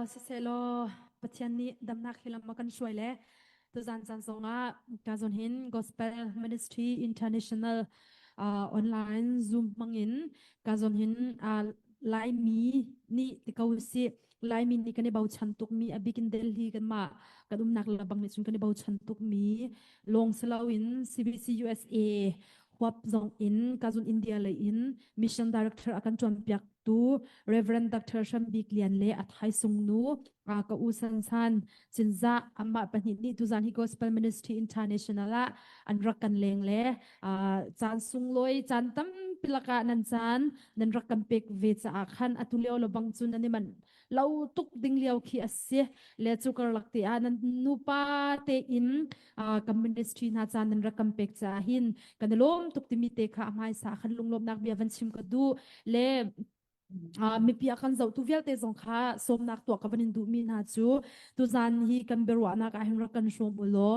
Siselaw Pathian nih damnak hi lam a kan hruai le tuzan caan zongah ka zawn hin Gospel Ministry International uh, online Zoom hmangin ka zawn hin uh, Laimi nih ti ko si Laimi nih kan i bochan tukmi a bikin Delhi kanmah kan umnak labang nih cun kan i bochan tukmi lawng si loin CBC USA huap zong in kazun India lei in mission director a kan ṭuanpiak tu Reverend Dr. Hram Bik Lian le a thaisung nu ka u San San Cinzah amah pahnih nih tuzan hi Gospel Ministry International ah an rak kan leng le caan sunglawi caan tampi lakah nan caan nan rak kan pek ve caah khan atu lio lo bang cun nan i manh lo tuk ding lio khi a si le cu karlak te ah nan nupa te in kan ministry hna caan nan rak kan pek caah hin kan i lawm tuk timi te kha a hmaisa khan lunglawmnak bia van chim ka duh le mipi a kan zohtu vialte zong kha sawmnak tuah ka van in duhmi hna cu tuzan hi kan biaruahnak ah hin rak kan hrawm u law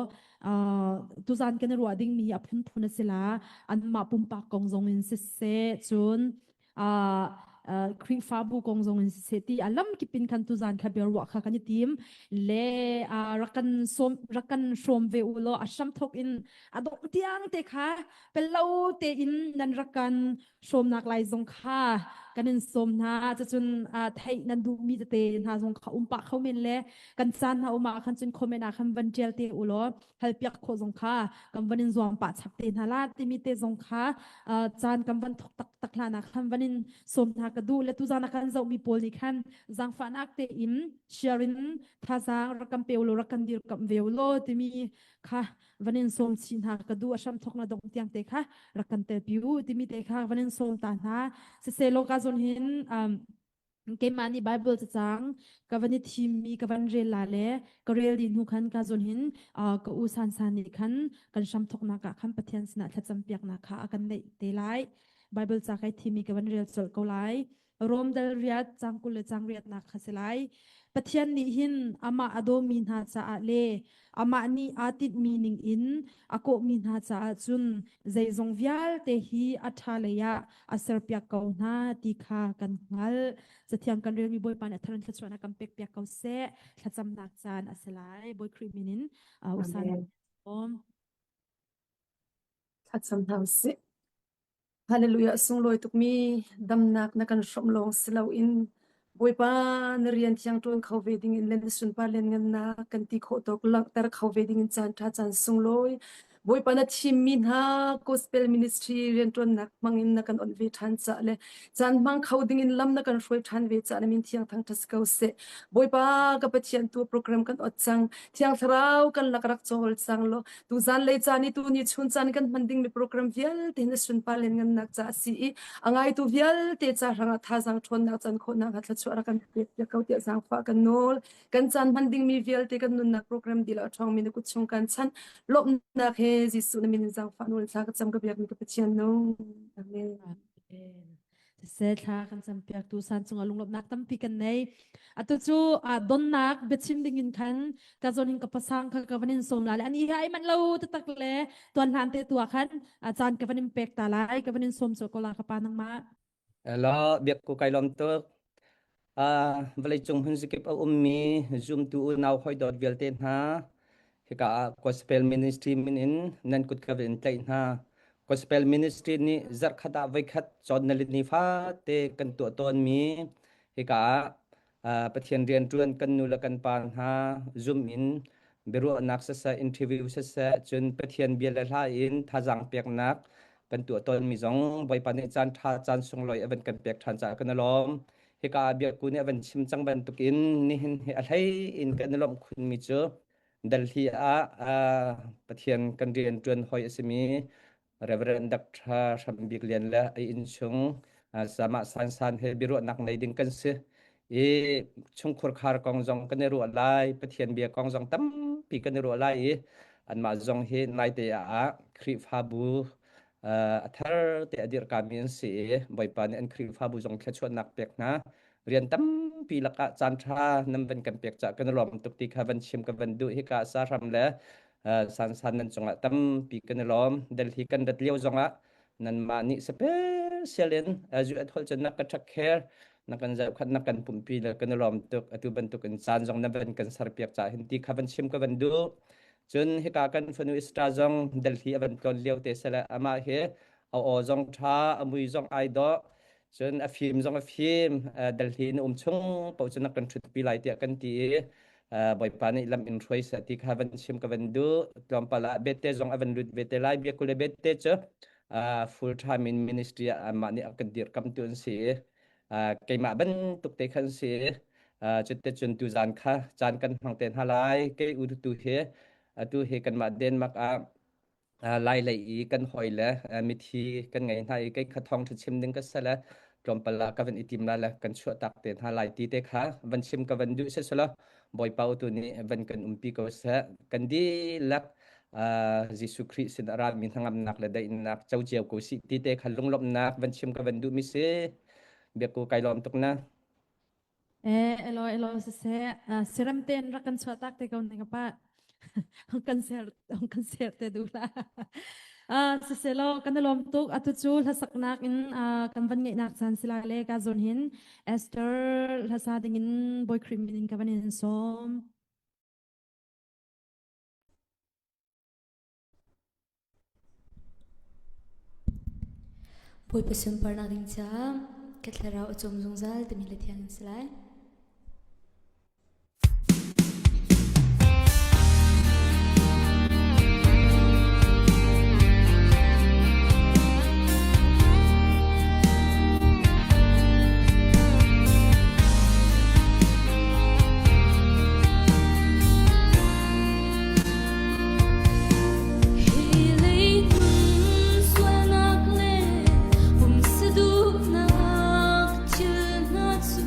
tuzan kan i ruah dingmi hi a phunphun a si la anmah pumpak kong zong in siseh cun Khrihfabu kong zong in siseh ti a lamkip in khan tuzan kha biaruah kha kan i tim le rak kan sawm rak kan hrawm ve u law a hramthok in a dongh tiang te kha pello tein nan rak kan hrawmnak lai zong kha kan in sawm hna cucun theih nan duhmi tete hna zong kha um pah kho men le kan caan hna um ah khan cun comment ah khan van ṭial te u law halpiak khawh zong kha kan van in zuam pah chap te hna la timi te zong kha caan kan van thok tak tak hlan ah khan van in sawm hna ka duh le tuzan ah kan zohmi pawl nih khan zaangfahnak tein share in thazaang rak kan pe u law rak kan dirkamh ve u law timi kha van in sawm chih hna ka duh a hram thok na dong tiang te kha rak kan tel pi u timi te kha van in sawm ta hna siselaw ka zon hin um, keimah nih Bible cacang ka van i thimmi ka van rel la le ka rel dih hnu khan ka zon hin uh, ka u san san nih khan kan hram thoknak ah khan Pathian sinah thlacam piaknak kha a kan neih te lai Bible ca kai thimi ka van rel colh ko lai Rom dal riat cang 20 le cang riatnak kha si lai. Pathian nih hin amah a dawmi hna caah le amah nih aa tinhmi ning in a kawhmi hna caah cun zeizong vialte hi a ṭha lei ah a serpiak ko hna ti kha kan hngalh. Cathiang kan relmi Bawipa nih a thar in thluachuahnak kan pekpiak ko seh. Thlacamnak caan a si lai. Bawi Khrih min in usan. Thlacam hna usih. Hallelujah sunglawi tukmi damnak na kan hrawmh lawng si loin Bawipa na rian thiang ṭuan kho ve dingin le na sunpar lianngannak kan ti khawh tawk langhter kho ve dingin caan ṭha caan sunglawi Bawipa na thimmi hna gospel ministry rianṭuannak hmangin na kan onh ve ṭhan caah le caan hmang kho dingin lam na kan hruai ṭhan ve caah na min thiang thangṭhat si ko seh. Bawipa ka Pathian tu program kan ot cang. Thiang Thlarau kan lak rak cawl cang law Tu zanlei caan i tuni chun caan kan hman dingmi program vialte na sunpar len ngannak ca a si i a ngaitu vialte ca hrangah thazaang ṭhawnnak can khawhnak hnga thluachuah rak kan pek piak ko tiah zaangfah kan nawl. Kan caan hman dingmi vialte kan nunnak program dihlak a ṭhawngmi na kut chung kan chanh. Lawmhnak he Jesuh na min in zaangfah nawl thla ka cam ka biakmi ka Pathian nung. Amen. Amen. Siseh thla kan campiak tu san cungah lunglawmhnak tampi kan nei. Atu cu donnak biachim ding in khan ka zawn in ka pasang kha ka van in sawm la le ani hi ai manh lo taktak le tuan hlan te tu ah khan caan ka van in pek ta lai ka van in sawm cu ko la ka pa nangmah. Hello, biak ku kai lawm tuk. Uh, vawleicung hmunzikip a ummi zumtu unau hawi dawt vialte hna, hika ah Gospel Ministry min in nan kut ka in tlaih hna. Gospel Ministry nih zarhkhat ah voikhat cawn na ni fate kan tuah tawnmi hika ah uh, Pathian rianṭuan kan nu le kan pa hna Zoom in biaruahnak siseh, interview siseh, cun Pathian bia le hla in thazaang peknak kan tuah tawnmi zong Bawipa nih caan ṭha caan sunglawi a van kan pek ṭhan caah kan i lawm. Hika ah biakku nih a van chim cang bantukin nihin hi a hlei in kan i lawmh khunmi cu Delhi ah uh, Pathian kan rian ṭuan hoi a simi Reverend Dr. Hram Bik Lian le a innchung uh, Sama San San he biaruahnak nei ding kan si. I chungkhur khar kong zong kan i ruah lai, Pathian bia kong zong tampi kan i ruah lai i anmah zong hi naite ah Khrihfabu a thar te a dirhkami an si i Bawipa nih an Khrihfabu zong thluachuahnak pek hna. Rian tampi lakah caan ṭha nan van kan pek caah kan i lawm tuk ti kha van chim ka van duh. Hika sahram le sansan nan cungah tampi kan i lawm. Delhi kan rat lio zongah nanmah nih special in zu at holh cun na ka ṭhak kher. Na kan zohkhat na kan pumpi le kan i lawm tuk. Atu bantuk in caan zong na van kan serpiak ca hin ti kha van chim ka van duh. Cun hika kan fanu Esther zong Delhi a van tlawn lio te sele amah hi a aw zong ṭha, a mui zong ai dawh, cun a fim zong a fim. Delhi na um chung paoh cu na kan ṭhutpi lai tiah kan ti i Bawipa nih lam in hruai seh ti kha van chim ka van duh. Tlawmpal ah bete zong a van lut ve te lai. Biakku le bete cu full time in ministry ah amah nih a kan dirkamtu an si i keimah bantuk te khan si. Cuti cun tuzan kha caan kan hmang te hna lai. Kei u tu hi atu hi kanmah Denmark ah lai lei i kan hawi le mithi kan ngei hna i kei kha thawng ṭha chim ding ka si le tlawmpal ah ka van i tim la le kan chuah tak te hna lai ti te kha van chim ka van duh se selaw Bawipa utu nih van kan umpi ko seh. Kan dihlak Jesuh Khrih sin a rami hnangamnak le daihnak co cio ko sih ti te kha lunglawmhnak van chim ka van duh mi si. Biakku kai lawm tuk na. Eh, elo elo siseh siram ten rak kan chuah tak te ko ne ka pa. Kan ser kan ser te du la. Siseh lo kan lawm tuk atu cu hlasaknak in kan van ngeihnak caan sila le ka zon hin Esther hlasa dingin Bawi Khrih min in ka van in sawm. Bawipa sunparnak ding caah ka thlarau a cawm zungzal timi le thiang in si lai. Hi leitung sualnak le pumsa duhnak thil hna cu.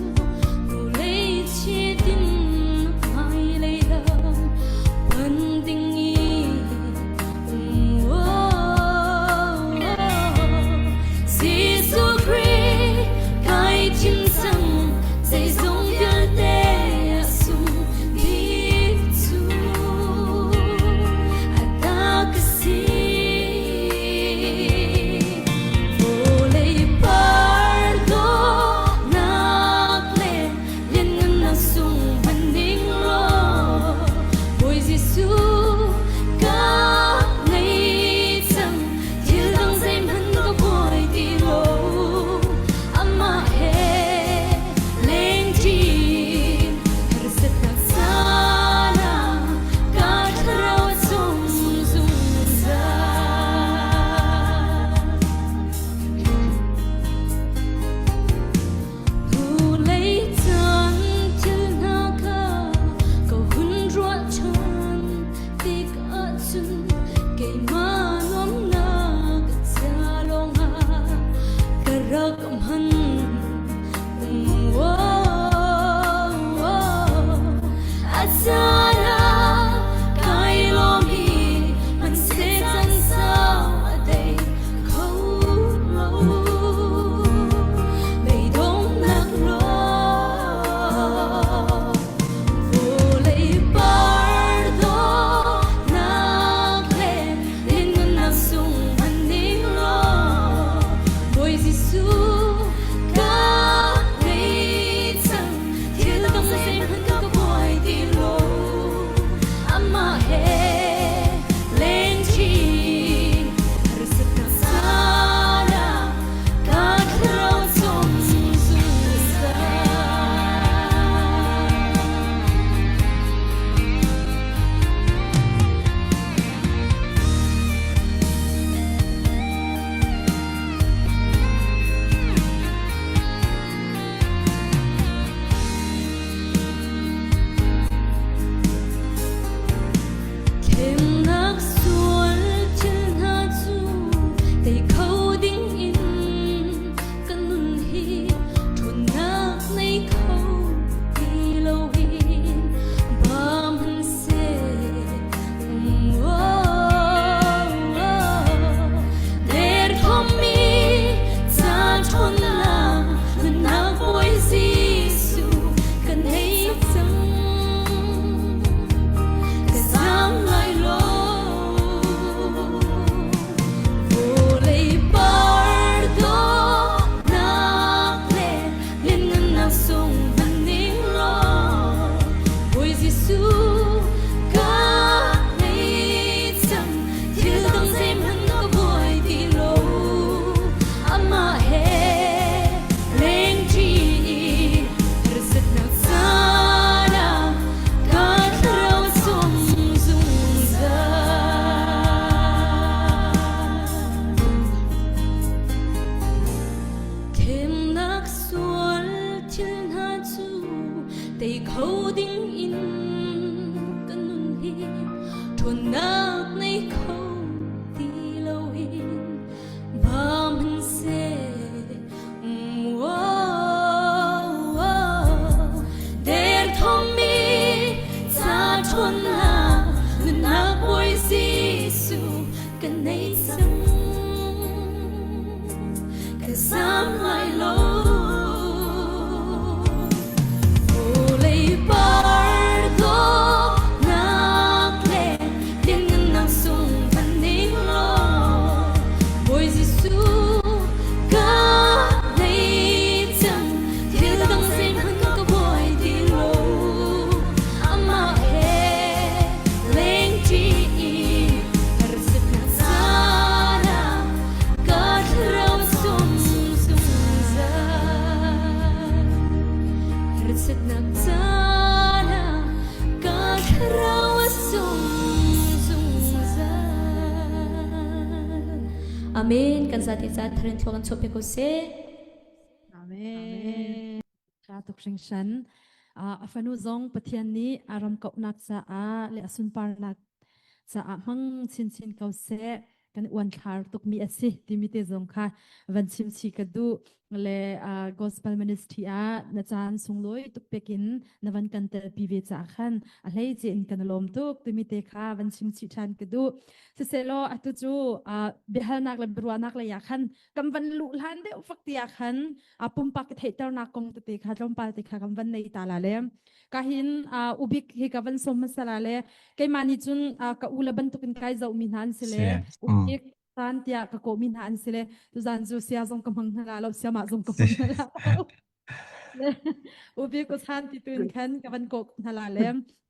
Amen. Kan zati ca tharin thluak an chuah pe ko seh. Amen. Tha tuk hringhran. A fanu zong Pathian nih a ram kauhnak caah le a sunparnak caah hmang chinchin ko seh. Kan uanthlar tukmi a si timi te zong kha van chim chih ka duh. Le gospel ministry ah na caan sunglawi tuk pekin na van kan telpi ve caah khan a hleice in kan lawm tuk timi te kha van chim chih ṭhan ka duh. Siselaw atu cu biahalnak le biaruahnak lei ah khan kan van luh hlan deuh fak ti ah khan a pumpak i theihternak kong tete kha tlawmpal te kha kan van nei ta la le ka hin ubik hi ka van som hmasa la le keimah nih cun ka u le bantukin kai zoh mi hna an si le ubik tan tiah ka kawh mi hna an si le tuzan cu sia zong ka hmang hna la lo siamah zong ka hmang hna la ubik u chan ti tuin khan ka van kawh hna la le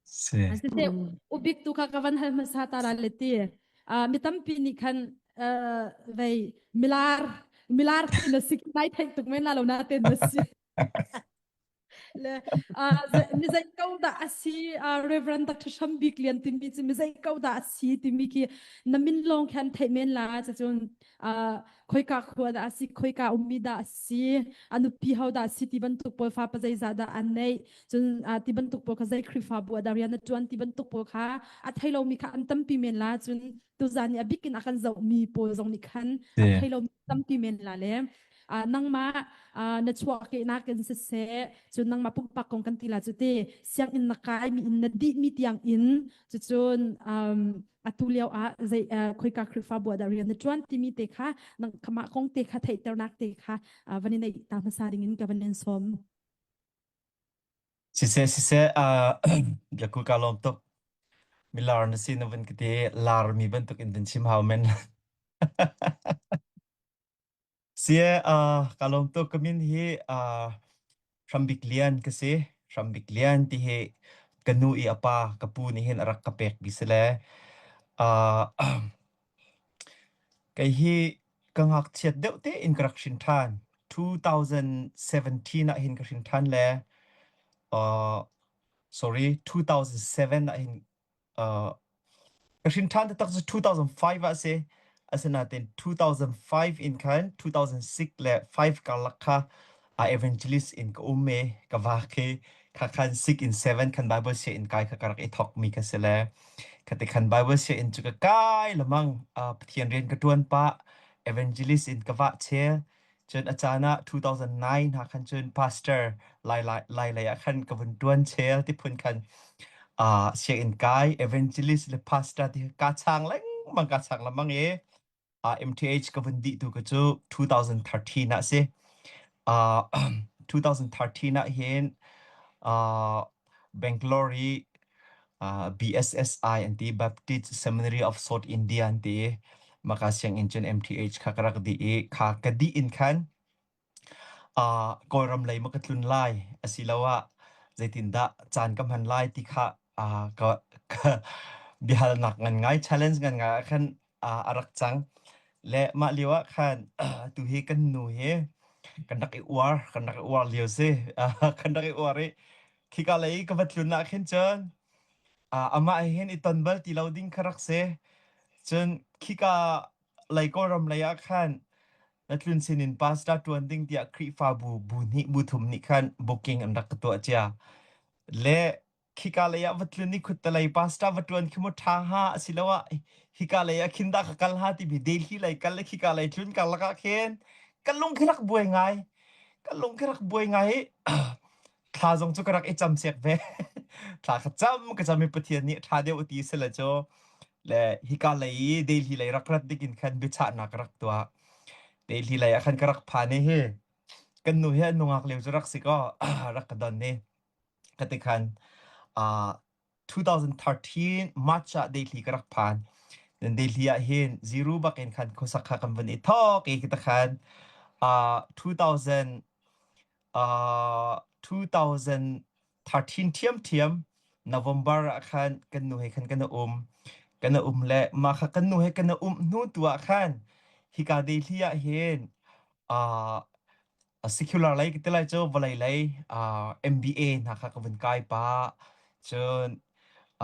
Siseh ubik tu kha ka van hal hmasa ta la le ti. Mi tampi nih khan vei milar milar khi na si nai theih tuk men la lo na ten na si. Le mi zei ko dah a si Reverend Dr. Sham Bik Lian timi cu mi zei ko dah a si timi khi na min lawng khan theih men la cun khoika khua dah a si khoika ummi dah a si a nupi ho dah a si ti bantuk pawl fa pa zeizah dah an neih cun ti bantuk pawl kha zei Khrihfabu ah dah rian a ṭuan ti bantuk pawl kha a thei lomi kha an tampi men la cun tuzan i a bikin a kan zohmi pawl zong nih khan a thei lomi tampi men la le nangmah na chuahkehnak in siseh cun nangmah pumpak kong kan ti la cu ti sianginn na kai mi in na dih mi tiang in cucun atu lio ah zei khoika Khrihfabu ah dah rian na ṭuan timi te kha nang mah kong te kha theihternak te kha van i neih ta hmasa ding in ka van in sawm. Siseh siseh biakul ka lawm tuk. Milar na si na van ka ti lar mi bantuk in van chim hau men. Sie ka lawm tuk ka min hi Hrambik Lian ka si. Hrambik Lian ti hi ka nu i a pa ka pu nih hin a rak ka pek mi si le kei hi ka ngakchiat deuh tein ka rak hrin ṭhan. 2017 ah hin ka hrin ṭhan le sorry 2007 ah hin Ka hrin ṭhan taktak cu 2005 ah a si. Asinain 2005 in khan 2006 le 5 karlak kha a evangelist in ka um i ka vak i kha khan 6 in 7 khan Bible sianginn kai kha ka rak i thawkmi ka si le khati khan Bible sianginn cu ka kai lamang Pathian rian ka ṭuan pah evangelist in ka vah chel Cun a caan ah 2009 hna khan cun pastor lai lai lai lei ah khan ka vun ṭuan chel ti phun khan uh, sianginn kai evangelist le pastor ti ka chang lengmang ka chang lengmang i uh, MTH ka vun dih tu ka cu 2013 ah si. Uh, 2013 ah hin uh, Bangalore i uh, BSSI an ti Baptist Seminary of South India an ti maka sianginn cun MTH kha ka rak dih i kha ka dih in khan uh, Kawlram lei ma ka tlun lai asiloah zeitindah caan ka hman lai ti kha uh, ka, ka biahalnak ngan ngai challenge ngan ngai ah khan uh, a rak cang le mah lio ah khan tu hi kan nu hi kan rak i uar kan rak i uar lio si kan rak i uar i Khika lei ka va tlun ah khin cun amah he hin i ton bal ti lo ding kha rak si. Cun khika lei Kawlram lei ah khan na tlun sinin pastor ṭuan ding tiah Khrihfabu bu hnih bu thum nih khan booking an rak ka tuah cia. Le khika lei ah va tlun i khutte pastor va ṭuan khi mu ṭha hnga asiloah hika lei ah khin dah ka kal hnga timi Delhi lei kal le khika lei tlun karlak ah khin ka lung khi rak buai ngai. Ka lung khi rak buai ngai i thla zong cu ka rak i cam siak ve thla ka cam ka cam i Pathian nih ṭha deuh ti si le cu le hika lei i Delhi lei rak rat ding in khan biachahnak ka rak tuah Delhi lei ah khan ka rak phan i hi kan nu hi an nungak lio cu rak si kaw rak ka don ni ka ti khan uh, 2013 March ah Delhi ka rak phan Delhi ah hin zero bak in khan khuasak kha kan vun i thawk i kita khan uh, 2000 Uh, 2013 ṭhiamṭhiam November ah khan kan nu he khan kan um. Kan um le mah kha kan nu he kan um hnu tu ah khan hika Delhi ah hin uh, secular lei ka ti lai cu vawlei lei uh, MBA hna kha ka vun kai pah. Cun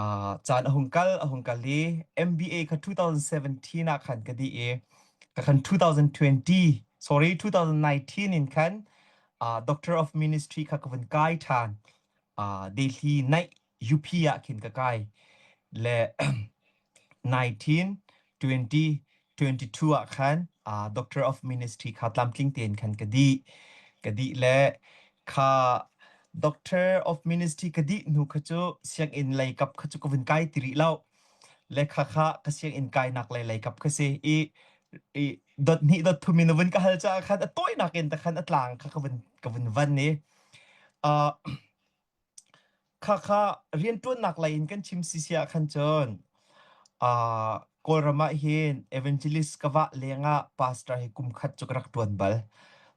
uh, caan a hung kal a hung kal i MBA kha 2017 ah khan ka dih i. Ka khan 2020 sorry 2019 in khan uh, Doctor of Ministry kha ka vun kai ṭhan. Uh, Delhi naih UP ah khin ka kai. Le 19, 20, 22 ah khan uh, Doctor of Ministry kha tlamtling tein khan ka dih. Ka dih le kha Doctor of Ministry ka dih hnu kha cu sianginn lei kap kha cu ka vun kai ti rih lo. Le kha kha ka sianginn kainak lei lei kap kha si i i dot hnih dot thum in a vun ka hal caah khan a tawinak in ta khan a tlang kha ka vun ka vun van i uh, Khakha rianṭuannak lei in kan chim sisi ah khan cun uh, Kawlram ah hin evangelist ka vah lengah pastor hi kum khat cu ka rak ṭuan bal.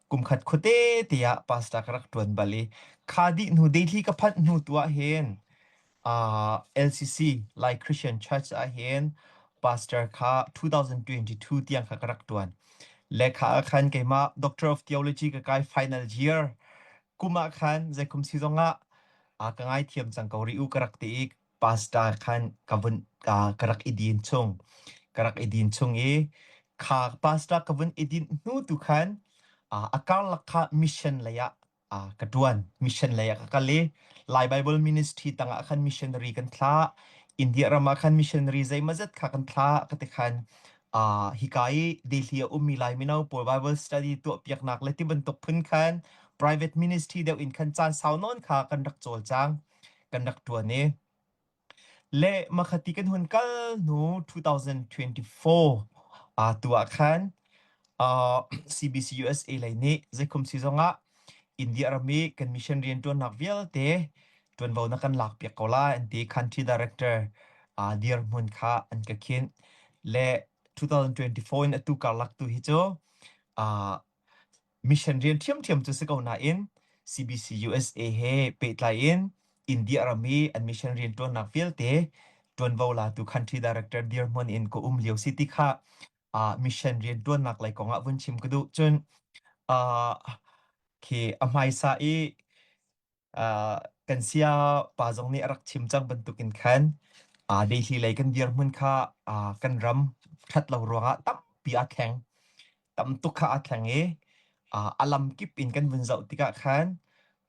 Kum khat khuate te ah pastor ka rak ṭuan bal i kha dih hnu Delhi ka phanh hnu tu ah hin uh, LCC Lai Christian Church ah hin pastor kha 2022 tiang kha ka rak ṭuan. Le kha ah khan keimah Doctor of Theology ka kai final year kum ah khan zeikum si zongah a ka ngaithiam cang ko rih u ka rak ti i pastor khan ka vun ka, ka rak i din chung ka rak i din chung i kha pastor ka vun i din hnu tu khan a karlak kha mission lei ah ka tuan mission lei ah ka kal i Lai Bible Ministry tangah khan missionary kan thlah India ram ah khan missionary zeimazet kha kan thlah ka ti khan uh, hika i Delhi a ummi Lai mino pawl Bible study tuahpiaknak le ti bantuk phun khan private ministry deuh in khan caan sau nawn kha kan rak cawlcang kan rak tuan i le makhati kan hun kal hnu 2024 uh, tu ah khan uh, CBC USA lei nih zeikhum si zongah India ram i kan mission rianṭuannak vialte ṭuanvo na kan lakpiak ko lai an ti. Country director uh, dirhmun kha an ka khinh. Le 2024 in atu karlak tu hi cu uh, mission rian ṭhiamṭhiam cu si ko nain CBC USA he pehtlai in India ram i an mission rianṭuannak vialte ṭuanvo latu country director dirhmun in ka um lio si ti kha uh, mission rianṭuannak lei kong ah vun chim ka duh. Cun uh, khi a hmaisa i uh, kan sia pa zong nih a rak chim cang bantukin khan uh, Delhi lei kan dirhmun kha uh, kan ram ṭhat lo ruangah tampi aa thleng. Tam tuk kha aa thleng i uh, a lam kip in kan vun zoh tikah khan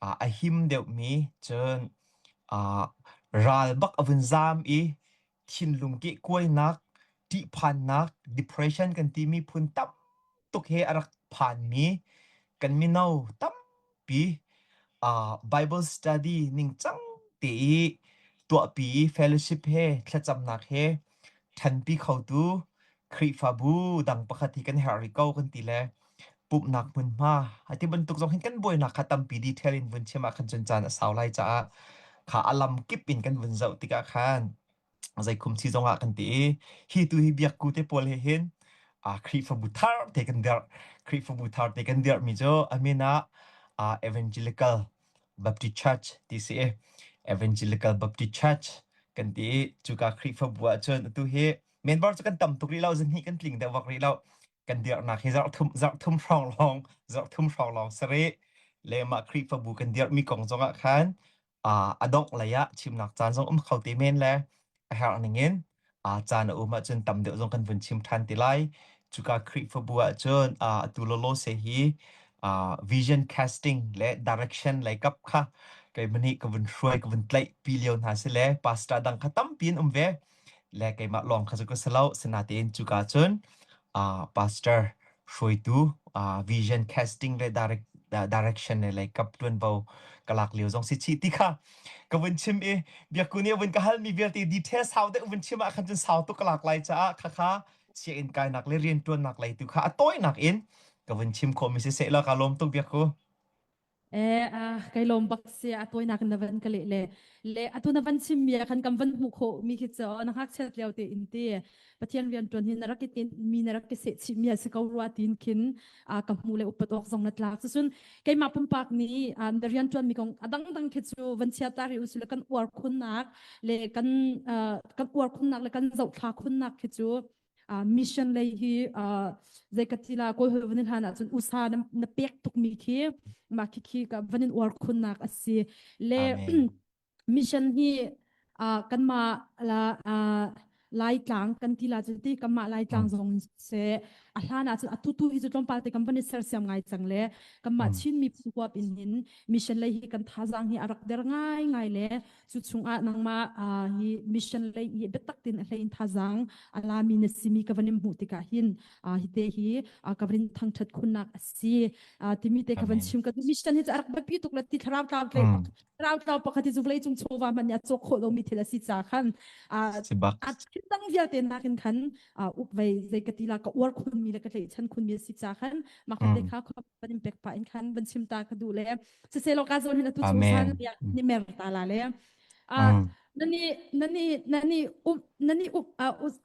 uh, a him deuhmi cun uh, ral bak a vun zaam i thinlung kehkuainak, ṭihphannak, depression kan timi phun tam tuk he a rak phanmi kan mino tampi uh, Bible study ningcang te i tuahpi i fellowship he thlacamnak he ṭhanpi khotu Khrihfabu dang pakhat hi kan herh rih ko kan ti le pumhnak hmunhma ati bantuk zong hin kan buainak kha tampi detail in vun chim ah khan cun caan a sau lai caah kha a lam kip in kan vun zoh tikah khan zeikhum si zongah kan ti i hi tu hi biakku te pawl he hin a Khrihfabu thar te kan dirh Khrihfabu thar te kan dirh mi cu a min ah Evangelical Baptist Church ti si i Evangelical Baptist Church kan ti i cuka Khrihfabu ah cun atu hi member cu kan tam tuk rih lo zan kan tling deuh vak rih lo kan dirhnak hi zarh thum zarh thum hrawng lawng zarh thum hrawng lawng si rih le mah Khrihfabu kan dirhmi kong zongah khan a dongh lei ah chimnak caan zong um kho te men le a herh ning in caan a um ahcun tam deuh zong kan vun chim ṭhan te lai. Cuka Khrihfabu ahcun atu lawlaw se hi vision casting le direction lei kap kha keimah nih ka vun hruai ka vun tlaih pi lio hna si le pastor dang kha tampi an um ve. Le keimah lawng kha cu ka si lo. Sinain cuka cun pastor hruaitu vision casting le direct direction le lei kap tuanvo ka lak lio zong si chih ti kha ka vun chim i biakku nih a vun ka halmi vialte detail sau deuh vun chim ah khan cun sau tuk ka lak lai caah khakha sianginn kainak le riantuannak lei tu kha a tawinak in ka vun chim khawhmi si seh law ka lawm tuk biakku. Eh, ah, kai lawm bak si a tawinak na van ka leh le le atu na van chim mi ah khan kan van hmuh khawh mi khi cu na ngakchiat lio te in ti Pathian rian tuan hi na rak i tin mi na rak i seh chih mi a si ko rua tin khin a ka hmu le upat awk zong na tlak cucun keimah pumpak nih na rian tuan mi kong a dang dang khi cu van chia ta ri usile kan uar khunnak le kan kan uar khunnak le kan zohthla khunnak khi cu uh, mission lei hi uh, zei ka ti la kawl hol van hlan ahcun usa na, na pek tuk mi khi ma khi khi ka van in uar khunnak a si le mission hi uh, kanmah la uh, Laitlang kan ti la cu ti kanmah Laitlang zong se a hlan ah cun atu tu hi cu tlawmpal te kan van i sersiam ngai cang le kanmah Chin miphun huap in hin mission lei hi kan thazaang hi a rak der ngai ngai le cu chungah nangmah hi mission lei i biatak tin a hlei in thazaang a lami na simi ka van in hmuh tikah hin hi te hi ka van in thangthat khunnak a si timi te ka van chim ka mission hi cu a rak biapi tuk le ti thlarau tlau tlei thlarau tlau pakhat hi cu vawlei cung chawva hmanh nih a cawk khawh lomi thil a si ca khan a thil dang vialte nakin khan up vei zei ka ti la ka uar khunmi le ka tlaihchan khunmi a si ca khan mah kha te kha van in pek pah in khan van chim ta ka duh le siselaw ka zawn hin atu cu san ni mer ta la le nani nani nani up nani up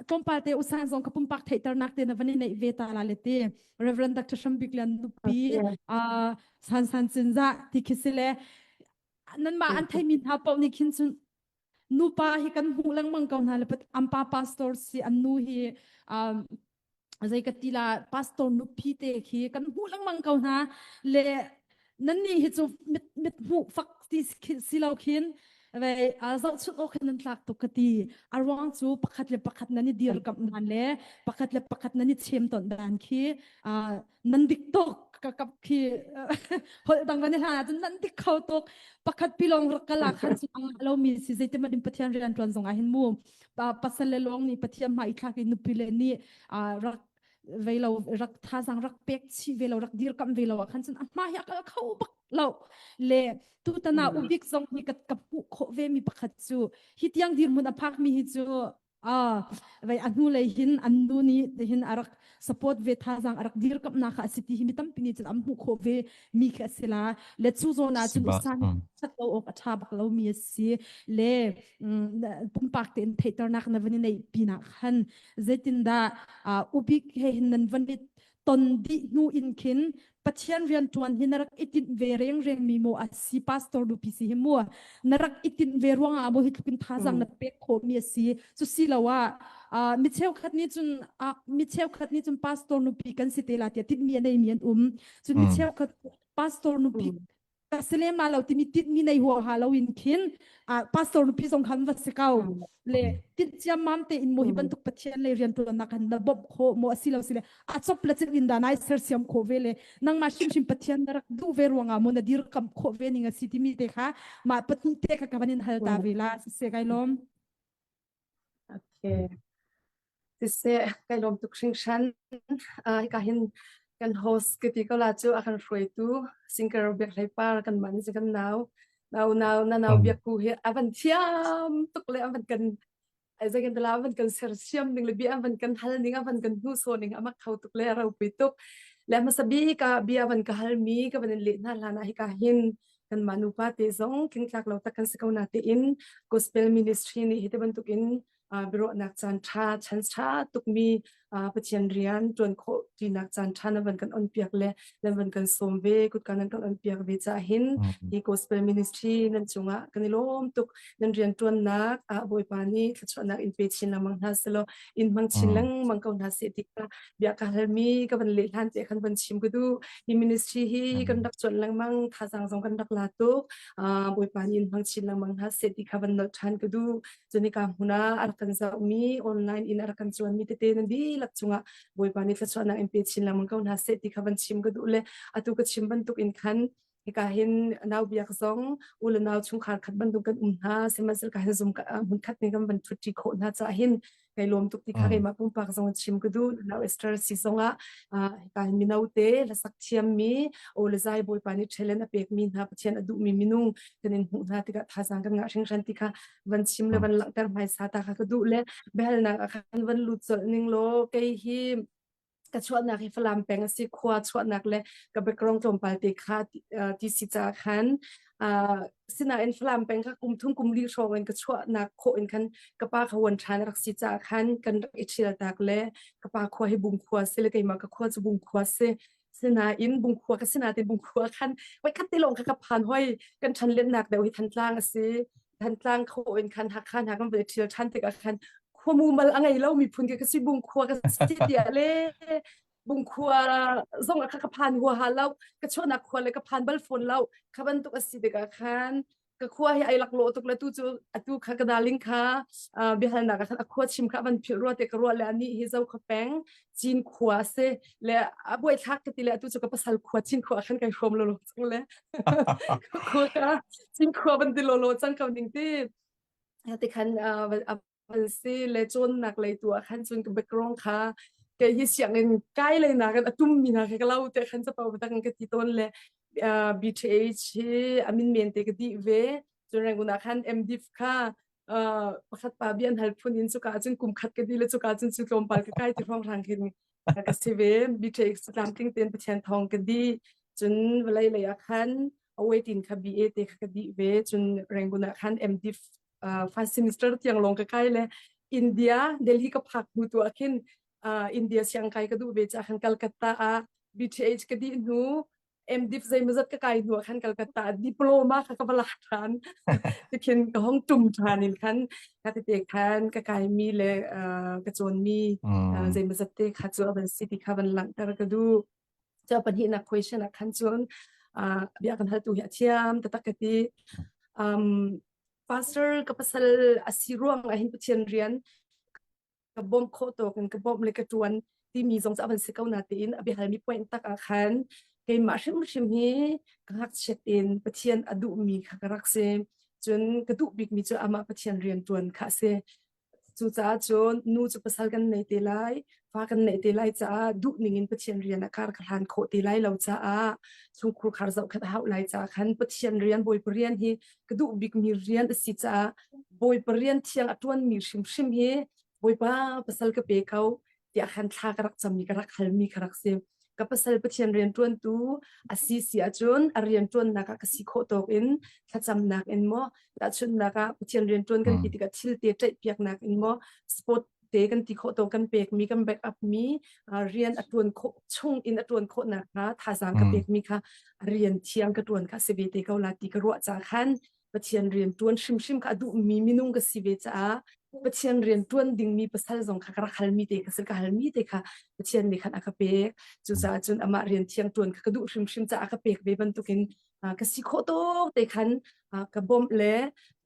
tlawmpal te usan zong ka pumpak theihternak te na van i neih ve ta la le ti Reverend Dr. Shambik Lian nupi San San Cinza ti khi si le nanmah an theimi hna paoh nih khin cun nupa hi kan hmuh lengmang ko hna le ampa pastor si an nu hi um, zei ka ti la pastor nupi te khi kan hmuh lengmang ko hna le nan nih hi cu mit mit hmuh fak ti si lo khin ve zohchunh awk hin nan tlak tuk ka ti a ruang cu pakhat le pakhat nan i dirkamh dan le pakhat le pakhat nan i chem ton dan khi nan dik tuk ka kap khi holh dang kan i hlan ahcun nan dik kho tuk pakhat pilong rak kala khan cu ang lo mi si zeitin in Pathian rian tuan zong ah hin mu pasal le lawng nih Pathian hmai thlak i nupi le nih rak ve lo rak thazang rak pek chih ve lo rak dirkamh ve lo ah khan cun a hma hi a kal kho bak lo le tutana ubik zong hi ka ka hmuh khawh ve mi pakhat cu hi tiang dirhmun a phak mi hi cu Ah, vei a hnu lei hin an nu nih tihin a rak support ve thazang a rak dirkamhnak kha a si ti hi mi tampi nih cun an hmuh khawh ve mi khi a si la le cu zawn ah cun Siba. usan Mm. that lo awk a ṭha bak lo mi a si le mm, pumpak tein theihternak na van i neih pinah khan zeitindah uh, ubik he hin nan van i ton dih hnu in khin Pathian rian ṭuan hi na rak i tinh ve rengreng mi maw a si pastor nupi si hi mu na rak i tinh ve ruangah maw hi tluk in thazang na pek khawh mi a si cu si lo ah uh, mi cheukhat nih cun uh, mi cheukhat nih cun pastor nupi kan si te la tiah tinh mi a nei mi an um cun mi cheukhat pastor nupi ka si lem la lo timi tinhmi nei huaha lo in khin pastor nupi zong khan va si ko le tinh ciammam te in mo hi bantuk pathian lei rian tuannak kan na bawmh khawh mo asi lo si le a chop la chin in da nai sersiam khawh ve le nangmah hrimhrim pathian na rak duh ve ruangah mo na dir kam khawh ve ning asi timi te kha mah patni te kha ka van in hal ta ve la se kai lom Okay. Siseh, kai lawm tuk hringhran. Uh, hika hin kan host ka ti ko la cu a kan hruaitu singer Biak Hlei Par kan man si kan nau. Nau nau na nau Biak ku hi a van thiam tuk le a van kan ai zei kan tala a van kan sersiam ning le bia a van kan hal ning a van kan hnu so ning a mak kho tuk le a ropui tuk. Le hmasa bi ka bia van ka hal mi ka van in leh hna hlan ah hika hin kanmah nupa te zong tlingtlak lo tak kan si ko na tein gospel ministry nih hi te bantukin biaruahnak caan ṭha chance ṭha tukmi Pathian rian ṭuan khawh ṭinak caan ṭha na van kan on piak le nan van kan sawm ve kutka nan kan on piak ve caah hin hi gospel ministry nan cungah kan i lawm tuk nan rian ṭuannak ah Bawipa nih thluachuahnak in pe chin lengmang hna selaw in hmang chin lengmang ko hna seh ti kha bia ka halmi ka van leh hlan te khan van chim ka duh hi ministry hi kan rak cuan lengmang thazang zong kan rak la tuk Bawipa nih in hmang chin lengmang hna seh ti kha van nolh ṭhan ka duh Cunika hmun ah a rak kan zohmi online in a rak kan cuanmi tete nan dihlak cungah Bawipa nih thluachuahnak in pe chin lengmang ko hna seh ti kha van chim ka duh le atu ka chim bantuk in khan hika hin nau biak zong u le nau chungkhar khat bantuk kan um hna sihmanhsehlaw ka hin zum hmun khat nih kan van ṭhutṭi khawh hna caah hin kai lawm tuk ti kha keimah pumpak zong chim ka duh nau Esther si zongah hika hin mino te hlasak thiammi aw le zai Bawipa nih talent a pekmi hna Pathian a duhmi minung kan in hmuh hna tikah thazaang kan ngah hringhran ti kha van chim le van langhter hmaisa ta kha ka duh le biahalnak ah khan van lut colh ning law kei hi ka chuahnak hi Falam peng a si khua chuahnak le ka background tlawmpal te kha ti si caah khan sinain Falam peng kha kum thum kum li hrawng in ka chuahnak khawh in khan ka pa kha wan ṭhan rak si caah khan kan rak i ṭhial tak le ka pa khua hi Bungkhua si le keimah ka khua cu Bungkhua si Sinain Bungkhua ka sinain Bungkhua khan voi khat te lawng kha ka phan hoi kan ṭhan lennak deuh hi Thantlang a si Thantlang khawh in khan Hakha hna kan voi ṭhial ṭhan tikah khan khuamu mal a ngei lo miphun ke ka si Bungkhua ka si tiah le Bungkhua zong ah kha ka phan huaha lo ka chuahnak khua le ka phan bal fawn lo kha bantuk a si tikah khan. Ka khua hi ai laklawh tuk le tu cu atu kha ka darling kha uh, biahalnak ah khan a khua chim kha van philh rua te ka ruah le ani hi zo kha peng Cin khua si le a buai thlak ka ti le atu cu ka pasal khua Cin khua khan kai hrawm lolo cang le khua kha Cin khua van ti lolo cang ko ning ti ti khan uh, van si le cawnnak lei tu ah khan cun ka background kha kei hi sianginn kai lei nak in a tum mi hna kha ka lo te khan capo tak ka ti tawn le uh, BTH hi amin men te ka di ve cun Rangoon ah khan MDiv kha uh, pakhat pa bian hal phun in cuka cun kum khat ka di le cuka cun cu tlawmpal ka kai ti hrawng hrang khin ka si ve BTX tlamtling ten Pathian thawng ka di cun vawlei lei ah khan awaitin kha BA te kha ka di ve cun Rangoon ah khan MDiv uh, first semester tiang lawng ka kai le India Delhi ka phak hnu tu ah khin uh, India siang kai ka duh ve cha khan Calcutta ah BTH ka di hnu MDiv zeimawzat ka kai hnu ah khan Calcutta ah diploma kha ka va lak ṭhan tikhin ka hong ṭum ṭhan in khan kha tete khan ka kaimi le uh, ka cawnmi uh, zeimawzat te kha cu a van si ti kha van langhter ka duh. Cu pahnihnak question ah khan cun uh, bia kan haltu hi a thiam taktak ka ti. Um, pastor ka pasal a si ruang ah hin Pathian rian ka bawmh khawh tawk in ka bawmh le ka ṭuan timi zong cu a van si ko na tiin a biahalmi point tak ah khan keimah hrimhrim hi ka ngakchiat in Pathian a duhmi kha ka rak si. Cun ka duh bikmi cu amah Pathian rian ṭuan kha a si. Cucaah cun nu cu pasal kan nei te lai, fa kan neih te lai caah duh ning in Pathian rian ah kar ka hlan khawh te lai lo caah chungkhur khar zohkhat a hauh lai caah khan Pathian rian Bawipa rian hi ka duh bikmi rian a si caah Bawipa rian thiang a ṭuanmi hrimhrim hi Bawipa pasal ka pe ko tiah khan thla ka rak cammi ka rak halmi ka rak si. Ka pasal Pathian rian ṭuantu a si si ahcun a rian ṭuannak ah ka si khawh tawk in thlacamnak in maw tahchunhnak ah Pathian rian ṭuan kan ti tikah thil te ṭaihpiaknak in maw sport te kan ti khawh tawk kan pekmi kan back up mi rian a ṭuan khawh chung in a ṭuan khawh nakhnga thazaang ka pekmi kha rian thiang ka ṭuan kha si ve te ko la ti ka ruah ca khan Pathian rian ṭuan hrimhrim kha a duhmi minung ka si ve caah Pathian rian ṭuan dingmi pasal zong kha ka rak halmi te kha ka halmi te kha Pathian nih khan a ka pek. Cucaah cun amah rian thiang ṭuan kha ka duh hrimhrim caah a ka pek ve bantukin ka si khawh tawk te khan ka bawmh le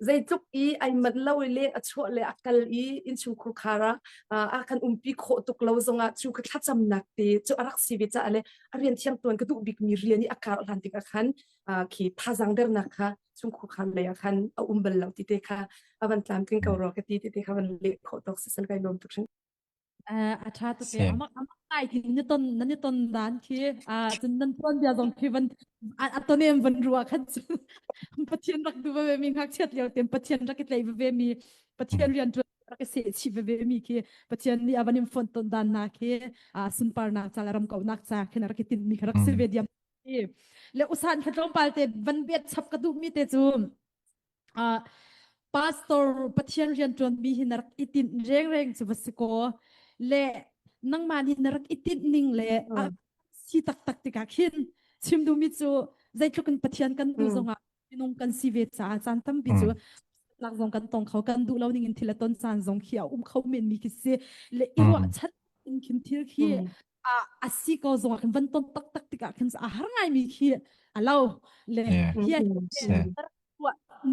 zeitluk i ai manh lo i leng a chuah le a kal i innchungkhur khar ah a kan umpi khawh tuk lo zongah cu ka thlacamnak te cu a rak si ve caah le a rian thiang ṭuan ka duh bikmi rian i a kar hlan tikah khan khi thazang dernak kha chungkhur khan lei ah khan a um bal lo ti te kha a van tlamtling ko rua ka ti ti te kha van leh khawh tawk sisal kai lawm tuk hring. A tha tuk e amak amak ngai khi ni ton nan ni ton dan khi a cun nan tuan bia zong khi van a ton em van rua khan pathian rak du ve mi ngakchiat lio tem pathian rak i tlei ve mi pathian rian tuan rak i seh chih ve mi khi pathian nih a van in font ton dan na khi a sunparnak ca le ram kauhnak ca khin rak i tinh mi kha rak si ve diam Le usan kha tlawmpal te van biat chap ka duh mi te cu uh, pastor pathian rian tuan mi hi na rak i tinh reng reng cu va si ko le nangmah nih na rak i tinh ning le a si taktak tikah khin chim duh mi cu zeitluk in pathian kan duh zongah minung kan si ve caah caan tampi cu nak zong kan tong kho kan duh lo ning in thil a ton caan zong khi a um kho men mi khi si le i ruah chan in khin thil khi a a si ko zong ah khin van ton taktak tikah khin a har ngai mi khi a lo le hi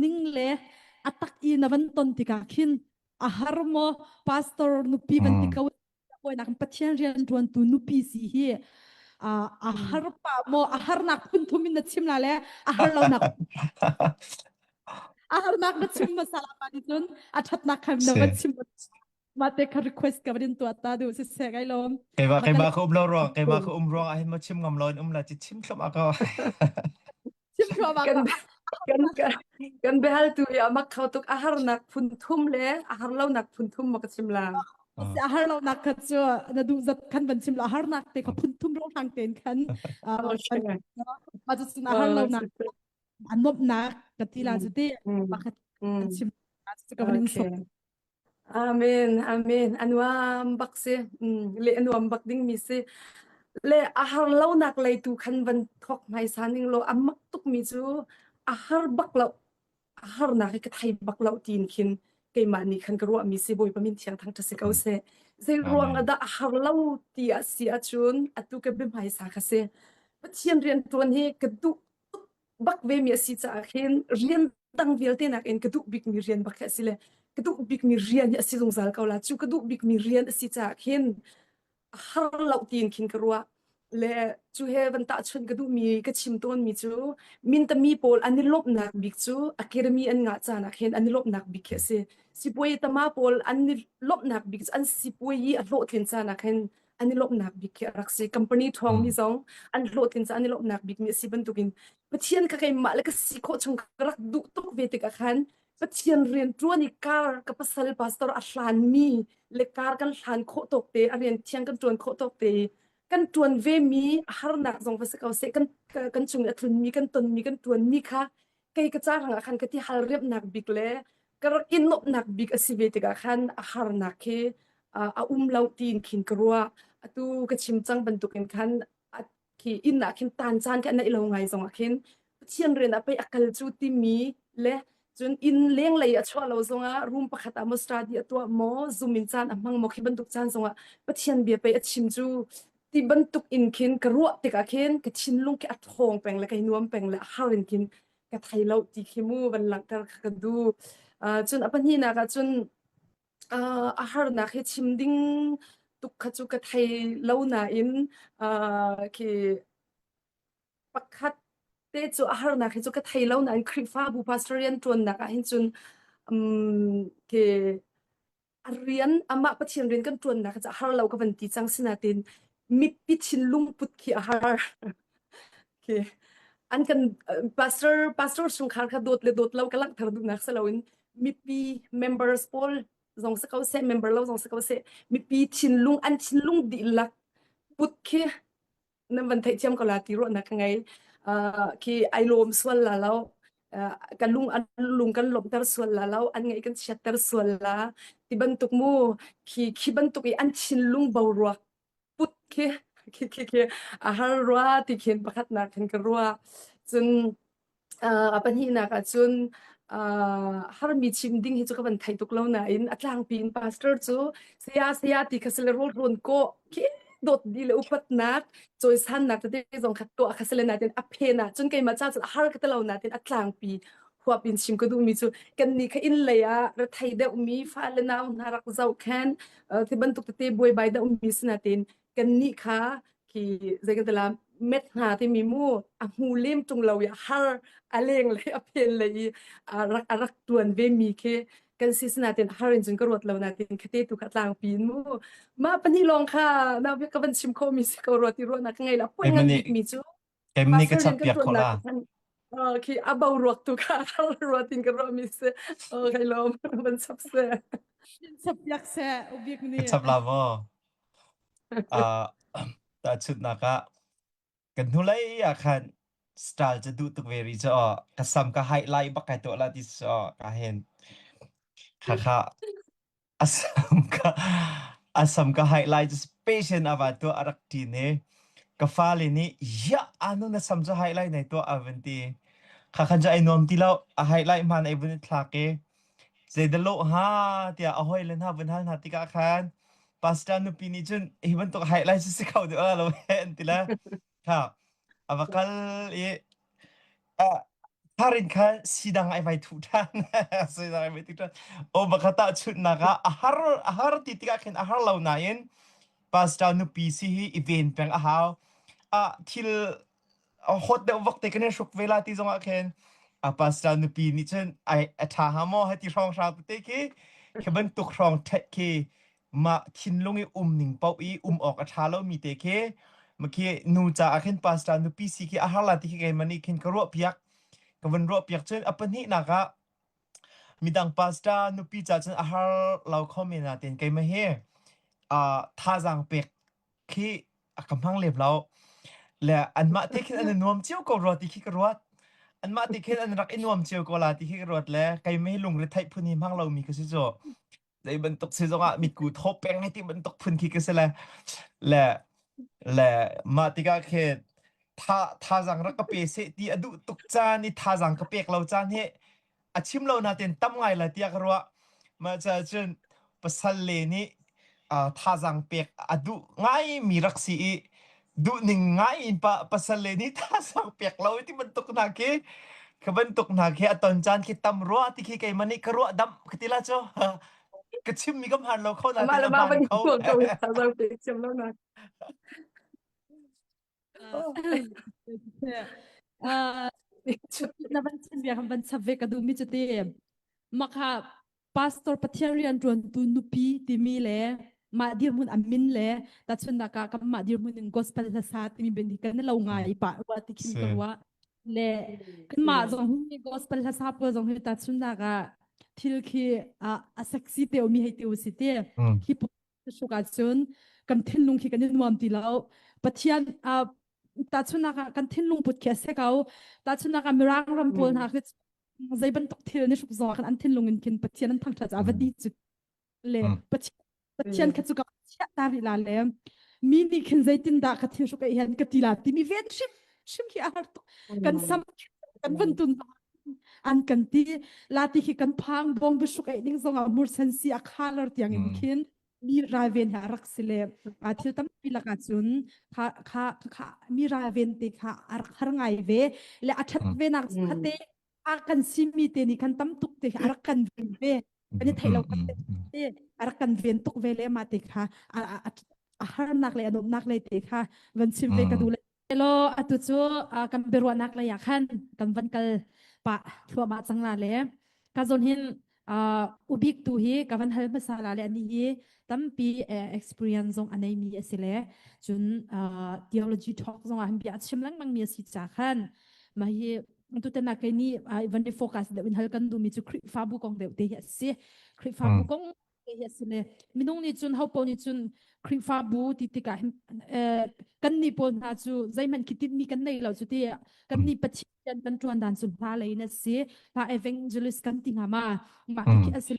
ning le a tak i na van ton tikah khin a har mo pastor nupi van ti ko nak pathian rian tuan tu nupi si hi a har pa mo a harnak phun thum in na chim la le a har lo nak a harnak na chim masala pa ni cun a thatnak khan na van chim Mah te kha request ka van in tuah ta duh si sek ai lawm. Keimah keimah ka um lo ruang keimah ka um ruang ah hin ma chim ngam lo in um la ci chim thluahmah ko. Chim thluahmah ko. Kan kan kan behal tu i amak kho tuk a harnak phun thum le a har lo nak phun thum ma ka chim la. A har lo nak kha cu na duh zat khan van chim la a harnak te kha phun thum ro hlang ten khan ma cu a har lo nak a nuamhnak ka ti la cu ti pakhat chim ka van in sok Amen, amen. A nuam bak si. Mm, le a nuam bak ding mi si. Le a har lonak lei tu khan van thok hmaisa ning law a mak tuk mi cu a har bak lo. A harnak hi ka thei bak lo tiin khin keimah nih khan ka ruah mi si Bawipa min thiang thang ṭha si ko seh. Zei ruang ah dah a har lo ti a si ahcun atu ka bia hmaisa kha si. Pathian rian ṭuan hi ka duh tuk bak ve mi a si caah khin rian. dang vialte nakin ka duh bikmi rian bak hi a si le ka duh bikmi rian hi a si zungzal ko la. Cu ka duh bikmi rian a si caah khin a har lo tiin khin ka ruah. Le cu he van tahchunh ka duhmi ka chim tawnmi cu mintami pawl an i lawmhnak bik cu a kirmi an ngah caan ah khin an i lawmhnak bik khi a si. Sipuai tama pawl an i lawmhnak bik cu an sipuai i a hlawhtlin caan ah khin an i lawmhnak bik khi a rak si. Company ṭhawngmi zong an hlawhtlin caan an i lawmhnak bikmi a si bantukin Pathian kha keimah le ka si khawh chung ka rak duh tuk ve tikah khan Pathian rian ṭuan i kar ka pasal pastor a hlanmi le kar kan hlan khawh tawk te a rian thiang kan ṭuan khawh tawk te kan ṭuan ve mi harnak zong va si ko seh kan kan cung i a tlunmi kan tonmi kan ṭuanmi kha kei ka ca hrangah khan ka ti hal riamhnak bik le ka rak i nuamhnak bik a si ve tikah khan a harnak khi a um lo tiin khin ka ruah. Atu ka chim cang bantukin khan khi inn ah khin tan caan khi a neih lo ngai zong ah khin Pathian rian ah pei a kal cu timi le cun inn lenglei a chuah lo zongah room pakhat ah maw study a tuah maw zoom in caan a hmang maw khi bantuk caan zongah Pathian bia pei a chim cu ti bantuk in khin ka ruah tikah khin ka thinlung khi a ṭhawng peng le kai nuam peng le a har in khin ka thei lo ti khi mu van langhter kha ka duh. Uh, cun a pahnihnak ah cun uh, a harnak hi chim ding tuk kha cu ka thei lo nain uh, khi pakhat te cu a harnak hi cu ka thei lo nain Khrihfabu pastor rian ṭuannak ah hin cun um, khi a rian amah Pathian rian kan ṭuannak cu a har lo ka van ti cang sinain mipi thinlung put khi a har. Khi an kan pastor pastor chungkhar kha dawt le dawt lo ka langhter duhnak si loin mipi members pawl zong si ko seh member lo zong si ko seh mipi thinlung an thinlung dihlak put khi nan van theihthiam ko la ti ruahnak ka ngei. Uh, khi ai lawm sual la lo. Uh, ka lung an lung kan lawmhter sual la lo, an ngaih kan chiatter sual la. Ti bantuk mu khi khi bantuk i an thinlung boruak put khi khi khi khi a har rua ti khin pakhatnak khin ka ruah. Cun a pahnihnak ah cun harmi chim ding hi cu ka van thei tuk lo nain a tlangpi in pastor cu saya saya ti kha si le rawl rawn kawh khi dawt di le upatnak cawisannak tete zong kha tuah kha si le nain a phen ah cun keimah ca cun a har ka ti lo nain a tlangpi huap in chim ka duhmi cu kan nih kha inn lei ah rethei deuhmi fale nau hna rak zohkhen ti bantuk tete buaibai deuhmi si nain kannih kha khi zei kan ti la met hna timi mu a hmu lem tung lo i a har a leng le a phen le i a rak a rak tuan ve mi khi kan si sinatin har in cun ka ruat lo natin khate tu kha tlangpi in mu mah pahnih lawng kha na ka van chim kho mi si ko ruat ti ruahnak ka ngei la poi ngan bik mi cu Keimah nih ka pastor rian chap kan piak khawh tuannak la. khan khi a bo ruak tu kha ruat in ka ruah mi si kai lom van chap se Chap piak seh ubik Ka nih. chap la maw? Uh, tahchunhnak ah kan hnulei ah khan style cu duh tuk ve rih cu aw ka sam ka highlight bak kai tuah la ti cu aw ka hen kha kha a sam ka a sam ka highlight cu patient ava tuah a rak ṭin i ka fale nih ya anu na sam cu highlight nai tuah a van ti kha khan cu ai nuam ti lo a highlight hman ai vun i thlak i Zeidah ha tiah a hawile hna vun hal hna tikah khan pastor nupi nih cun hi bantuk highlight cu si kho deuh la lo he an ti le kha a va kal i tharin kha sidang ai vai thuh ṭhan sidang ai vai thuh ṭhan o bakhat ah chunnak ah a har a har ti tikah khin a har lo nain pastor nupi si hi i ven peng a hau a thil a hot deuh vak te kan i hruk ve la ti zongah khin a pastor nupi nih cun ai a ṭha hnga maw hei ti hrawng hrang tete khi khi bantuk hrawng ṭhet khi mah thinlung i um ning paoh i um awk a ṭha lomi te khi ma khi nu caah khin pastor nupi si khi a har la ti khi keimah nih khin ka ruah piak ka vun ruah piak cun a pahnihnak ah midang pastor nupi ca cun a har lo kho men nain keimah hi uh, thazaang pek khi a ka hmang lem lo. Le anmah te khin an i nuam cio ko rua ti khi ka ruat. Anmah te khin an rak i nuam cio ko la ti khi ka ruat le keimah hi lungre theih phun hi hmang lomi ka si cu. Zei bantuk si zongah mitku thaw peng hei ti bantuk phun khi ka si le le le mah tikah khin tha thazaang rak ka pe seh ti a duh tuk caan i thazaang ka pek lo caan hi a chim lo nain tam ngai la tiah ka ruah. Mah caah cun pasal le nih uh, thazaang pek a duh ngaimi rak si i duhning ngai in pa pasal le nih thazaang pek lo ti bantuk hna khi. Ka bantuk hna khi a ton caan khi tam rua ti khi keimah nih ka ruah damh ka ti la cu. Ka chimmi ka hmaan lo kho Amah nain le a mah hmaan van kho. tuah ko thazaang pe thiam lo nak. Uh, na van chim bia kan van chap ve ka duh mi cu ti makha pastor Pathian rian ṭuantu nupi timi le mah dirhmun a min le tahchunhnak ah kanmah dirhmun in gospel hlasa timi ben hi kan lo ngai pah rua ti khin ka Si. ruah le kanmah zong hi gospel hlasa pawl zong hi tahchunhnak ah thil khi a sexy te mi hei ti u si ti Mm. hi hruk ahcun kan thinlung khi kan i nuam ti lo Pathian tahchunhnak ah kan thinlung put khi a si ko tahchunhnak ah Mirang ram pawl hna khi zei bantuk thil ni hruk zong khan an thinlung in khin Pathian an thangṭhat a va di cu le Pathian Pathian kha cu ka chiah ta rih la le mi nih khin zeitin dah ka thil hruk ei hian ka ti la timi ven hrim hrim khi a har tuk kan sam kan van tun an kan ti la ti khi kan phang bong bi hruk ei ding zong ah mursen si a color tiang in khin mi ralven he a rak si le a thil tampi lakah cun kha kha kha mi ralven te kha a rak har ngai ve le a ṭhat ve nak te a kan simi te nih khan tam tuk te a rak kan ven ve kan i theih lo te a rak kan ven tuk ve le mah te kha a harnak le a nuamhnak le te kha van chim ve ka duh le Hello, atu cu kan biaruahnak lei ah khan kan van kal pah thluahmah cang la le ka zawn hin ubik tu hi ka van hal hmasa la le ani hi tampi experience zong a nei mi a si le cun theology talk zong ah hin bia a chim lengmang mi a si ca khan mah hi tutan ah kei nih van i focus deuh in hal kan duh mi cu Khrihfabu kong deuh te hi a si Khrihfabu kong hi a si le minung nih cun hopo nih cun Khrihfabu ti tikah kan nih pawl hna cu zeihmanh khi tinhmi kan nei lo cu ti kan nih Pathian kan ṭuan dan cu hla lei in a si hla evangelist kan ti hnga ma mah khi a si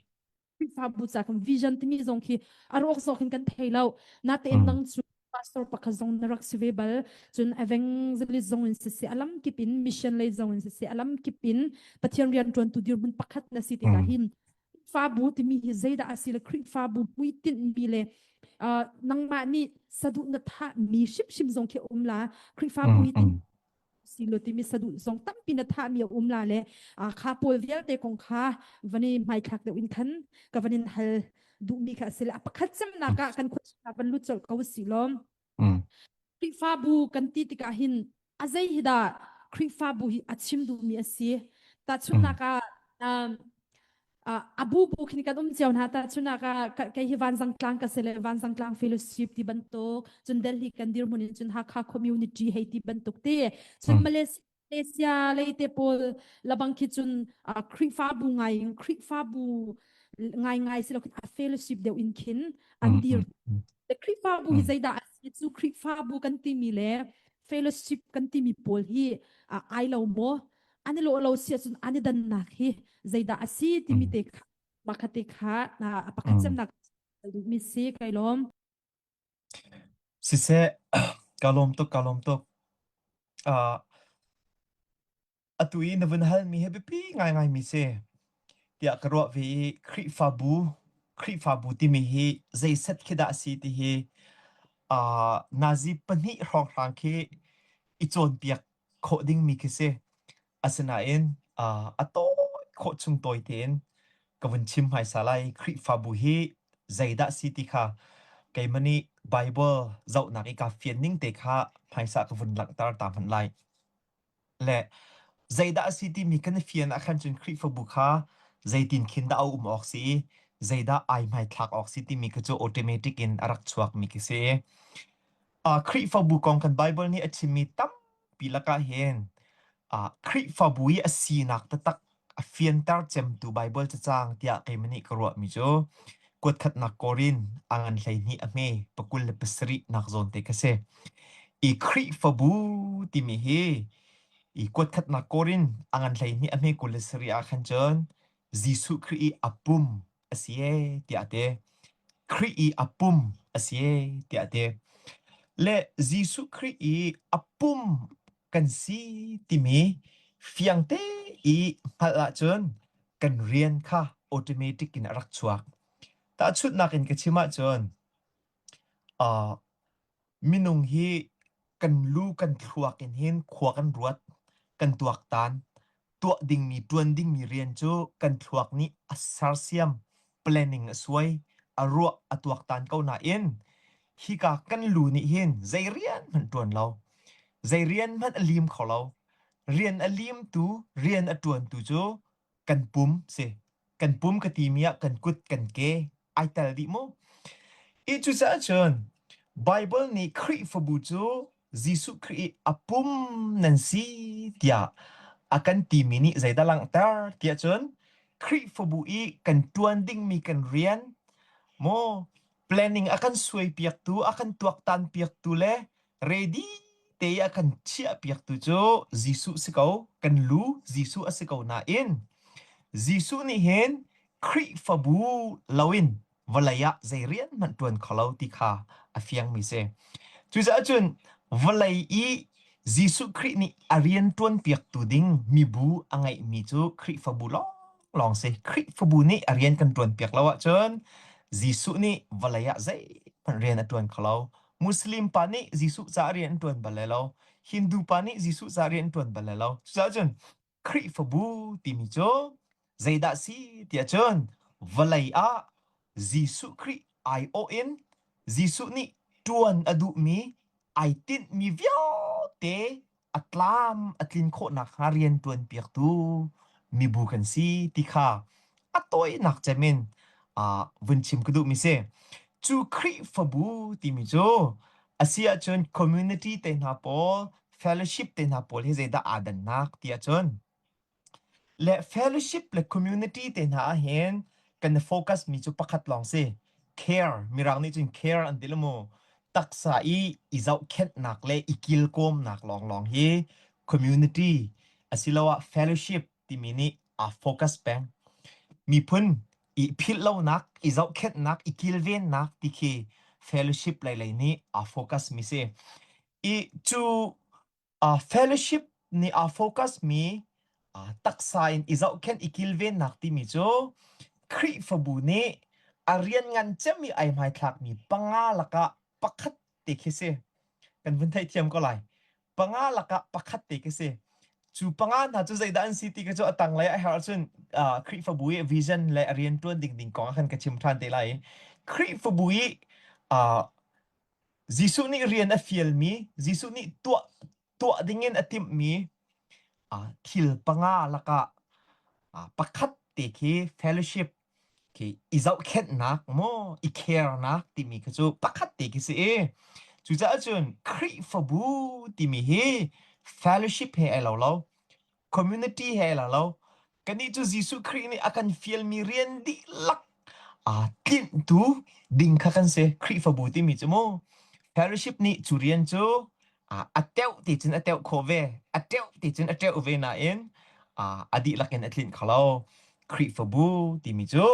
Khrihfabu ca kan vision timi zong khi a rawk zawk in kan thei lo natein nang cu pastor pakhat zong na rak si ve bal cun evangelist zong in siseh alam kip in mission lei zong in siseh alam kip in Pathian rian ṭuantu dirhmun pakhat na si tikah hin Khrihfabu timi hi zeidah a si le Khrihfabu hmuitinh mi le uh, nangmah nih saduh na thah mi hrimhrim zong khi um la Khrihfabu hi tin si lo timi saduh zong tampi na thah mi a um la le uh, kha pawl vialte kong kha vani hmaithlak deuh in khan ka van in hal duhmi kha a si le a pakhat cemnak ah kan khuachia van lut colh ko si lom Khrihfabu kan ti tikah hin a zei hi dah Khrihfabu hi a chim duhmi a si. Tahchunhnak ah um, a bu bu khin kan um cio hna tahchunhnak ah kei hi Vanzangtlang ka si le Vanzangtlang Fellowship ti bantuk cun Delhi kan dirhmun in cun Hakha Community hei ti bantuk ti cun Malaysia Malaysia lei te pawl labang khi cun Khrihfabu ngai in Khrihfabu ngai ngai si lo khin a fellowship deuh in khin an dir Le Khrihfabu hi zeidah a si cu Khrihfabu kan timi le fellowship kan timi pawl hi ai lo maw an i lawh lo si ahcun an i dannak hi zeidah a si timi te kha makha te kha a pakhat cemnak duhmi si kai lawm. Siseh, ka lawm tuk, ka lawm tuk. Uh, Atu i na vun halmi hi biapi ngaingaimi si tiah ka ruah ve i Khrihfabu Khrihfabu timi hi zeiset khi dah a si ti hi uh, nazi pahnih hrawnghrang khi i cawnpiak khawh dingmi khi si. Asinain uh, a tawi khawh chung tawi tein ka vun chim hmaisa lai. Khrihfabu hi zeidah si ti kha keimah nih Bible zohnak i kaa fian ning te kha hmaisa ka vun langhter ta hmanh lai. Le zeidah a si timi kan i fian ah khan cun Khrihfabu kha zeitin khin dah a um awk si i zeidah ai hmaithlak awk si timi kha cu automatic in a rak chuakmi khi si. Uh, Khrihfabu kong kan Bible nih a chimmi tampi lakah hin uh, Khrihfabu i a sinak taktak a fianter cemtu Baibal cacang tiah keimah nih ka ruahmi cu kuatkhatnak Korin a ngan 12 a hme pakul le pasarih nak zawn te kha si. I Khrihfabu timi hi i kuatkhatnak Korin a ngan 12 a hme 27 ah khan cun Jesuh Khrih i a pum a si ee tiah a ti. Khrih i a pum a si ee tiah a ti. Le Jesuh Khrih i a pum kan si timi fiangte i hngalh ahcun kan rian kha automatic in a rak chuak. Tahchunhnak in ka chim ahcun uh, minung hi kan lu kan thluak in hin khua kan ruat, kan tuaktan. tuah dingmi ṭuan dingmi rian cu kan thluak nih a sersiam, planning a suai, a ruah, a tuaktan ko nain hika kan lu nih hin zei rian hmanh ṭuan lo, zei rian hmanh a lim kho lo. Rian a limtu, rian a ṭuantu cu kan pum si. Kan pum ka timi ah kan kut, kan ke ai tel dih mu. I cucaah cun Bible nih Khrihfabu cu Jesuh Khrih i a pum nan si tiah a kan timi nih zeidah langhter tiah cun Khrihfabu i kan ṭuan dingmi kan rian maw planning a kan suaipiaktu, a kan tuaktan piaktu le ready te i a kan chiahpiaktu cu Jesuh si ko, kan lu Jesuh a si ko nain Jesuh nih hin Khrihfabu loin vawlei ah zei rian hmanh ṭuan kho lo ti kha a fiangmi si. Cucaah cun vawlei i Jesuh Khrih nih a rian ṭuanpiaktu ding mibu a ngeihmi cu Khrihfabu lawnglawng si. Khrihfabu nih a rian kan ṭuanpiak lo ahcun Jesuh nih vawlei ah zeihmanh rian a ṭuan kho lo. Muslim pa nih Jesuh caah rian an ṭuan bal lai lo. Hindu pa nih Jesuh caah rian an ṭuan bal lai lo. Cucaah cun Khrihfabu timi cu zeidah si tiah cun vawlei ah Jesuh Khrih aiawh in Jesuh nih ṭuan a duhmi ai tinhmi vialte a tlam a tlin khawh nakhnga rian ṭuanpiaktu mibu kan si ti kha a tawinak cem in uh, vun chim ka duhmi si. Cu Khrihfabu timi cu a si ahcun community te hna pawl, fellowship te hna pawl hi zeidah aa dannak ti ahcun le fellowship le community te hna ahhin kan i focus mi cu pakhat lawng si. Care, mirang nih cun care an ti lo mu. Taksa i i zohkhenhnak le i kilkawmnak lawnglawng hi community asiloah fellowship timi nih aa focus peng. Miphun i philhlonak, i zohkhenhnak, i kilvennak ti khi fellowship lei lei nih aa focus mi si. I cu uh, fellowship nih aa focus mi uh, taksa in i zohkhenh i kilvennak timi cu Khrihfabu nih a rian ngan cem i ai hmaithlakmi panga lakah pakhat te khi si. Kan vun theihthiam ko lai. Panga lakah pakhat te khi si. Cu panga hna cu zeidah an si ti kha cu a tanglei a herh ahcun uh, Khrihfabu i vision le a rian ṭuan ding ding kong ah khan ka chim ṭhan te lai. Khrihfabu i uh, Jesuh nih rian a fialmi, Jesuh nih tuah tuah dingin a timhmi uh, thil panga lakah uh, pakhat te khi fellowship khi i zohkhenhnak maw i care-nak timi kha cu pakhat te khi si i cucaah cun Khrihfabu timi hi fellowship he ai lo lo community he ai lo lo kannih cu Jesuh Khrih nih a kan fialmi rian dihlak aa tlinhtu ding kha kan si Khrihfabu timi cu mu fellowship nih cu rian cu a teuh ti cun a teuh khawh ve a teuh ti cun a teuh ve nain a dihlak in a tlinh kho lo Khrihfabu timi cu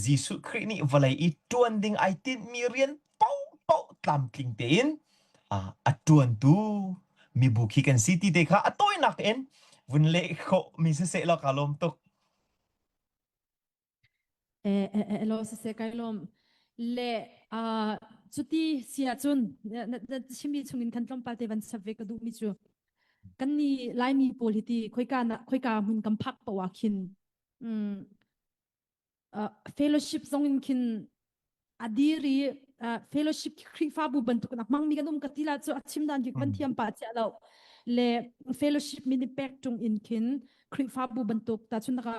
Jesuh Khrih nih vawlei i ṭuan ding ai tinhmi rian paohpaoh tlamtling tein a ṭuantu mibu khi kan si ti te kha a tawinak in vun leh khawh mi siseh law kaa lawm tuk. Eh, eh, eh, lo siseh kai lawm. Le uh, cuti si ahcun na, na, na chimmi chungin khan tlawmpal te van sap ve ka duhmi cu kan ni Laimi pawl hi ti khoika na khoika hmun kan phak paoh ah khin mm, uh, fellowship zong in khin a dir i uh, fellowship Khrihfabu bantuk in a hmangmi kan um ka ti la cu a chim dan ki kan thiam pa chia lo le fellowship min i pek tung in khin Khrihfabu bantuk ta chun naka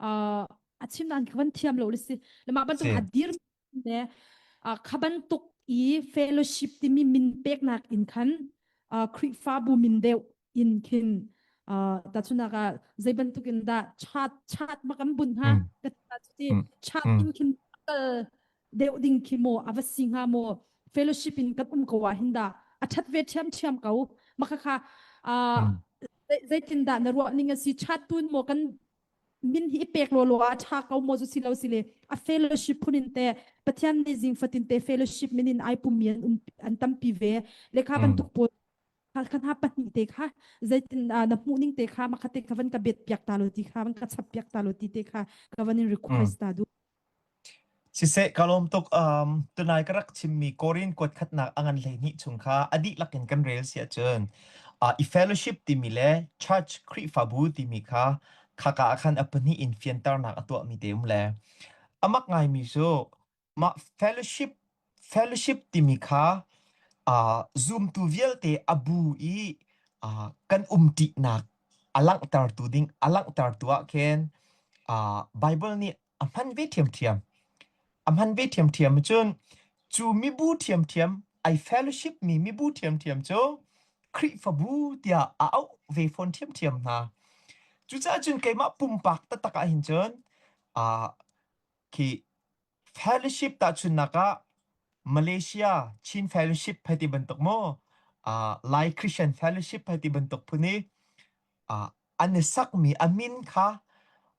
uh, a chim dan ki kan thiam lo le si le mah bantuk a dir le uh, kha bantuk i fellowship timi min peknak in khan uh, Khrihfabu min deuh in khin uh, tachunak ah zei bantuk in dah chat chat mak an bunh ha ka ti chat in khin kal deuh ding khi maw ava si hnga maw fellowship in kan um ko ah hin dah a that ve thiam thiam ko maka kha uh, zeitin dah na ruah ning a si chat tun maw kan min hi pek lo lo a tha ko maw zu si lo si le a fellowship phunin te pathian nih zing fatin te fellowship min in ai pum mi an um an tampi ve lekha bantuk pawl kha hna pahnih te kha zeitin na hmuh ning te kha makha te kha van ka bet piak ta lo ti kha van ka chap piak ta lo ti te kha ka van in request ta du Siseh ka lawm tuk um, tunai ka rak chimmi Korin kuat khatnak a ngan 12 chung kha a dihlak in kan rel si ahcun. I fellowship timi le church Khrihfabu timi kha khaka ah khan a pahnih in fianternak a tuahmi te um le a mak ngaimi cu mah fellowship fellowship timi kha uh, zumtu vialte a bu i uh, kan umṭinak a langhtertu ding a langhtertu ah khin uh, Bible nih a hman ve ṭhiamṭhiam. A hman ve ṭhiamṭhiam cun cu mibu ṭhiamṭhiam ai fellowship mi mibu ṭhiamṭhiam cu Khrihfabu tiah a auh ve fawn ṭhiamṭhiam hna. Cucaah cun keimah pumpak taktak ah hin cun uh, khi fellowship tahchunnak ah Malaysia Chin Fellowship hei ti bantuk maw uh, Lai Christian Fellowship hei ti bantuk phun i uh, an i sakmi a min kha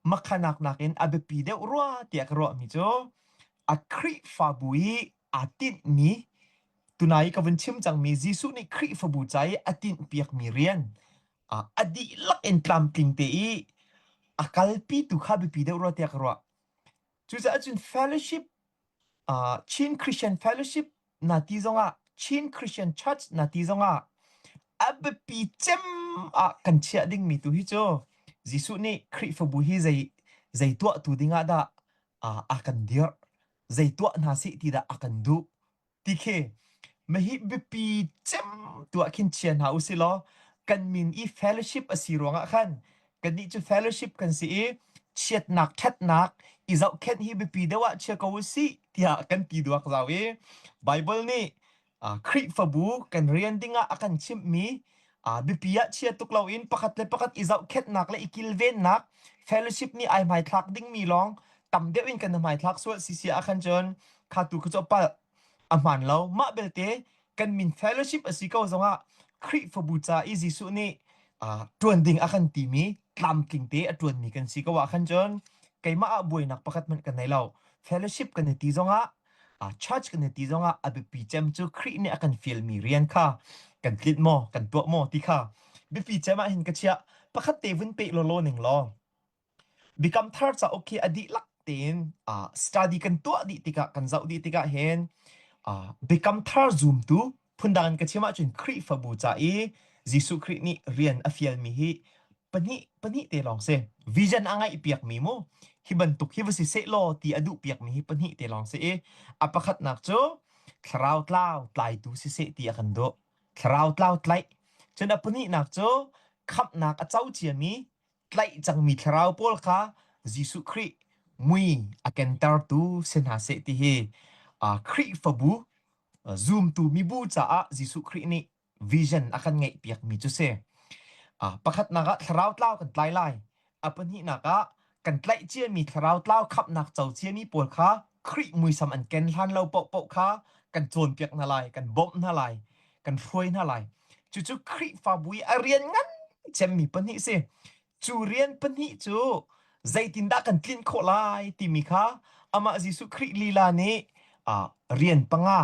makhanak nakin a biapi deuh rua tiah ka ruahmi cu a Khrihfabu i aa tinhmi tunai ka vun chim cangmi Jesuh nih Khrihfabu ca i a tinhpiakmi rian a dihlak in tlamtling te i a kalpitu kha biapi deuh rua tiah ka ruah. Cucaah cun fellowship uh, Chin Christian Fellowship na ti zongah Chin Christian Church na ti zongah a biapi cem ah kan chiah dingmi tu hi cu Jesuh nih Khrihfabu hi zei zei tuahtu dingah dah uh, a kan dirh zei tuah hna sih ti dah a kan duh ti khi mahi biapi cem tuah khin chia hna usih law kan min i fellowship a si ruangah khan kannih cu fellowship kan si i chiatnak ṭhatnak i zohkhenh hi biapi deuh ah chia ko usih tiah kan ti duak zau i Bible nih Khrihfabu kan rian dingah a kan chimhmi biapi ah chia tuk loin pakhat le pakhat i zohkhenhnak le i kilvennak fellowship nih ai hmaithlak dingmi lawng tam deuh in kan hmaithlak sual si si ah khan cun kha tu kha cu a palh a hmaan lo mah belte kan min fellowship a si ko zongah Khrihfabu ca i Jesuh nih ṭuan ding a kan timi tlamtling te a ṭuanmi kan si ko ah khan cun keimah ah buainak pakhat hmanh kan nei lo fellowship kan i ti zongah church kan i ti zongah a biapi cem cu Khrih nih a kan fialmi rian kha kan tlinh maw kan tuah maw ti kha biapi cem ah hin ka chiah pakhat te vun peh lawlaw ning law Biakam Thar cauk khi a dihlak tein uh, study kan tuah dih tikah kan zoh dih tikah hin uh, Biakam Thar zumtu phundang in ka chim ahcun Khrihfabu ca i Jesuh Khrih nih rian a fialmi hi pahnih pahnih te lawng si. Vision a ngaih piakmi mu hi bantuk hi va si seh law ti a duh piakmi hi pahnih te lawng si i a pakhatnak cu thlarau tlau tlaitu si seh ti a kan duh. Thlarau tlau tlaih. Cun a pahnihnak cu khamhnak a co ciami tlaih cangmi thlarau pawl kha Jesuh Khrih mui a kentertu si hna seh ti hi Khrihfabu zumtu mibu caah Jesuh Khrih nih vision a kan ngeihpiakmi cu si. Pakhatnak ah thlarau tlau kan tlai lai. A pahnihnak ah kan tlaih ciami thlarau tlau khamhnak co ciami pawl kha Khrih muisam an ken hlan lo paohpaoh kha kan cawnpiak hna lai, kan bawmh hna lai, kan hruai hna lai. Cucu Khrihfabu i a rian ngan cemmi pahnih si. Cu rian pahnih cu zeitindah kan tlinh khawh lai timi kha amah Jesuh Khrih lila nih uh, rian panga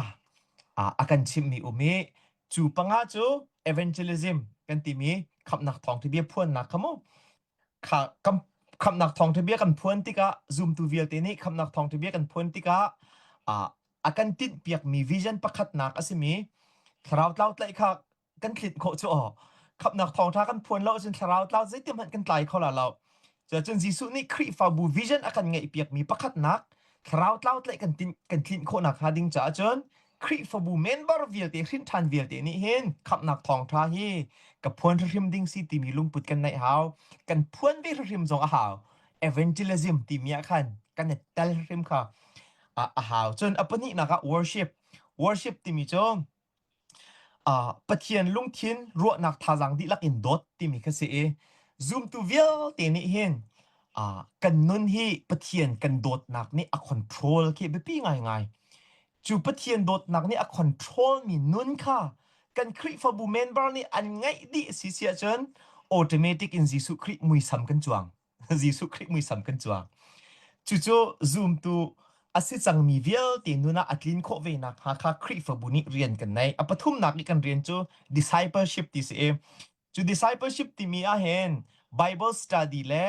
uh, a kan chimhmi um i cu panga cu evangelism kan timi khamhnak thawngtha bia phuannak kha mu kha kam khamhnak thawngtha bia kan phuan tikah zumtu vialte nih khamhnak thawngtha bia kan phuan tikah uh, a kan tinhpiakmi vision pakhatnak a simi thlarau tlau tlaih kha kan tlinh khawh cu aw khamhnak thawngṭha kan phuan lo ahcun thlarau tlau zeitin hmanh kan tlai kho la lo cun Jesuh nih Khrihfabu vision a kan ngeihpiakmi pakhatnak thlarau tlau tlaih kan tin kan tlinh khawhnak hnga ding caah cun Khrihfabu member vialte hrinṭhan vialte nih hin khamhnak thawngṭha hi ka phuan hrim ding si timi lungput kan neih hau kan phuan ve hrim zong a hau evangelism timi ah khan kan i tel hrim kha a hau cun a pahnihnak ah worship worship timi cu uh, Pathian lungthin ruahnak thazaang dihlak in dawt timi kha si i zumtu vialte nih hin uh, kan nun hi Pathian kan dawtnak nih a control khi biapi ngaingai cu Pathian dawtnak nih a control mi nun kha kan Khrihfabu member nih an ngaih dih si si ahcun automatic in Jesuh Khrih muisam kan cuang Jesuh Khrih muisam kan cuang. Cucu zumtu a si cangmi vialte nun ah a tlin khawh ve nakhnga kha Khrihfabu nih rian kan nei. A pathumnak i kan rian cu discipleship ti si i cu discipleship timi ah hin Bible study le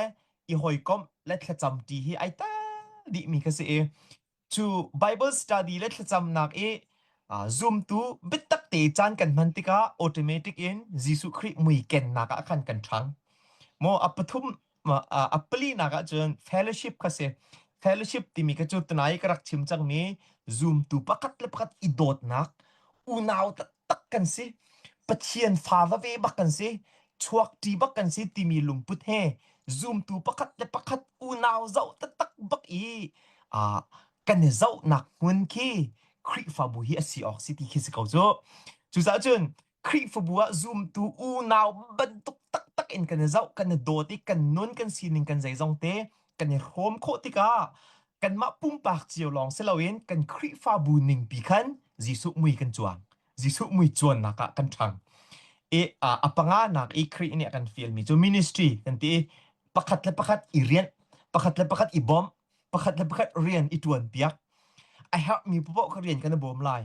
i hawikomh le thlacam ṭi hi ai tel dihmi kha si i cu Bible study le thlacamnak i Zumtu biatak te caan kan hman tikah automatic in Jesuh Khrih mui kennak ah khan kan ṭhang. Maw a pathum a palinak ah cun fellowship kha si. Fellowship timi kha cu tunai ka rak chim cangmi zumtu pakhat le pakhat i dawtnak unau taktak kan si. Pathian fa va ve bak kan si. Chuak ṭi bak kan si timi lungput he zumtu pakhat le pakhat unau zoh taktak bak i kan i zohnak hmun khi Khrihfabu hi a si awk si ti khi si ko cu. Cucaah cun Khrihfabu ah zumtu unau bantuk taktak in kan i zoh, kan i dawt i kan nun, kan sining, kan zeizong te kan i hrawm khawh tikah kanmah pumpak cio lawng si loin kan Khrihfabu ningpi khan Jesuh mui kan cuang. Jesuh mui cuannak ah kan ṭhang. I a panganak i Khrih nih a kan fialmi cu ministry kan ti i pakhat le pakhat i rianh, pakhat le pakhat i bawmh, pakhat le pakhat rian i ṭuan piak. A herhmi paoh kha rian kan i bawm lai.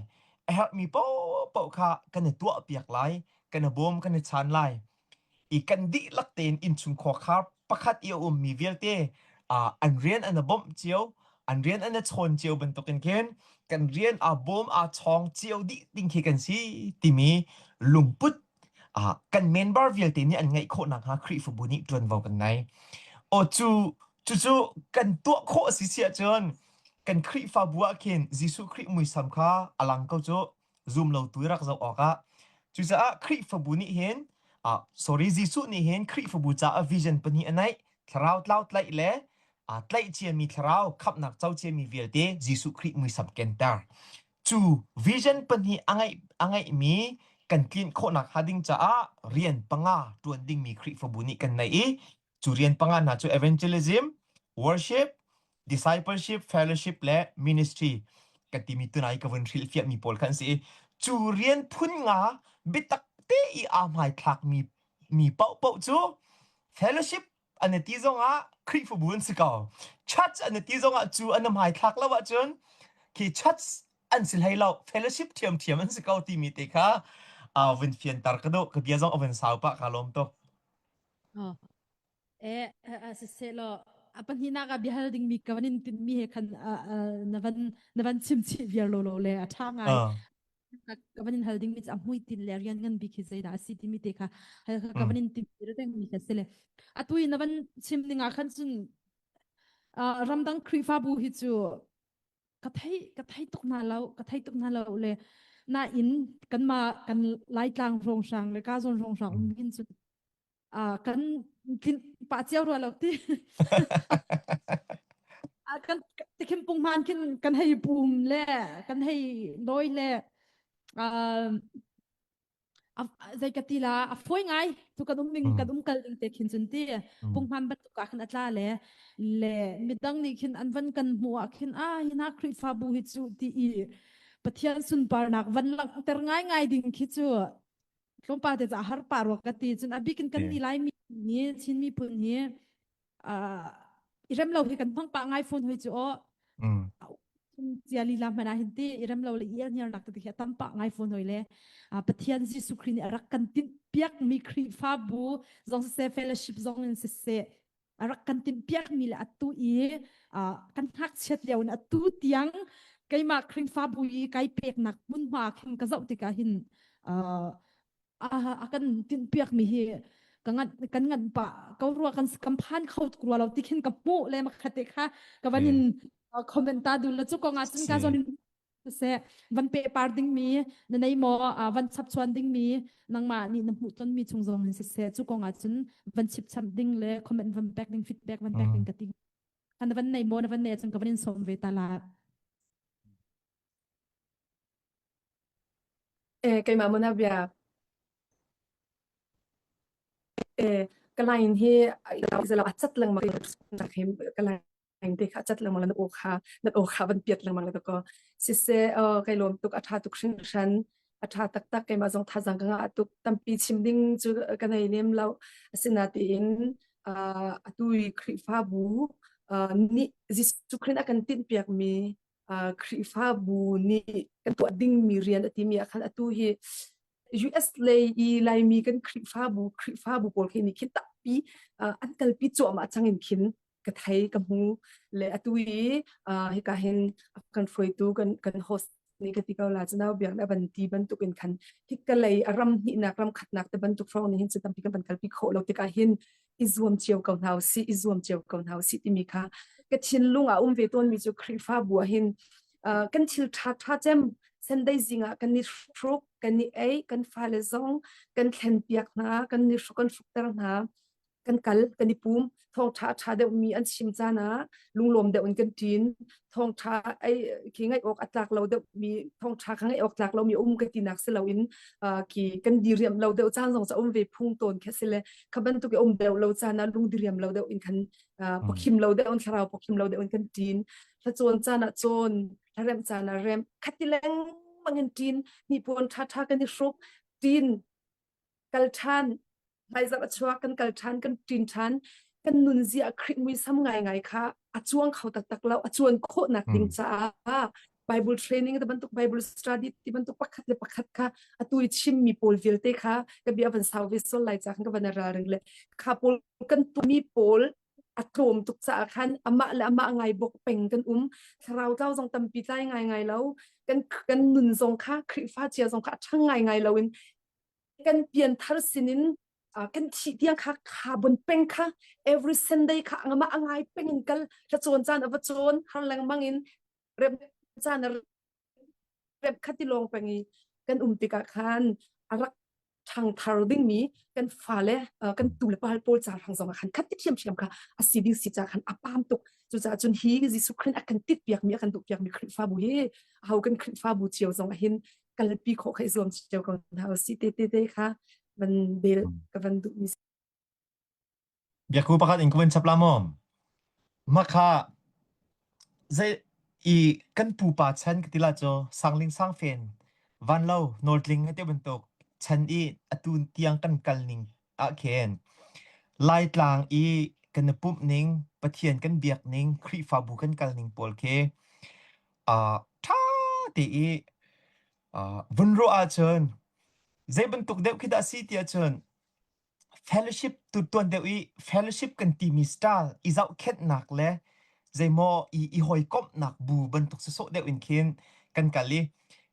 A herhmi paohpaoh kha kan i tuah piak lai, kan i bawm, kan i chan lai. I kan dihlak tein innchung khuakhar pakhat i a ummi vialte uh, an rian an i bawmh cio, an rian an i chawn cio bantukin khin kan rian aa bawm aa chawng cio dih ding khi kan si timi lungput uh, kan member vialte nih an ngeih khawh nakhnga Khrihfabu nih ṭuanvo kan ngei. Aw cu Cucu kan tuah khawh a si si ahcun kan Khrihfabu ah khin Jesuh Khrih muisam kha a lang ko cu zum lo tu rak zoh awkah. Cucaah Khrihfabu nih hin ah sorry Jesuh nih hin Khrihfabu caah vision pahnih a neih thlarau tlau tlaih le aa tlaih ciami thlarau khamhnak co ciami vialte Jesuh Khrih muisam kenter. Cu vision pahnih a ngeih a ngeihmi kan tlinh khawhnak hnga ding caah rian panga ṭuan dingmi Khrihfabu nih kan neih i Cu rian panga hna cu evangelism, worship, discipleship, fellowship le ministry ka timi tunai ka vun hrilhfiahmi pawl kha an si i cu rian phun nga biatak te i aa hmaithlakmi mi paohpaoh cu fellowship an i ti zongah Khrihfabu an si ko. Church an i ti zongah cu an i hmaithlak lo ahcun khi church an si hlei lo fellowship ṭhiamṭhiam an si ko timi te kha uh, vun fianter ka duh ka bia zong a vun sau pah ka lawm tuk. Oh. Eh, siseh law a pahnihnak ah biahal dingmi ka van in tinhmi he khan na van na van chim chih viar lo lo le a ṭha ngai. Ka van in hal dingmi cu a hmuitinh le rian ngan bik hi zeidah a si timi te kha hal kha ka van in timh reng mi kha si le atu i na van chim ning ah khan cun ramdang Khrihfabu hi cu ka thei ka thei tuk hna lo ka thei tuk hna lo le nain kanmah kan Laitlang hrawnghrang le ka zawn hrawnghrang um hin cun kan tlin pah cio rua lo ti kan tikhin punghman khin kan hei pum le kan hei lawi le zei ka ti la a fawi ngai tu kan um ning kan um kal ding te khin cun ti punghman bantuk ah khin a tla le le midang nih khin an van kan hmuh ah khin a hi na Khrihfabu hi cu ti i Pathian sunparnak van langhter ngai ngai ding khi cu tlawmpal te ca har pa rua ka ti cun a bikin kan ni lai mi ni Chin miphun hi i rem lo hi kan hmang pah ngai phone hoi cu aw cia lila hmanh ah hin ti i rem lo le i elhniar nak te khi a tam pah ngai phone hoi le Pathian Jesuh Khrih nih a rak kan tinh piak mi Khrihfabu zong siseh fellowship zong in siseh a rak kan tinh piak mi le atu i kan ngakchiat lio in atu tiang keimah Khrihfabu i kai peknak hmunhma khin ka zoh tikah hin a kan tinhpiak mi hi ka ngan kan ngan pa ko rua kan kan phan kho tuk rua lo ti khin ka hmuh le makhate kha ka van in comment ta dul la chu ko nga cun ka zon in se van pe par ding mi na nei mo van chap chuan ding mi nangma nih na hmuh ton mi chung zong in se se chu ko nga cun van chip cham ding le comment van pek ding feedback van pek ding ka ti kan van nei mo na van nei cun ka van in som ve ta la Eh, keimah maw na bia? Eh, ka line hi a cat lengmang hi ka line te kha a cat lengmang la na aw kha na aw kha van piat lengmang la ka siseh uh, kai lawm tuk a ṭha tuk hringhran a ṭha taktak keimah zong thazaang ka ngah tuk tampi chim ding cu ka nei lem lo asinatiin uh, atu i Khrihfabu uh, nih Jesuh Khrih a kan tinhpiakmi Khrihfabu nih kan tuah dingmi rian a timi ah khan atu hi US lei i Laimi kan Khrihfabu Khrihfabu pawl khi nih khin tampi an kalpi cuahmah cang in khin ka thei ka hmu le atu i hika hin kan hruaitu kan kan host. Ni ka ti ko la cu nau biak na van ti bantuk in khan hika lei a ram hnihnak ram khatnak te bantuk hrawng nih hin cu tampi kan van kalpi khawh lo tikah hin i zuam cio ko hna usih i zuam cio ko hna usih timi kha ka thinlung ah um ve tawn mi cu Khrihfabu ah hin uh, kan thil ṭha ṭha cem Sunday zing ah kan i hruk kan i ei kan fale zong kan thlen piak hna kan i hruk kan hrukter hna kan kal kan i pum thawngṭha a ṭha deuhmi an chim caan ah lunglawm deuh in kan ṭin thawngṭha ei khi ngaih awk a tlak lo deuhmi thawngṭha kha ngaih awk tlak lomi um ka tinak si loin khi kan diriam lo deuh caan zong ca um ve phung tawn khi si le kha bantuk i um deuh lo caan ah lung diriam lo deuh in khan pawkhim lo deuh in thlarau pawkhim lo deuh in kan ṭin hlacawn caan ah cawn hlaremh caan ah remh khati lengmang in ṭin hnipuan ṭhaṭha kan i hruk ṭin kal ṭhan hmaizarh a chuak kan kal ṭhan kan ṭin ṭhan kan nunzia Khrih muisam ngaingai kha a cuang kho taktak lo a cuan khawhnak ding caah Bible training te bantuk Bible study ti bantuk pakhat le pakhat kha atu i chimmi pawl vialte kha ka bia van sau ve sol lai ca khan ka van ralring le kha pawl kan tumi pawl a tlawm tuk caah khan amah le amah ngai bok peng kan um thlarau tlau zong tampi tlai ngai ngai lo kan kan nun zong kha Khrihfa cia zong kha a ṭhang ngai ngai lo in kan pianthar sinin uh, kan thih tiang kha kha bon peng kha every Sunday kha angama angai peng in kal hla cawn caan ava cawn har lengmang in rem caan rem khati lawng peng i kan um tikah khan arak ṭhangthar dingmi kan fale kan tu le pa pawl ca hrang zong ah khan khat ti thiam thiam kha a si ding si ca khan a pam tuk cucaah cun hi Jesuh Khrih a kan tit piakmi a kan duh piakmi Khrihfabu hi ho kan Khrihfabu cio zong ah hin kalpi khawh kha i zuam cio ko hna usih te te te kha van bel ka van duh mi Biaku pakhat in ka van chap la maw? Makha zei i kan pupa chan ka ti la cu sangling sangfen vanlo nawltling te bantuk chan i atu tiang kan kal ning ah khin Laitlang i kan i pumh ning Pathian kan biak ning Khrihfabu kan kal ning pawl khi uh, ṭha te i uh, vun ruah ahcun zei bantuk deuh khi dah si ti ahcun fellowship tu tuan deuh i fellowship kan timi style i zohkhenhnak le zeimaw i i hawikomhnak bu bantuk sawsawh deuh in khin kan kal i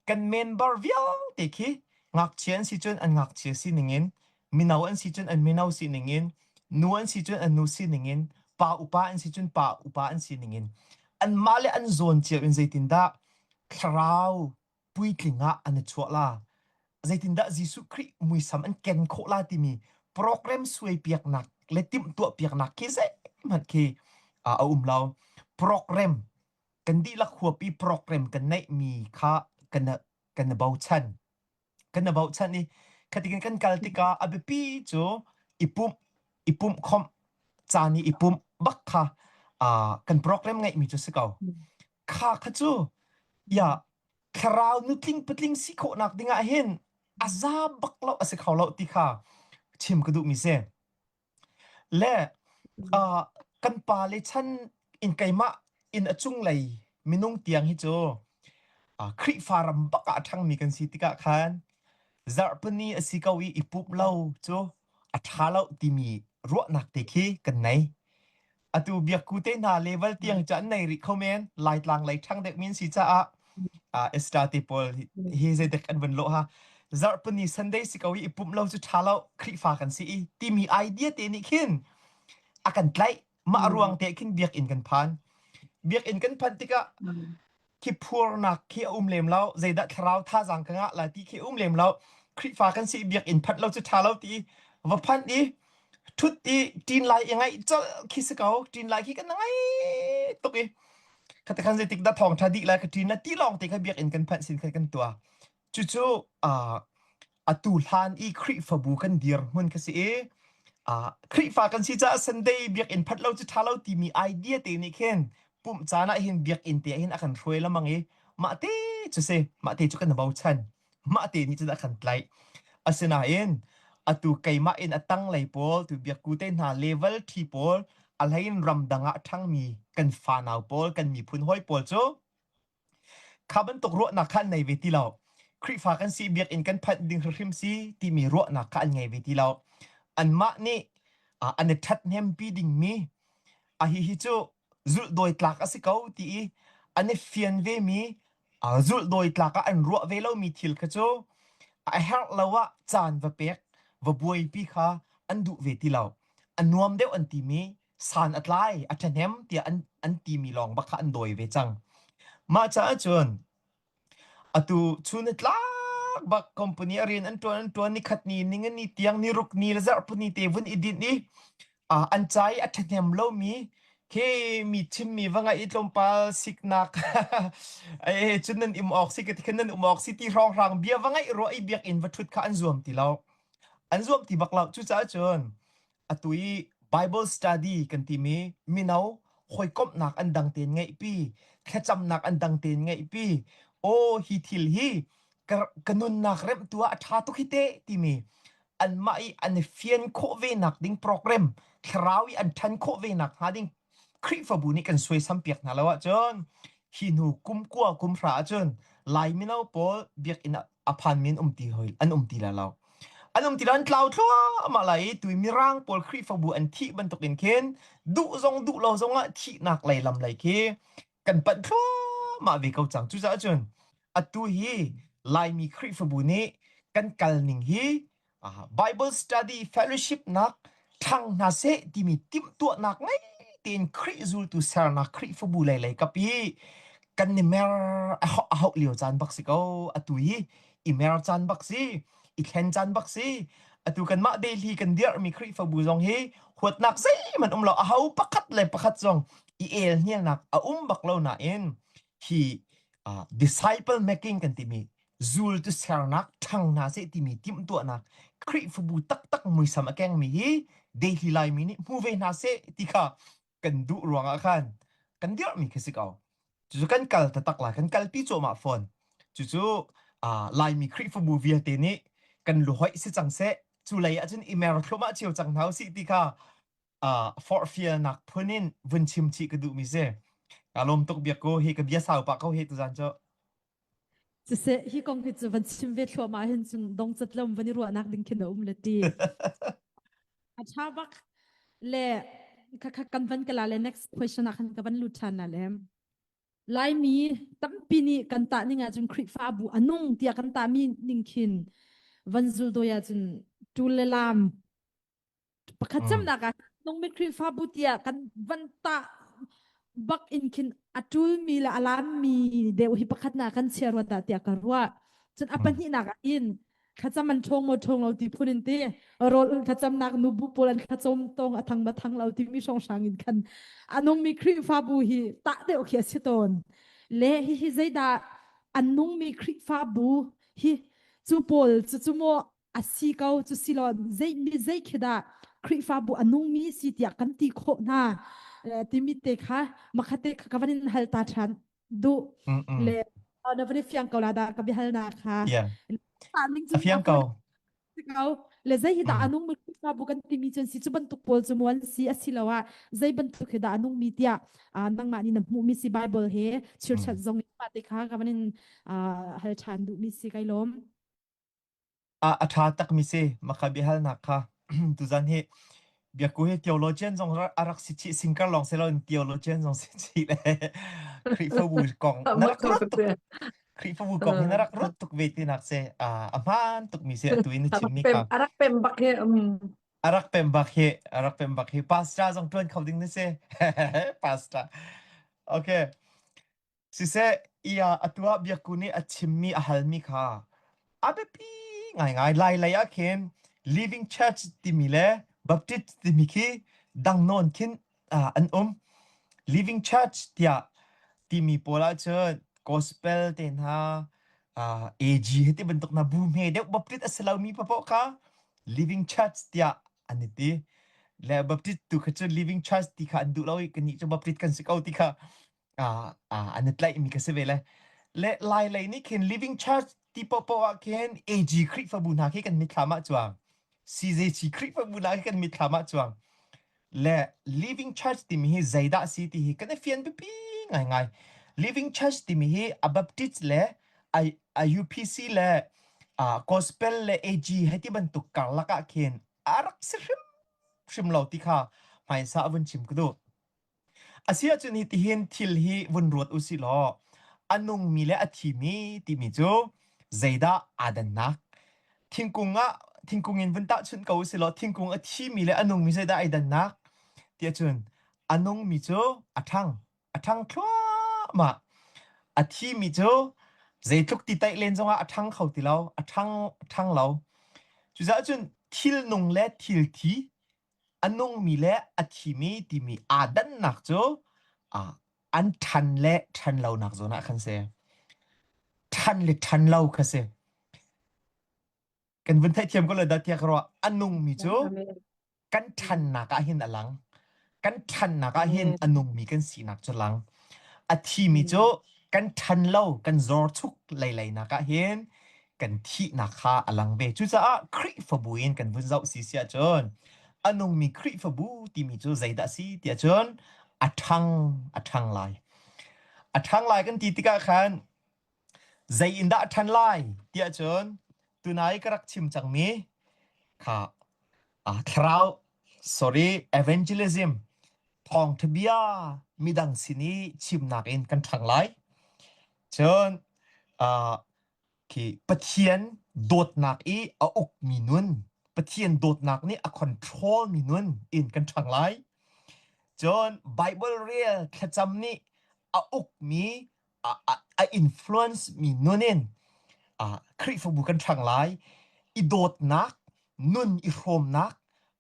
kan member vialte khi ngakchia an si cun an ngakchia sining in mino an si cun an mino sining in nu an si cun an nu sining in pa upa an si cun pa upa an sining in anmah le an zawn cio in zeitindah thlarau puitling ah an i chuah la zeitindah Jesuh Khrih muisam an ken khawh la timi program suai piaknak le timhtuah piaknak khi zeihmanh khi a um lo program kan dihlak huap i program kan neihmi kha kan kan bochan kan bochan i khatikin kan kal tikah a biapi cu i pumh i pumh khomh caan i i pumh bak kha kan program ngeihmi cu si ko kha kha cu ya thlarau nutling patling si khawhnak dingah hin a za bak lo a si kho lo ti kha chim ka duhmi si. Le uh, kan pa le chan in keimah in a cunglei minung tiang hi cu uh, Khrihfa ram bak ah a ṭhangmi kan si tikah khan zarhpini a si ko i i pumh lo cu a ṭha lo timi ruahnak te khi kan nei. Atu biakku te hna level tiang cu an nei rih kho men Laitlang lei ṭhang deuh min si caah uh, Esther te pawl hi zeidik an vun lawh ha zarhpini Sunday si ko i i pumh lo cu ṭha lo Khrihfa kan si i timi idea te nih khin a kan tlaih mah ruang te khin biakinn kan phan biakinn kan phanh tikah khi phurnak khi a um lem lo zeidah thlarau thazaang ka ngah la ti khi um lem lo Khrihfa kan si biakinn phanh lo cu ṭha lo ti va phanh i ṭhut i ṭin lai i ngaih colh khi si ko ṭin lai khi kan ngai tuk i khate khan zeitik dah thawng ṭha dih lai ka ṭin la ti lawng te kha biakinn kan phanh sin khan kan tuah cucu uh, atu hlan i Khrihfabu kan dirhmun ka si i uh, Khrihfa kan si caah Sunday biakinn phanh lo cu ṭha lo timi idea te nih khin pumh caan ah hin biakinn te ah hin a kan hruai lamang i mah te cu si mah te cu kan bochan mah te nih cun a kan tlaih asinain atu keimah in a tanglei pawl tu biakku te hna level ṭhi pawl a hlein ramdang ah ṭhangmi kan fanau pawl kan miphun hawi pawl cu Kha bantuk ruahnak kha an nei ve ti lo. Khrihfa kan si, biakinn kan phanh ding hrimhrim si timi ruahnak kha an ngei ve ti lo. Anmah nih uh, an i ṭhathnempi dingmi a hihi cu zulhdawi tlak a si ko ti i an i fian vemi Zulhdawi tlak ah an ruah ve lomi thil kha cu a herh lo ah caan va pek, va buaipi kha an duh ve ti lo. A nuam deuh an timi, san a tlai, a ṭhahnem tiah an, an timi lawng bak kha an dawi ve cang. Mah caah cun Atu chun a tlak bak company a rian an ṭuan an ṭuan nikhat ni ningani tiang niruk ni le zarhpini te vun i dinh i uh, an ca i a ṭhahnem lomi khi mi chimmi va ngaih i tlawmpal siknak eh cun nan um awk si ka ti khan nan um awk si ti hrawnghrang bia va ngaih ruah i biakinn va ṭhut kha an zuam ti lo an zuam ti bak lo cucaah cun Atu i Bible study kan timi mino hawikomhnak an dang tein ngeihpi, thlacamnak an dang tein ngeihpi. Aw hi thil hi ka, ka nunnak remhtu ah a ṭha tuk hi te timi anmah i an i fian khawh ve nak ding program thlarau i an ṭhan khawh ve nak hnga ding Khrihfabu nih kan suaisam piak hna lo ahcun hi hnu kum kua kum hra ahcun Lai mino pawl biakinn ah a phanmi an um ti hoi an um ti lai lo. An um ti lo an tlau thluahmah lai i tui mirang pawl Khrihfabu an thih bantukin khin duh zong duh lo zongah thihnak lei lam lei khi kan panh thluahmah ve ko cang. Cucaah cun atu hi Laimi Khrihfabu nih kan kal ning hi Bible study fellowship nak ṭhang hna seh timi timhtuahnak ngei tein Khrih zultu sernak Khrihfabu lei lei kap i kan i mer a hauh lio caan bak si ko atu hi i mer caan bak si i thlen caan bak si atu kanmah Delhi kan dirhmi Khrihfabu zong hi huatnak zeihmanh um lo a ho pakhat le pakhat zong i el hnialnak a um bak lo nain hi disciple making kan timi zultu sernak ṭhang hna seh timi timhtuahnak Khrihfabu taktak muisam a kengmi hi Delhi Laimi nih hmu ve hna seh ti kha kan duh ruangah khan kan dirhmi khi si ko. Cucu kan kal taktak lai, kan kalpi cuahmah fawn. Cucu uh, Laimi Khrihfabu vialte nih kan luhoih si cang seh, cu lei ahcun i mer thluahmah cio cang hna usih ti kha uh, forhfialnak phun in vun chim chih ka duhmi si. Ka lawm tuk biak ko hi ka bia sau pah ko hi tuzan cu. Siseh, hi kong hi cu van chim ve thluahmah hin cun dongcat lo van i ruahnak ding khin a um le ti. A ṭha bak le kha kha kan van kala le next question ah khan ka van lut ṭhan la le. Laimi tampi nih kan tah ning ahcun Khrihfabu a nung tiah kan tahmi ning khin van zul dawi ahcun ṭul le lam pakhat cemnak ah nungmi Khrihfabu tiah kan van tah bak in khin a ṭulmi le a lammi deuh hi pakhat na kan chia ruat dah tiah ka ruah. Cun a pahnihnak ah in thlacam an ṭhawng maw ṭhawng lo ti phun in ti rawl ulh thlacamnak nubu pawl an thlacam tawng a thang ma thang lo timi hrawnghrang in khan a nungmi Khrihfabu hi tah deuh khi a si tawn. Le hihi zeidah an nungmi Khrihfabu hi cu pawl cu cu maw a si ko cu si lo zei mi zei khi dah Khrihfabu a nungmi si tiah kan ti khawh hna timi te kha makhate kha ka van in hal ta ṭhan duh le na van i fiang ko la dah ka biahalnak kha yeah. A fiang ko ko le zei hi dah a nungmi Khrihfabu kan timi cun si cu bantuk pawl cu muan si asiloah zei bantuk hi dah a nungmi tiah nangmah nih na hmuhmi si Bible he chirchat zong in mah te kha ka van in hal ṭhan duhmi si kai lawm A a ṭha takmi si makha biahalnak kha tuzan hi biaku hi theologian zong a rak si chih singkar lawng si loin theologian zong si chih le Khrihfabu kong na rak ruat tuk Khrihfabu kong hi na rak ruat tuk ve tinak si a hmaan tukmi si atu in na chimmi kha a rak pem bak hi a rak pem bak hi a rak pem bak hi pastor zong ṭuan kho ding na si pastor okay Siseh, ia atu ah biakku nih a chimmi a halmi kha a biapi ngaingai. Lai lei ah khin Living Church timi le Baptist timi khi dang nawn khin uh, an um. Living Church tiah timi pawl ahcun gospel te hna uh, AG he ti bantuk na bu hme deuh Baptist a si lomi papoh kha Living Church tiah an i ti. Le Baptist tu kha cu Living Church ti kha an duh lo i kannih cu Baptist kan si ko ti kha ah ah an i tlaihmi ka si ve le le lai lei nih khin living church ti popo ah khin AG Khrihfabu hna khi kan mitthlam ah cuang CJC Khrihfabu hna khi kan mitthlam ah cuang le living church timi hi zeidah si ti hi kan i fian biapi ngaingai living church timi hi a Baptist le a, a UPC le uh, gospel le AG hei ti bantuk karlak ah khin a rak si hrim hrim lo ti kha hmaisa a vun chim ka duh Asiahcun hitihin thil hi vun ruat u sih law. A nungmi le a thimi timi cu zeidah aa dannak? Thingkung ah thingkung in vun tahchunh ko usih law thingkung a thimi le a nungmi zeidah ai dannak? Tiah cun a nungmi cu a ṭhang, a ṭhang thluahmah. A thimi cu zeitluk ti taih len zongah a ṭhang kho ti lo, a ṭhang ṭhang lo. Cucaah cun thil nung le thil thi, a nungmi le a thimi timi aa dannak cu ah an ṭhan le ṭhan lonak zawn ah khan si. Ṭhan le ṭhan lo kha si. Kan vun theihthiam ko lo dah tiah ka ruah. A nungmi cu Amen. kan ṭhannak ah hin a lang. Kan ṭhannak ah hin Amen. a nungmi kan sinak cu lang. A thimi cu kan ṭhan lo, kan zor chuk leilei nak ah hin kan thihnak kha a lang ve. Cucaah Khrihfabu in kan vun zoh si si ahcun a nungmi Khrihfabu timi cu zeidah a si tiah cun a ṭhang a ṭhang lai. A ṭhang lai kan ti tikah khan zei in dah a ṭhan lai tiah cun tunai ka rak chim cangmi kha ah thlarau sorry evangelism thawngṭha bia midang sin i chimnak in kan ṭhang lai. Cun uh, khi Pathian dawtnak i a ukmi nun, Pathian dawtnak nih a control mi nun in kan ṭhang lai. Cun Bible rel thlacam nih a ukmi a, a, a influence mi nun in uh, Khrihfabu kan ṭhang lai. I dawtnak, nun i hrawmnak,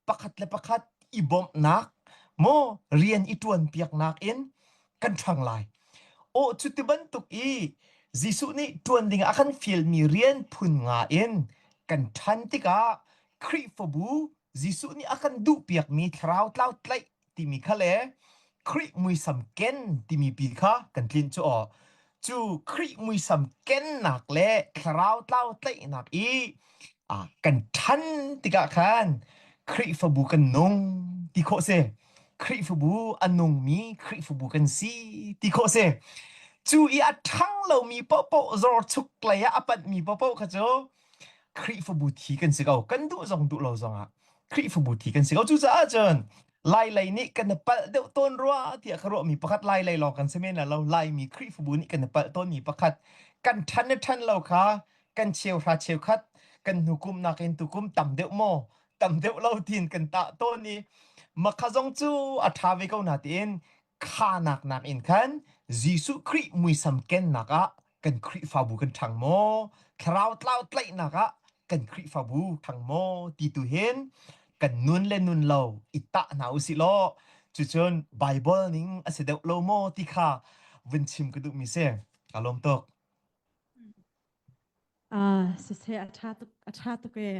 pakhat le pakhat i bawmhnak, maw rian i ṭuanpiaknak in kan ṭhang lai. Aw cuti bantuk i Jesuh nih ṭuan ding a kan fialmi rian phun nga in kan ṭhan tikah Khrihfabu Jesuh nih a kan duhpiakmi thlarau tlau tlaih timi kha le Khrih muisam ken timi pi kha kan tlinh cu aw. Cu Khrih muisam kennak le thlarau tlau tlaihnak i ah kan ṭhan tikah khan Khrihfabu kan nung ti khawh si. Khrihfabu a nungmi Khrihfabu kan si ti khawh si. Cu i a ṭhang lomi paohpaoh zorchuk lei ah a panhmi paohpaoh kha cu Khrihfabu thi kan si ko. Kan duh zong duh lo zongah Khrihfabu thi kan si ko. Cucaah cun Lailei nih kan i palh deuh tawn rua tiah ka ruahmi pakhat Lailei lawng kan si men lo. Laimi Khrihfabu nih kan i palh tawnmi pakhat kan ṭhan le ṭhan lo kha kan cheuhra cheukhat kan hnu kum nakin tukum tam deuh maw tam deuh lo tiin kan tah tawn i makha zong cu a ṭha ve ko na tiin khanak nakin khan Jesuh Khrih muisam kennak ah kan Khrihfabu kan ṭhang maw thlarau tlau tlaihnak ah kan Khrihfabu ṭhang maw ti tu hin kan nun le nun lo i tah hna usih law cucun Bible ning a si deuh lo maw ti kha vun chim ka duhmi si ka lawm tuk. Ah, siseh a ṭha tuk a ṭha tuk ee.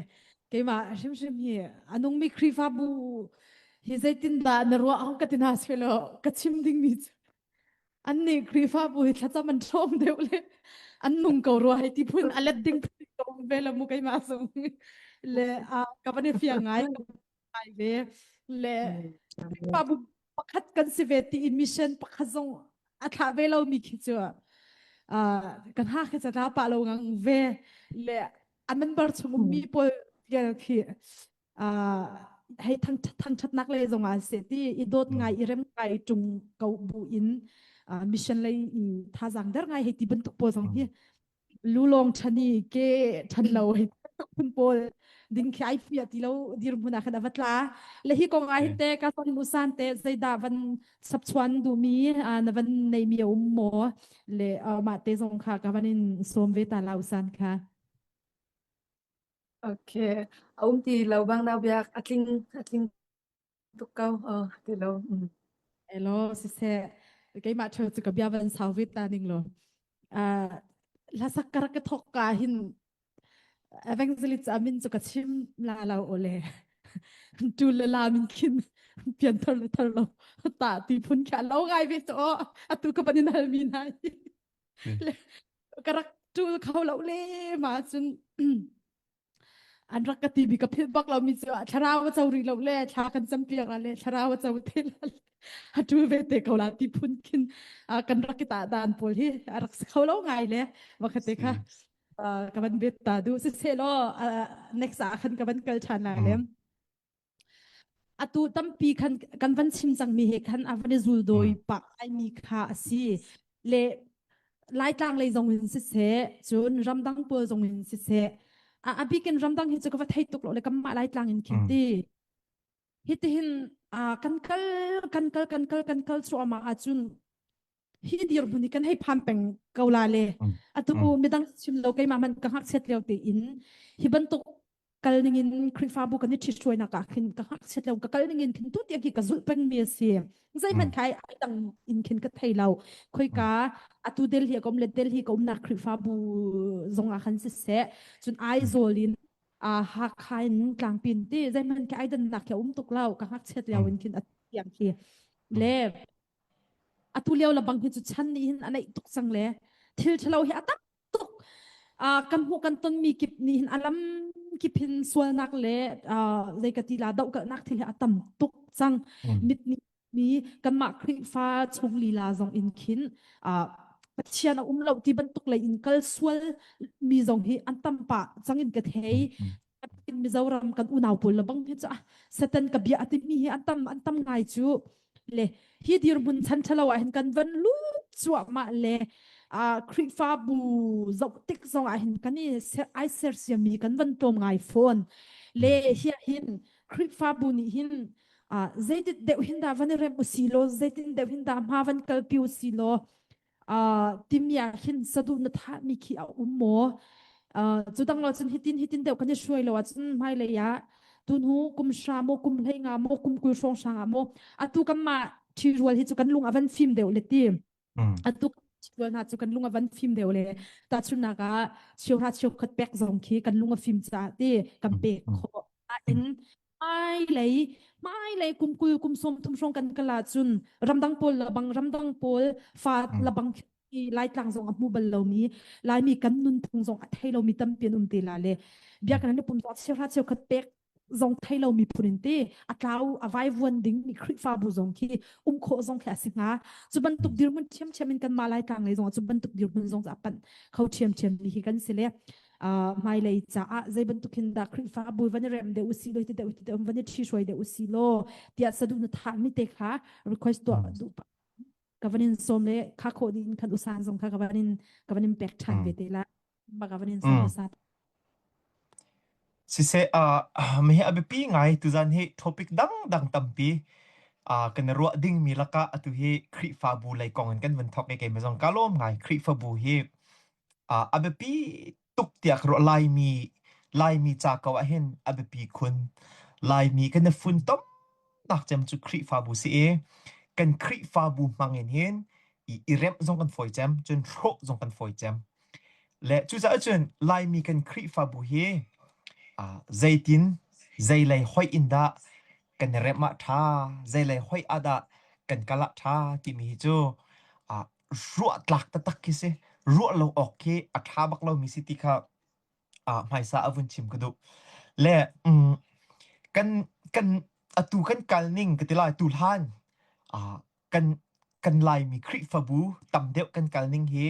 Keimah hrimhrim hi a nungmi Khrihfabu hi zeitindah na ruah ang ka ti hna selaw ka chim dingmi cu annih Khrihfabu hi thlacam an ṭhawng deuh le an nung ko rua hei ti phun a let ding phun ka um ve lo mu keimah zong le ah ka van i fiang ngai ngai ve le Khrihfabu pakhat kan si ve ti in mission pakhat zong a thlah ve lo mi khi cu kan ha khi cha pa lo ngang ve le a member chung um mi pawl vial khi hei thang thangthatnak le zong ah se ti i dawt ngai i rem ngai tung ko bu in mission lei i thazang der ngai hei ti bantuk pawl zong hi lulong ṭhan i ke ṭhan lo hei phun pawl ding khi ai fia ti lo dirhmun ah khan a va tla le hi kong ah hin te ka son usan te zeidah van sapchuan duhmi na van nei mi a um maw le mah te zong kha ka van in sawm ve ta la usan kha Okay. A um ti lo bang nau biak a tling a tling tuk ko. Oh, ti lo. Mm. Elo siseh keimah ṭheo cu ka bia van sau ve ta ning law uh, hlasak ka rak ka thok ka hin evangelist amin cu ka chim la lo ole tu le la min khin pian thar le thar lo ta ti phun kha lo ngai ve to atu ka panin hal mi na le ka rak tul kho lo le ma cun an rak ka ti bi ka philh bak lo mi cu thlarau a co rih lo le thla kan cam piak la le thlarau a co te la a tu ve te ko la ti phun khin kan rak i ta dan pawl hi a rak si kho lo ngai le wakhat te kha ka van bet ta du si se lo next ah khan ka van kal than la le atu tampi khan kan van chim cangmi he khan a van i zul dawi pa ai mi kha a si le. Laitlang lei zong in siseh, cun ramdang pawl zong in siseh, a, a bikin ramdang hi cu ka va thei tuk lo le kanmah Laitlang in khin ti. Hitihin uh, kan kal kan kal kan kal kan kal cuahmah ahcun hi dirhmun hi kan hei phan peng ko la le atu midang chim lo keimah man ka ngakchiat lio te in hi bantuk kal ning in Khrihfabu kan i ṭhithruainak ah khin ka ngakchiat lio ka kal ning in khin tu tiang hi ka zulh peng mi a si zeihmanh khai ai dang in khin ka thei lo khoika atu Delhi ka um le Delhi ka umnak Khrihfabu zong ah khan siseh cun Aizawl in a Hakha in tlangpin ti zeihmanh khi ai dannak khi a um tuk lo ka ngakchiat lio in khin a tiang khi le atu lio la bang hi cu chan nih hin a neih tuk cang le thil ṭhalo hi a tam tuk uh, kan hmuh kan tonmi kip nih hin a lam kip hin sualnak le uh, zei ka ti la dohkalhnak thil hi a tam tuk cang mit nih mi kanmah Khrihfa chung lila zong in khin uh, Pathian a um lo ti bantuk lei in kal sual mi zong hi an tam pah cang in ka thei Mizoram kan unau pawl le bang hi cu Satan ka bia ati mi hi an tam an tam ngai cu le hi dirhmun chan thalo ah hin kan van lut cuahmah le Khrihfabu zoh tik zong ah hin kan i ai sersiam mi kan van tlawm ngai fawn le hi hin Khrihfabu nih hin zeitit deuh hin dah van i rem usi law zeitin deuh hin dah hma van kalpi usi law timi ah hin saduh na thahmi khi a um maw? Cu dang lo cun hitin hitin deuh kan i hruai lo ahcun hmailei ah tunhu kum hra maw kum hlei nga maw kum 20 hrawng hrang ah maw atu kanmah ṭhirual hi cu kan lung a van fim deuh le ti atu ṭhirual hna cu kan lung a van fim deuh le tahchunhnak ah cheuhra cheukhat pek zong khi kan lung a fim caah ti kan pek khawh in hmailei hmailei kum 20 kum 30 hrawng kan kal ahcun ramdang pawl labang ramdang pawl fa labang i Laitlang zong a hmu bal lomi Laimi kan nunphung zong a thei lomi tampi an um te la le biakinn an pum zong cheuhra cheukhat pek zong thei lomi phun in te a tlau a vaivuan ding mi Khrihfabu zong khi um khawh zong khi a si hnga cu bantuk dirhmun ṭhiamṭhiam in kan mah Laitlang lei zong cu bantuk dirhmun zong a panh kho ṭhiamṭhiam mi hi kan si le hmailei caah zei bantuk hin dah Khrihfabu van i rem deuh usih law ti deuh ti deuh van i ṭhihruai deuh usih law tiah saduh na thahmi te kha request tuah duh ka van in sawm le kha khawh ding in khan usan zong kha ka van in ka van in pek ṭhan ve te la ma ka van in sawm usa Siseh, uh, mi hi a biapi ngai tuzan hi topic dang dang tampi uh, kan i ruah dingmi lakah atu hi Khrihfabu lei kong in kan vun thawk i keimah zong ka lawm ngai Khrihfabu hi uh, a biapi tuk tiah ka ruah Laimi Laimi ca ko ah hin a biapi khun Laimi kan i funtom nak cem cu Khrihfabu si i kan Khrihfabu hmang in hin i, i remh zong kan fawi cem cun hrawh zong kan fawi cem le cucaah cun Laimi kan Khrihfabu hi uh, zeitin zeilei hoih in dah kan i remh ah ṭha zeilei hoih ah dah kan kal ah ṭha timi hi cu uh, ruah tlak taktak khi si ruah lo awk khi a ṭha bak lomi si ti kha uh, hmaisa a vun chim ka duh le um, kan kan atu kan kal ning ka ti lai tu hlan uh, kan kan Laimi Khrihfabu tam deuh kan kal ning hi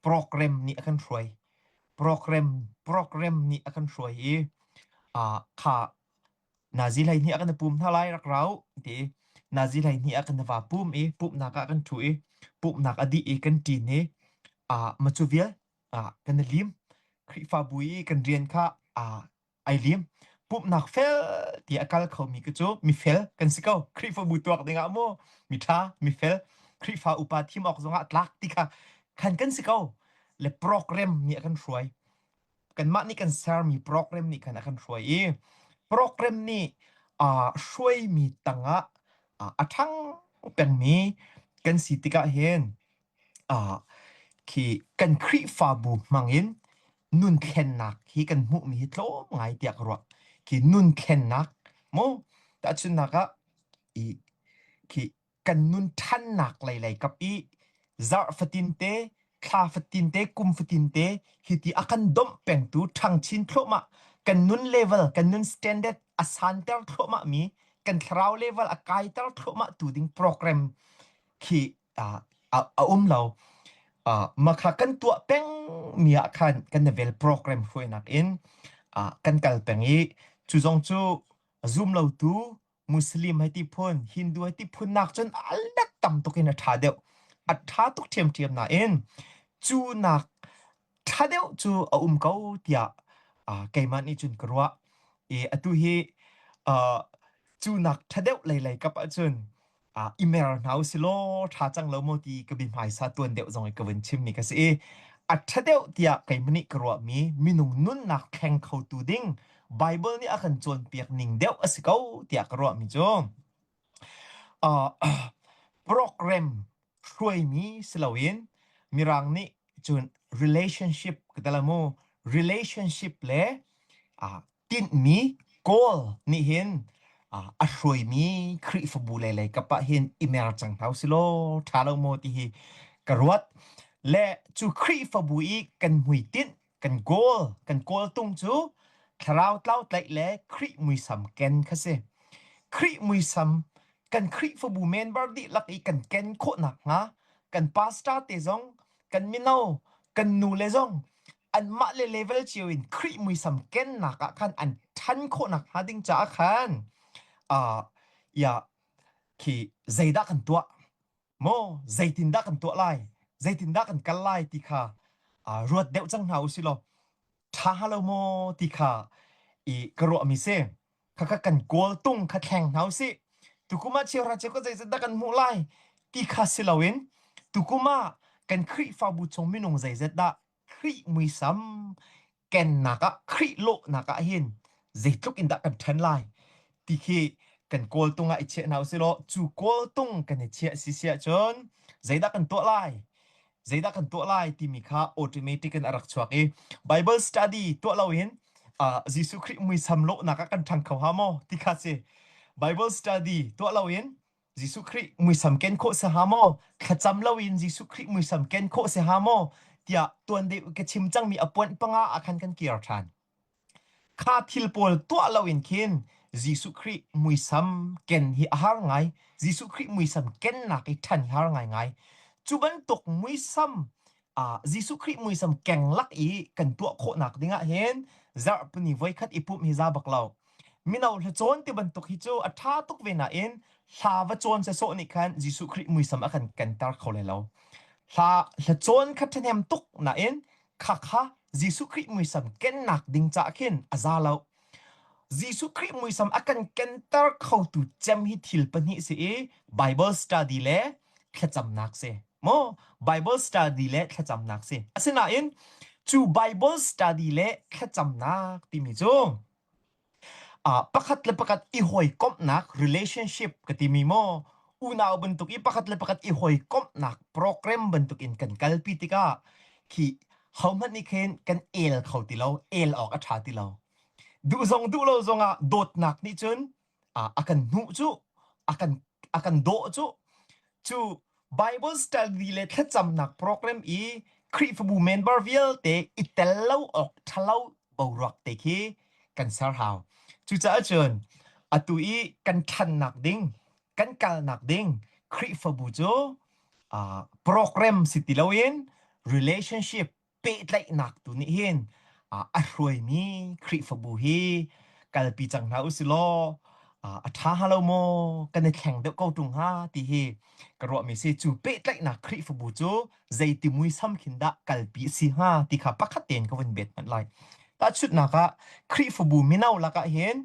program nih a kan hruai program program nih a kan hruai i uh, kha Nazi 12 ah kan i pum hna lai rak rau ti nazi 12 ah kan va pum i pumhnak ah kan ṭhu i pumhnak a dih i kan ṭin i ah macu vial ah kan i lim Khrihfabu i kan rian kha ah ai lim pumhnak fel ti a kal khomi ka cu mifel kan si ko Khrihfabu tuak dingah mu miṭha mifel Khrihfa upa thim awk zongah tlak ti kha khan kan si ko le program nih a kan hruai kanmah nih kan sermi program nih khan a kan hruai i program nih uh, hruaimi tangah uh, a ṭhang pengmi kan si tikah hin uh, khi kan Khrihfabu hmangin nun thlennak hi kan hmuhmi hi tlawm ngai tiah ka ruah khi nun thlennak mu tahchunhnak ah i khi kan nun ṭhannak lei lei kap i zarh fatin te thla fatin te kum fatin te hiti a kan domh pengtu ṭhang chin thluahmah kan nun level kan nun standard a santer thluahmah mi kan thlarau level a kaiter thluahmah tu ding program khi uh, a, a um lo uh, makha kan tuah peng mi ah khan kan vel program hruainak in uh, kan kal peng i cu zong cu zum lo tu Muslim hei ti phun, Hindu hei ti phun nak cun a let tam tuk in a ṭha deuh. A ṭha tuk ṭhiamṭhiam nain. Cu nak ṭha deuh cu a um ko tiah keimah nih cun ka ruah. I atu hi cu nak ṭha deuh leilei kap ahcun i mer hna usilaw ṭha cang lo maw ti ka biahmaisa tuan deuh zong i ka vun chimmi ka si i a ṭha deuh tiah keimah nih ka ruahmi minung nunnak thleng khotu ding Bible nih a kan cawnpiak ning deuh a si ko tiah ka ruahmi cu program hruaimi si loin Mirang nih cun relationship ka ti la mu relationship le tinhmi goal nih hin a hruaimi Khrihfabu lei lei kap ah hin i mer cang hna usilaw ṭha lo maw ti hi ka ruat. Le cu Khrihfabu i kan hmuitinh, kan goal, kan kawltung cu thlarau tlau tlaih le Khrih muisam ken kha si. Khrih muisam kan Khrihfabu member dihlak i kan ken khawh nakhnga kan pastor te zong kan mino kan nu le zong anmah le level cio in Khrih muisam kennak ah khan an ṭhan khawh nakhnga ding caah khan uh, ya khi zeidah kan tuah maw zeitindah kan tuah lai zeitindah kan kal lai ti kha uh, ruat deuh cang hna usih law ṭha lo maw ti kha i ka ruahmi si khakha kan kawl tung kha thleng hna usih tukum ah cheuhra cheu ka zeizat dah kan hmuh lai ti kha si loin tukum ah kan Khrihfabu chung minung zeizat dah Khrih muisam kennak ah Khrih lawhnak ah hin zeitluk in dah kan ṭhen lai ti khi kan kawltung ah i chiah hna usih law cu kawltung kan i chiah si si ahcun zeidah kan tuah lai zeidah kan tuah lai timi kha automatic in a rak chuak i Bible study tuah loin uh, Jesuh Khrih muisam lawhnak ah kan ṭhang kho ha maw ti kha si Bible study tuah loin Jesuh Khrih muisam ken khawh si ha maw thlacam loin Jesuh Khrih muisam ken khawh si ha maw tiah tuan deuh ka chim cangmi a puanh panga ah khan kan kir ṭhan Kha thil pawl tuah loin khin Jesuh Khrih muisam ken hi a har ngai. Jesuh Khrih muisam kennak i ṭhan hi har ngaingai. Cu bantuk muisam uh, Jesuh Khrih muisam keng lak i kan tuah khawhnak dingah hin zarhpini voikhat i pumh hi za bak lo. Mino hlacawn ti bantuk hi cu a ṭha tuk ve nain hla va cawn sawsawh nih khan Jesuh Khrih muisam a kan kenter kho lai lo. Hla hlacawn kha ṭhahnem tuk nain Khakha Jesuh Khrih muisam kennak ding caah khin a za lo. Jesuh Khrih muisam a kan kenter khotu cem hi thil pahnih si i Bible study le thlacamnak si. Maw Bible study le thlacamnak si. Asinain cu Bible study le thlacamnak timi cu Pakhat le pakhat i hawikomhnak relationship ka timi maw unau bantuk i pakhat le pakhat i hawikomhnak program bantuk in kan kalpi tikah khi hohmanh nih khin kan el kho ti lo, el awk a ṭha ti lo. Duh zong duh lo zongah dawtnak nih cun a kan hnuh cu, a kan a kan dawh cu. Cu Bible study le thlacamnak program i Khrihfabu member vialte i tel lo awk ṭhalo boruak te khi kan ser hau. Cucaah cun atu i kan ṭhannak ding, kan kalnak ding Khrihfabu cu uh, program si ti loin relationship pehtlaihnak tu nih hin a hruaimi Khrihfabu hi kalpi cang hna usih law a ṭha hnga lo maw kan i thleng deuh ko ṭung hnga ti hi ka ruahmi si cu pehtlaihnak Khrihfabu cu zeiti muisam khin dah kalpi a si hnga ti kha pakhat tein ka vun bet hmanh lai. Tahchunhnak ah Khrihfabu mino lakah hin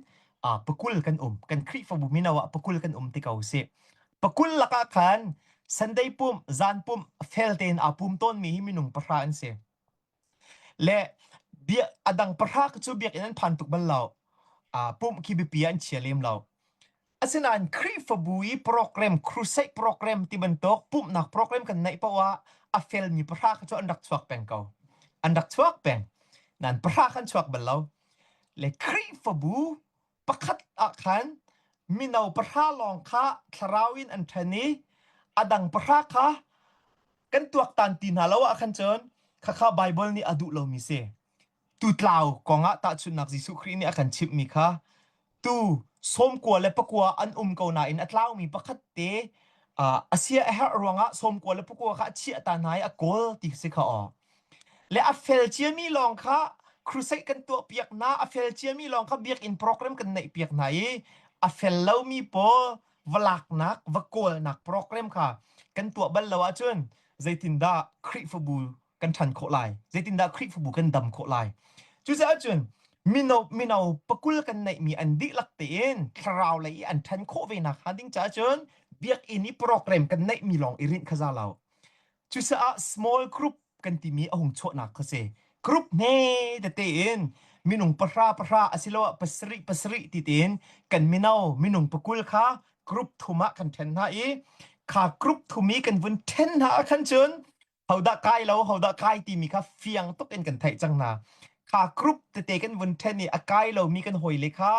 pakul kan um kan Khrihfabu mino ah pakul kan um ti ko sih. Pakul lakah khan Sunday pumh, zan pumh fel tein aa pum tawnmi hi minung pahra an si. Le bia a dang pahra cu biakinn an phan tuk bal lo. Uh, pumh khi biapi ah an chia lem lo. Asinain Khrihfabu i program, crusade program ti bantuk pumhnak program kan neih paoh ah a felmi pahra kha cu an rak chuak peng ko. An rak chuak peng. Nan pahra khan chuak bal lo. Le Khrihfabu pakhat ah khan mino pahra lawng kha thlarau in an ṭhen i a dang pahra kha kan tuaktan ti hna lo ah khan cun khakha Baibal nih a duh lomi si. Tutlau kongah tahchunhnak Jesuh Khrih nih a kan chimhmi kha tu sawmkua le pakua an um ko nain a tlaumi pakhat te a sia a herh ruangah sawmkua le pakua kha a chiah ta hna i a kawl ti si kha aw. Le a fel ciami lawng kha crusade kan tuahpiak hna, a fel ciami lawng kha biakinn program kan neihpiak hna i a fel lomi pawl va laknak, va kawlnak program kha kan tuah bal lo ahcun zeitindah Khrihfabu. kan ṭhan khawh lai? Zeitindah Khrihfabu kan dam khawh lai? Cucaah cun mino mino pakul kan neihmi an dihlak tein thlarau lei i an ṭhan khawh ve nak hnga ding caah cun biakinn i program kan neihmi lawng i rinh kha za lo. Cucaah small group kan timi a hung chuahnak kha si. Group hme tete in minung pahra pahra asiloah pasarih pasarih ti tein kan mino minung pakul kha group thum ah kan ṭhen hna i kha group thum i kan vun ṭhen hna ah khan cun hodah kai lo hodah kai timi kha fiang tuk in kan theih cang hna. Kha group tete kan vun ṭhen i a kai lomi kan hawile kha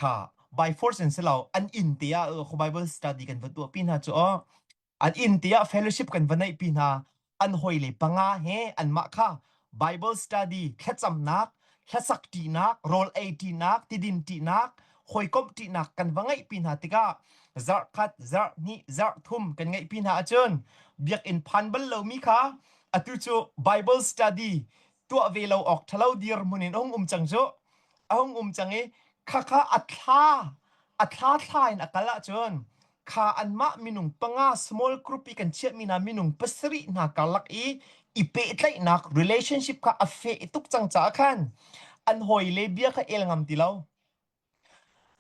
kha by force in si lo an inn te ah Bible study kan va tuahpi hna cu aw An inn te ah fellowship kan va neihpi hna. An hawile panga he anmah kha Bible study, thlacamnak, hlasak ṭinak, rawl ei ṭinak, tidin ṭinak, hawikomh ṭinak kan va ngeihpi hna tikah zarh khat, zarh hnih, zarh thum kan ngeihpi hna ahcun biakinn phan bal lomi kha atu cu Bible study tuah ve lo awk ṭhalo dirhmun in a hung um cang cu. A hung um cang i khakha a thla a thla thla in a kal ahcun kha anmah minung panga small group i kan chiahmi hna minung pasarih hna karlak i i pehtlaihnak relationship kha a feh tuk cang caah khan an hawile bia kha el ngam ti lo.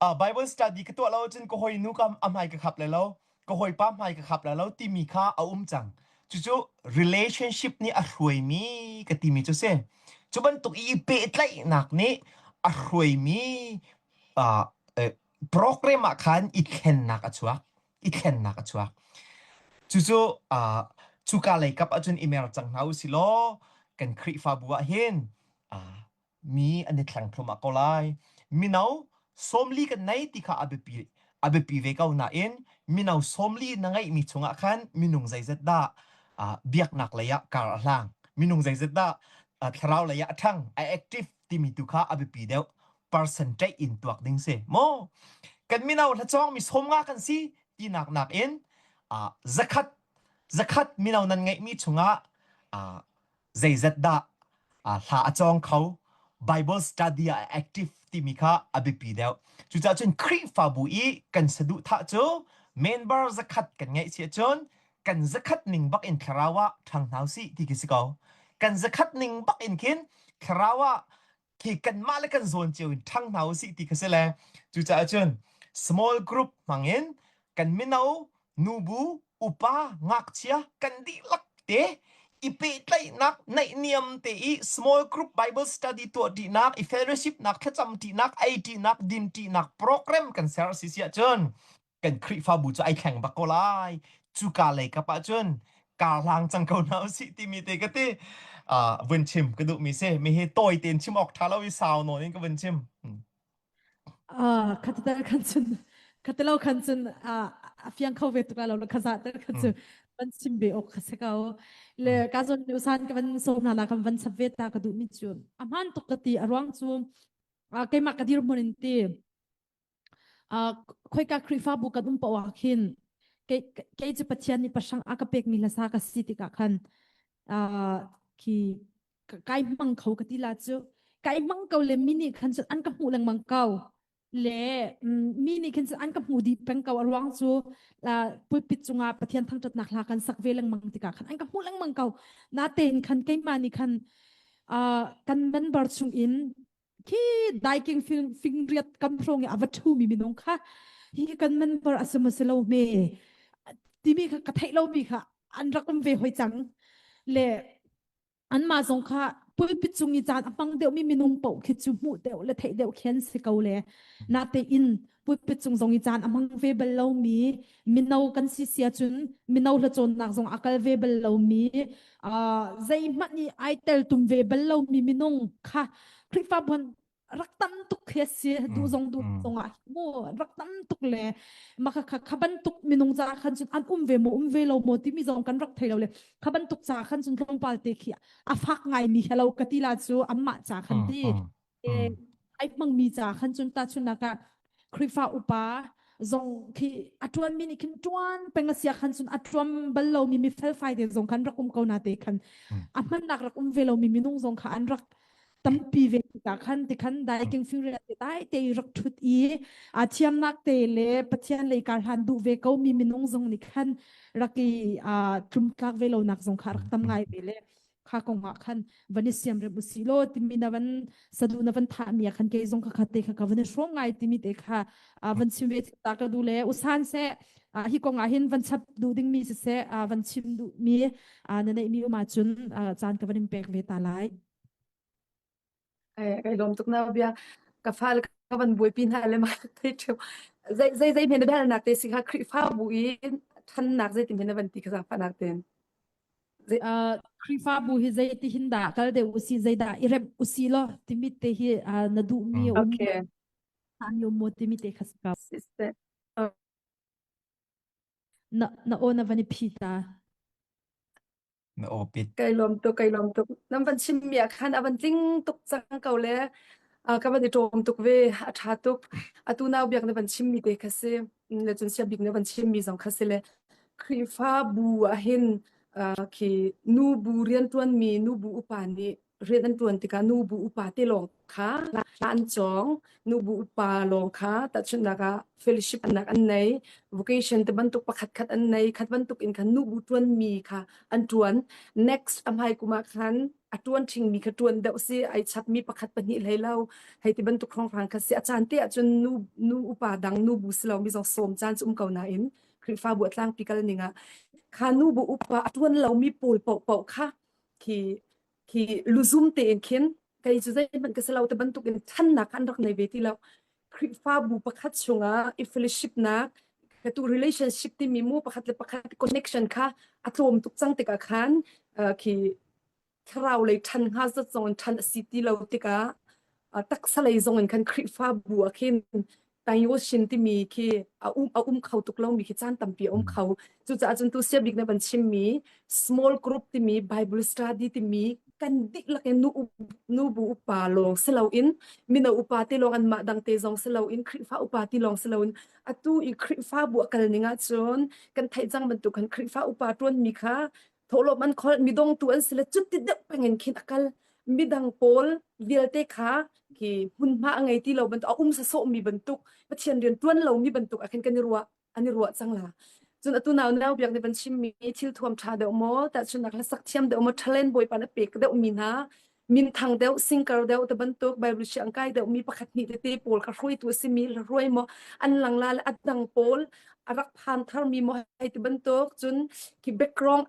Uh, Bible study ka tuah lo cun ka hawi nu ka a hmai ka khap le lo ka hawipa hmai ka khap le lo timi kha a um cang. Cucu relationship nih a hruaimi ka timi cu si. Cu bantuk i pehtlaihnak nih a hruaimi uh, program ah khan i thlennak a chuak i thlennak a chuak cucu uh, cuka lei kap ahcun i mer cang hna u si law kan Khrihfabu ah hin uh, mi an i thleng thluahmah ko lai mino sawmli kan nei ti kha a biapi a biapi ve ko nain mino sawmli na ngeihmi chungah khan minung zeizat dah uh, biaknak lei ah kar a hlang minung zeizat dah uh, thlarau lei ah a ṭhang a active timi tu kha a biapi deuh percentage in tuak ding si maw kan mino hlacawng mi sawmnga kan si tinak nak in uh, zakhat zakhat mino nan ngeihmi chungah uh, zeizat dah uh, hla a cawng kho Bible study ah active timi kha a biapi deuh cucaah cun Khrihfabu i kan saduhthah cu member zakhat kan ngeih si ahcun kan zakhat ning bak in thlarau ah ṭhang hna usih ti khi si ko kan zakhat ning bak in khin thlarau ah khi kanmah le kan zawn cio in ṭhang hna usih ti kha si le cucaah cun small group hmangin kan mino nubu upa ngakchia kan dihlak te i pehtlaihnak naihniam te i small group bible study tuah ṭinak i fellowship nak thlacam ṭinak ei ṭinak din ṭinak program kan ser si si ahcun kan Khrihfabu cu ai thleng bak ko lai cuka lei kap ah cun kaa hlang cang ko hna usih timi te ka ti uh, vun chim ka duhmi si mi hi tawi tein chim awk ṭha lo i sau nawn in ka vun chim Ah, khatal khan cun khatalo khan cun a fiang kho ve tuk la lo khaza ter khan cu van chim be ok kha se ko le ka zon ni usan ka van som na la kan van chap ve ta ka duh mi chu a hman tuk ka ti a ruang chu keimah ka dir hmun in ti Uh, khoika Khrihfabu kan um paoh ah khin kei kei cu Pathian nih pahrang a ka pekmi hlasa ka si tikah khan uh, khi kai hmang kho ka ti la cu kai hmang ko le mi nih khan cun an ka hmuh lengmang ko le mi nih khin cun an ka hmuh dih peng ko a ruang cu uh, pulpit cungah Pathian thangṭhatnak hla kan sak ve lengmang tikah khan an ka hmuh lengmang ko natein khan keimah nih khan uh, kan member chung in khi daiking fingriat kam hrawng i a va ṭhumi minung kha hi kan member a si maw si lo hme timi kha ka theih lomi kha an rak um ve hoi cang le anmah zong kha pulpit cung i caan a hmang deuhmi minung paoh khi cu hmuh deuh le theih deuh khi an si ko le natein pulpit cung zong i caan a hmang ve bal lomi mino kan si sia cun mino hlacawnnak zong a kal ve bal lomi uh, zeihmanh i ai tel tum ve bal lomi minung kha Khrihfabu rak tam tuk khi a si duh zong duh zong ah mu rak tam tuk le maka kha kha bantuk minung ca khan cun an um ve maw um ve lo maw timi zong kan rak thei lo le kha bantuk ca khan cun tlawmpal te khi a fak ngai mi hello ka ti la cu anmah ca khan ti ai hmangmi ca khan cun tahchunhnak ah Khrihfa upa zong khi a ṭuanmi nih khin ṭuan peng a sia khan cun a ṭuan bal lomi mi felfai te zong khan rak um ko na te khan a hmannak rak um ve lomi minung zong kha an rak tampi ve tikah khan ti khan daiking fingriat te dai te rak ṭhut i a thiamnak te le Pathian lei kar hlan duh ve ko mi minung zong nih khan rak i tlumtlak ve lonak zong kha rak tam ngai ve le. Kha kong ah khan van i siam rem usih law timi na van sadu na van thah mi ah khan kei zong kha kha te kha ka van i hrawm ngai timi te kha van chim ve ta ka du le usan se hi kong ah hin van chap duh ding mi siseh van chim duh mi na neih mi um ahcun caan ka van in pek ve ta lai. Kai lawm tuk na bia ka fal ka van buaipi hna le ma thei theu zei zei zei hme na biahalnak te si kha Khrihfabu i thannak zei ti hme na van ti kha zaangfahnak ten. Khrihfabu hi zei ti hin dah kal deuh usi zei dah i remh usi law timi te hi na duhmi um Okay. mi um maw timi te kha si ko. Sister. Na na aw na van i phi ta. Na aw pit. Kai lawm tuk, kai lawm tuk. Nan van chimmi ah khan a van tling tuk cang ko le ka van i ṭawm tuk ve. A ṭha tuk. Atu nau biak na van chimmi te kha si. Le cun sia bik na van chimmi zong kha si le Khrihfabu ah hin khi nubu rianṭuanmi nubu upa nih rian an ṭuan tikah nubu upa te lawng kha an cawng. Nubu upa lawng kha tahchunhnak ah fellowship nak an nei, vocation te bantuk pakhat khat an nei, khat bantuk in khan nubu ṭuanmi kha an ṭuan. Next a hmai kum ah khan a ṭuan ṭhingmi kha ṭuan deuh si, ai chapmi pakhat pahnih hlei lo, hei ti bantuk hrawnghrang kha si. A caan te ahcun nu nu upa dang nubu si lomi zong sawm caan cu um ko nain Khrihfabu a tlangpi kal ning ah kha nubu upa a ṭuan lomi pawl paohpaoh kha khi khi luzum tein khin kei cu zeihmanh ka si lo te bantuk in ṭhannak an rak nei ve ti lo. Khrihfabu pakhat chungah i fellowship nak tu relationship timi mu pakhat le pakhat connection kha a tlawm tuk cang tikah khan khi thlarau lei ṭhan hnga zat zong in ṭhan a si ti lo tikah taksa lei zong in khan Khrihfabu ah khin Taioshin timi khi a um a um kho tuk lomi khi caan tampi a um kho. Cucaah cun tu sia bik na van chimmi small group timi Bible study timi kan dihlak in nu nubu upa lawng si loin mino upa te lawng anmah dang te zong si loin Khrihfa upa ti lawng si loin atu i Khrihfabu a kal ning ahcun kan theih cang bantuk khan Khrihfa upa ṭuanmi kha thawhlawm an kholh midongtu an si le cuti deuh pengin khin a kal midang pawl vialte kha khi hmunhma a ngei ti lo bantuk a um sasawh mi bantuk Pathian rian tuan lo mi bantuk ah khin kan i ruah an i ruah cang la cun atu nau nau biak nih van chim mi thil thuam tha deuh maw tahchunnak hlasak thiam deuh maw talent bawipa na pek deuh mi hna minthang deuh singer deuh te bantuk bible siang kai deuh mi pakhat hnih tete pawl kha hruaitu a simi hruai maw an lang la le a dang pawl a rak phan thar mi maw hei ti bantuk cun khi background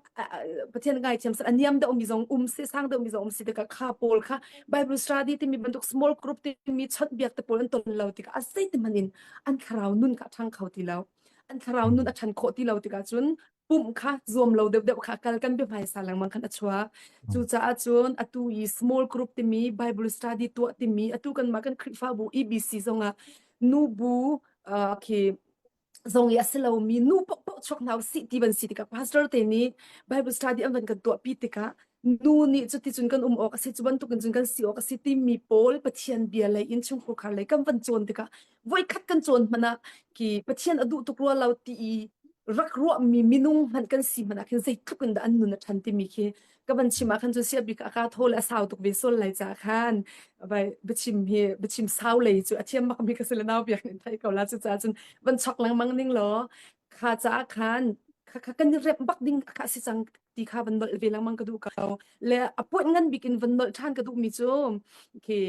pathian ngai thiam a niam deuh mi zong um si sang deuh mi zong um si tikah kha pawl kha bible study timi bantuk small group timi chawnh biak te pawl an ton lo tikah a zeiti hmanh in an thlarau nun kha a ṭhang kho ti lo an thlarau nun a ṭhan khawh ti lo tikah cun pumh kha zuam lo deuhdeuh kha kal kan bia hmaisa lengmang khan a chuak. Cucaah cun atu i small group timi Bible study tuah timi atu kanmah kan Khrihfabu EBC zongah nubu uh, khi zong i a si lomi nu paohpaoh chuak hna usih ti van si tikah pastor te nih Bible study an van kan tuahpi tikah nu nih cuticun kan um awk a si cu bantukin cun kan si awk a si timi pawl Pathian bia lei in chungkhar khar lei kan van cawn tikah voikhat kan cawn hmanh ah khi Pathian a duh tuk rua lo ti i rak ruahmi minung hmanh kan si hmanh ah khin zeitluk in dah an nun a ṭhan timi khi ka van chim ah khan cun sia bik a ka thaw le a sau tuk ve sol lai ca khan vai biachim hi biachim sau lei cu a thiam bak mi ka si le nau biak nin thei ko la cu ca cun van chok lengmang ning law kha caah khan kha kha kan i rep bak ding kha si cang ti kha van nolh ve lengmang ka duh ko le a point ngan bik in van nolh ṭhan ka duh mi cu khi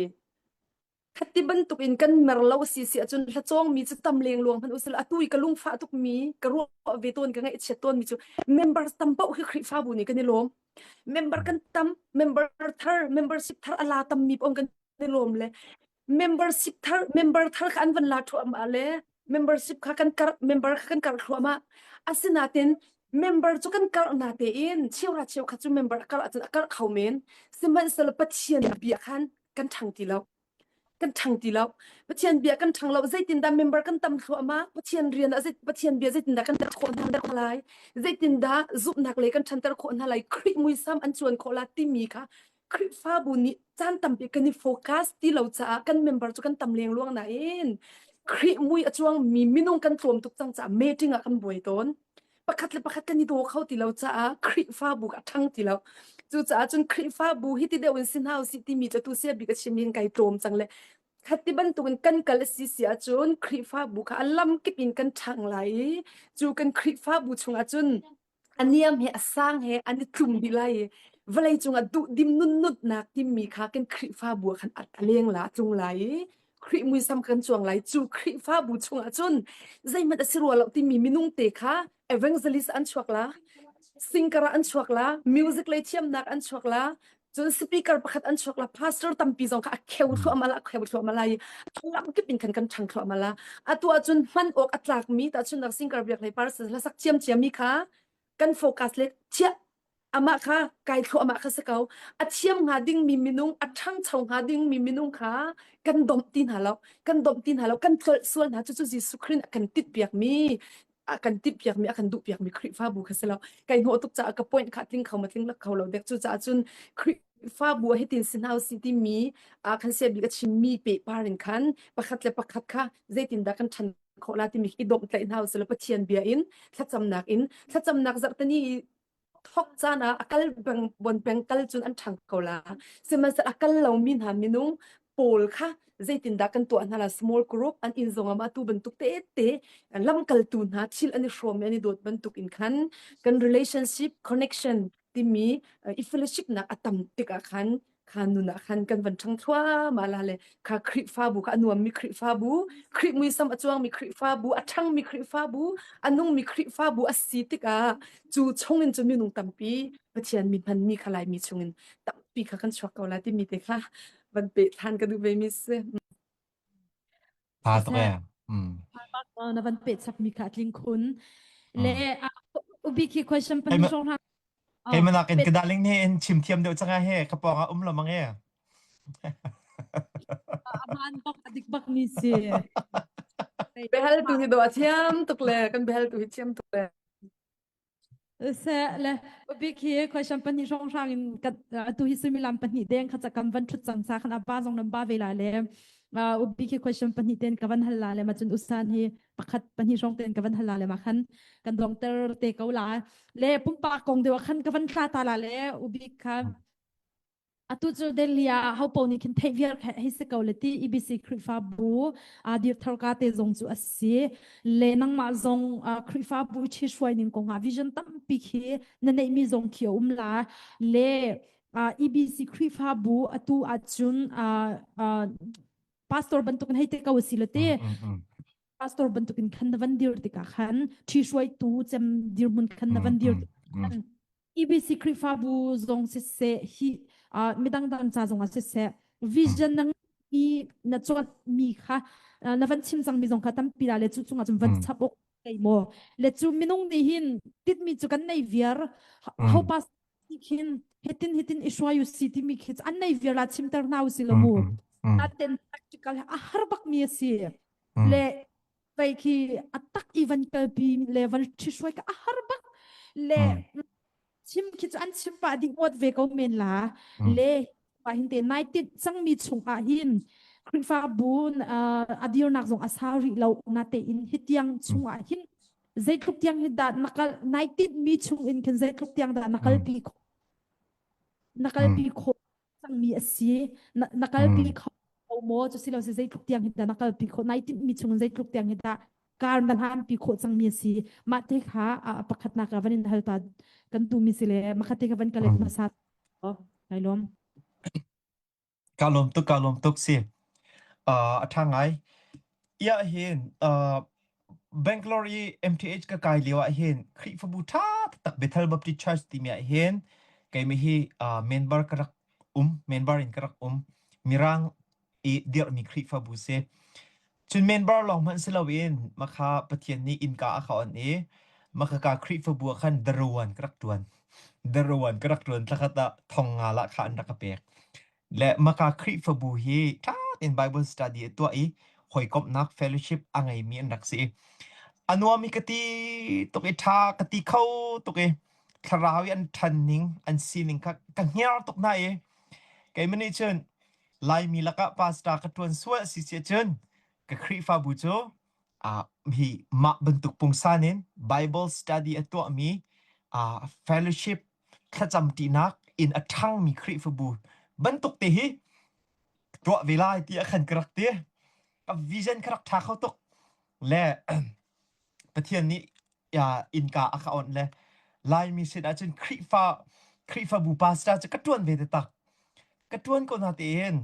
Khati bantuk in kan mer lo si si ahcun hlacawng mi cu tam lengluang hmanh usila atu i ka lungfah tuk mi ka ruah ve tawn ka ngaihchiat tawn mi cu members tam paoh hi Khrihfabu nih kan i lawm. Member kan tam, member thar, membership thar a la tam mi paoh kan i lawm le membership thar, member thar kha an van la thluahmah le membership kha kan karh, member kha kan karh thluahmah. Asinain member cu kan karh na tein cheura cheukhat cu member a karh ahcun a karh kho men. Sihmanhsehlaw Pathian bia khan kan ṭhang ti lo kan ṭhang ti lo Pathian bia kan ṭhang lo zeitindah member kan tam thluahmah Pathian rian ah Pathian bia zeitindah kan khawh hna lai zeitindah zumhnak lei kan ṭhanter khawh hna lai Khrih muisam an cuan khawh la timi kha Khrihfabu nih caan tampi kan i focus ti lo caah kan member cu kan tam lengluang nain Khrih mui a cuang mi minung kan tlawm tuk cang caah meeting ah kan buai tawn pakhat le pakhat kan i daw kho ti lo caah Khrihfabu a ṭhang ti lo. Cucaah cun Khrihfabu hi ti deuh in si hna usih timi cu atu sia bik a chim in kai tlawm cang le khati bantukin kan kal a si si ahcun Khrihfabu kha a lamkip in kan ṭhang lai i cu kan Khrihfabu chungah cun a niam he a sang he an i tlum dih lai i. Vawlei cungah duhdim nunnutnak timi kha kan Khrihfabu ah khan a leng la a tlung lai i Khrih muisam kan cuang lai. Cu Khrihfabu chungah cun zeihmanh a si rua lo timi minung te kha evangelist an chuak la, singer an chuak la, music lei thiamnak an chuak la, cun speaker pakhat an chuak la, pastor tampi zong kha a kheu thluahmah la, a kheu thluahmah la i lam kip in khan kan ṭhang thluahmah la. Atu ahcun hman awk a tlakmi tahchunhnak singer biak hlei pastor hlasak ciamciami kha kan focus le chiah amah kha kai thluahmah kha si ko a thiam hnga dingmi minung a ṭhangcho hnga dingmi minung kha kan domh ti hna lo kan domh ti hna lo kan tlolh sual hna cucu Jesuh Khrih a kan tit piakmi a kan tit piakmi a kan duh piakmi Khrihfabu kha si lo kai hnawh tuk caah ka point kha tling kho ma tling lak kho lo dek cu caah cun Khrihfabu ah hitin si hna usih timi a kan sia bik a chimmi pe par in khan pakhat le pakhat kha zeitindah kan ṭhan khawh la timi i domh tlaih hna usih law Pathian bia in thlacamnak in thlacamnak zarhteni i thok caan ah a kal peng bon peng kal cun an ṭhang ko la sihmanhsehlaw a kal lomi hna minung pawl kha zeitindah kan tuah hna la small group an inn zong ah tu bantuk te te lamkaltu hna thil an i hrawm i an i dawt bantuk in khan kan relationship connection timi i fellowship nak a tam tikah khan kha nun ah khan kan van ṭhang thluahmah la le kha Khrihfabu kha a nuammi Khrihfabu, Khrih muisam a cuangmi Khrihfabu, a ṭhangmi Khrihfabu, a nungmi Khrihfabu a si tikah cu chungin cu minung tampi Pathian mi hmanmi kha Laimi chungin tampi kha kan chuak ko la timi te kha van peh ṭhan ka duh ve mi si. Tha tuk ee. Mm. Na van peh chapmi kha tling khun. Le ubi khi question pan hrawng hna. Kei manak in ka darling ne in chim thiam deuh changa he ka pawng ah um lo mang e. Aman bak adik bak mi si. Behal tu hi do a thiam tuk le kan behal tu hi thiam tuk le. Se le bik hi question pahnih hrawnghrang in atu hi suimilam pahnih deng kha cakam van thut cang sa khan aba zong nan ba ve la le ubik hi question pahnih ten ka van hal la le ma cun usan hi pakhat pahnih hrawng ten ka van hal la le ma khan kan dongter te ko la le pumpak kong deuh khan ka van thla ta la le ubik kha Atu cu Delhi ah hopo nih khin theih viar hei si ko le ti EBC Khrihfabu aa dir thar ka te zong cu a si. Le nangmah zong Khrihfabu i hruai ning kong ah vision tampi khi na neihmi zong khi a um la. Le EBC Khrihfabu atu ahcun pastor bantukin hei te ko si le ti. Pastor bantukin khan na van dir tikah khan ṭhi hruaitu cem dirhmun khan na van dir tikah khan EBC Khrihfabu zong siseh hi uh, midang dang ca zong ah siseh vision na mi na chuan mi kha na van chim cang mi zong kha tampi la le cu chungah cun van chap ok nei maw le cu minung nih hin tit mi cu kan nei viar ho pas khin hitin hitin i hruai u si timi khi an nei viar la chimter hna u si lo mu ten practical a har bak mi a si le vei khi a tak i van kalpi le van ṭhihruai ka a har bak le chim khi cu an chim pah ding uat ve ko men la le pa hin te nai tit cangmi chung ah hin Khrihfabu a dirnak zong a sau rih lo na te in hi tiang chung ah hin zeitluk tiang hi dah na kal nai tit mi chung in khin zeitluk tiang dah na kalpi khawh na kalpi khawh cangmi a si na, na kalpi kho maw cu silo si zeitluk tiang hi dah na kalpi khawh nai tinhmi chung zeitluk tiang hi dah kar na hlanpi khawh cangmi a si mah te kha pakhatnak ah van in hal ta kan tumi si le makhat te kha van ka let hmasa kai lawm ka lawm tuk ka lawm tuk si a tha ngai ia hin Bangalore i MTH ka kai lio ah hin Khrihfabu ṭha taktak Bethel Baptist Church timi ah hin keimah hi member ka rak um, member in ka rak um. Mirang i dirhmi Khrihfabu si. Cun member lawng hmanh si loin makha Pathian nih innka a ka on i makhaka Khrihfabu ah khan daruan ka rak ṭuan. Daruan ka rak ṭuan thlakhat ah thong nga lah kha an rak ka pek. Le maka Khrihfabu hi ṭha tein Bible study a tuah i hawikomhnak fellowship a ngeimi an rak si. A nuam i ka ti tuk i ṭha ka ti kho tuk i thlarau i an ṭhan ning an sining kha ka hngar tuk hna i keimah nih cun Laimi lakah pastor ka ṭuan sual si si ahcun ka Khrihfabu cu uh, hi mah bantuk pungsan in Bible study a tuahmi uh, fellowship thlacam ṭinak in a ṭhangmi Khrihfabu bantuk te hi tuah ve lai ti a khan ka rak ti. Ka vision ka rak ṭha kho tuk. Le Pathian nih innka a ka onh le Laimi sin ahcun Khrihfa Khrihfabu pastor cu ka ṭuan ve taktak. Ka ṭuan ko na tein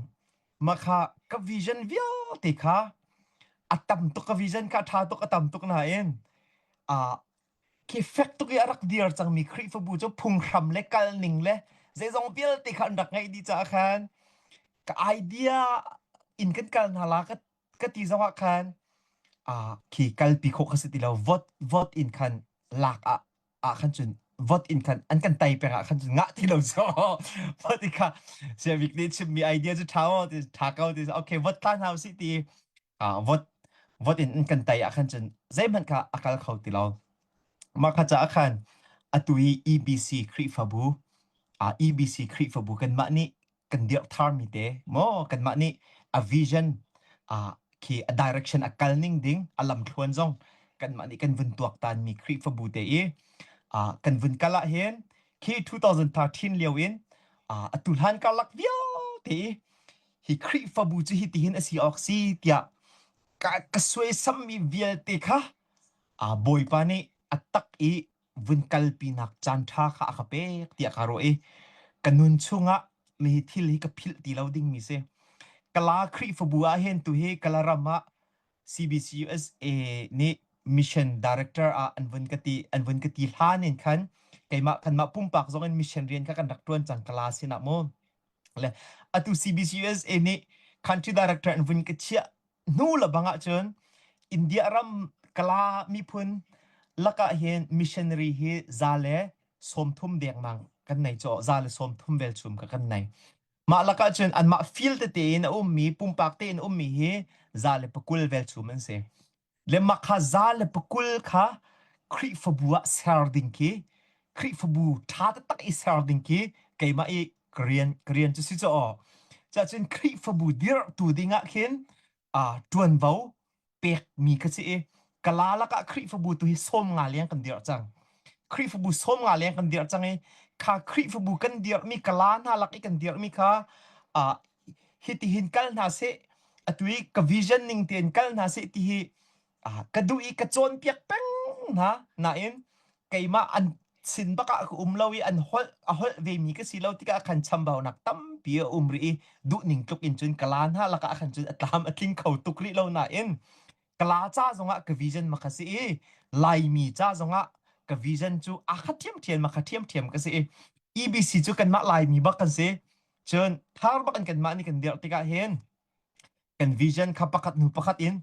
mah kha ka vision vialte kha a tam tuk ka vision kha a ṭha tuk a tam tuk nain ah khi fek tuk i a rak dir cangmi Khrihfabu cu phunghram le kalning le zeizong vialte kha an rak ngeih dih caah khan ka idea in kan kal hna la ka ka ti zong ah khan ah khi kalpi khawh kha si ti lo vote vote in khan lak ah ah khan cun vote in khan an kan tai peng ah khan cun ngah ti lo so vote in kha Siabik nih chimmi idea cu ṭha maw ti ṭha ko ti okay vote tla hna usih ti ah vote vote in an kan tai ah khan cun zeihmanh kha a kal kho ti lo mah kha caah khan atu i EBC Khrihfabu ah EBC Khrihfabu kanmah nih kan dirh tharmi te maw kanmah nih a vision ah khi a direction a kal ning ding a lamthluan zong kanmah nih kan vun tuaktan mi Khrihfabu te i ah kan vun kal ah hin khi 2013 lio in ah atu hlan karlak vialte i hi Khrihfabu cu hi tihin a si awk si tiah ka ka suaisam mi vialte kha ah Bawipa nih a tak i vun kalpinak caan ṭha kha a ka pek tiah ka ruah i ka nun chungah mi thil hi ka philh ti lo dingmi si. Kala Khrihfabu ah hin tu hi Kala ram ah CBCUSA nih mission director ah an vun ka ti an vun ka ti hlan in khan keimah kanmah pumpak zong in mission rian kha kan rak ṭuan cang Kala sinah mu. Le atu CBCUSA nih country director an vun ka chiah hnu le bang ahcun India ram Kala miphun lakah hin missionary hi za le 30 dengmang kan nei caw za le 30 velchum ka kan nei. Mah lakah cun anmah field tete in a ummi pumpak tein ummi hi za le pakul velchum an si. Le mah kha za le pakul kha Khrihfabu ah ser ding khi Khrihfabu ṭha taktak i ser ding khi keimah i ka rian ka rian cu si cu aw. Cacun Khrihfabu dirhtu ding ah khin uh, ṭuanvo pekmi ka si i kala lakah Khrihfabu tu hi 50 leng kan dirh cang. Khrihfabu 50 leng kan dirh cang i kha Khrihfabu kan dirhmi kala hna lak i kan dirhmi kha uh, hitihin kal hna seh atu i ka vision ning tein kal hna seh ti hi ah, ka duh i ka cawnpiak peng hna nain keimah an sin bak ah ka um lo i an holh a holh ve mi ka si lo tikah khan chambaunak tampi a um rih i duh ning tluk in cun kala hna lakah khan cun a tlam a tling kho tuk rih lo nain kala ca zongah ka vision ma ka si i Laimi ca zongah ka vision cu a kha ṭhiamṭhiam ma kha ṭhiamṭhiam ka si i EBC cu kanmah Laimi bak kan si Cun thar bak in kanmah nih kan dirh tikah hin kan vision kha pakhat hnu pakhat in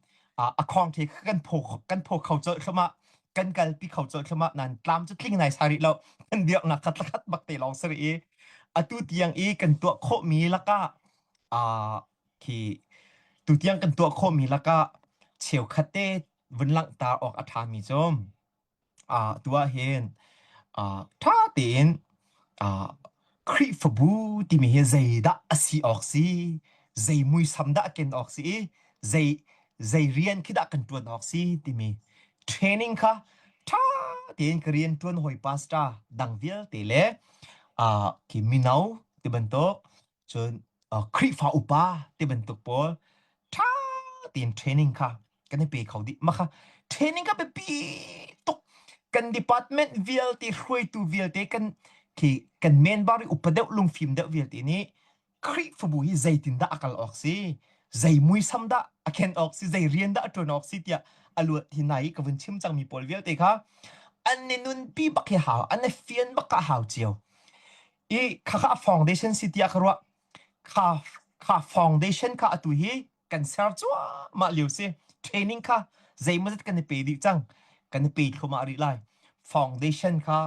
a khong the kha kan phaw kan phaw kho colh thluahmah kan kalpi kho colh thluahmah nan tlam cu tling nai sa rih lo kan dirhnak kha thlakhat bak te lawng si rih i atu tiang i kan tuah khawhmi lakah uh, khi tu tiang kan tuah khawhmi lakah cheukhat te vun langhter awk a ṭhami cu Ah tu ah hin ah ṭha tein ah Khrihfabu timi hi zeidah a si awk si, zei muisam dah a ken awk si i zei zei rian khi dah kan ṭuan awk si timi training kha ṭha tein ka rian ṭuan hawi pastor dang vialte le ah khi mino ti bantuk cun uh, Khrihfa upa ti bantuk pawl ṭha tein training kha kan i pe kho dih. Mah kha training kha biapi tuk. Kan department vialte hruaitu vialte kan khi kan member i upa deuh lungfim deuh vialte nih Khrihfabu hi zeitindah a kal awk si, zei muisam dah a ken awk si, zei rian dah a ṭuan awk si tiah a luat hi nai i ka vun chim cangmi pawl vialte kha an i nunpi bak hi hau, an i fian bak a hau cio. I khakha a foundation si tiah ka ruah. Kha kha foundation kha atu hi kan ser cuahmah lio si. Training kha zeimawzat kan i pe dih cang. Kan i pe thluahmah rih lai. Foundation kha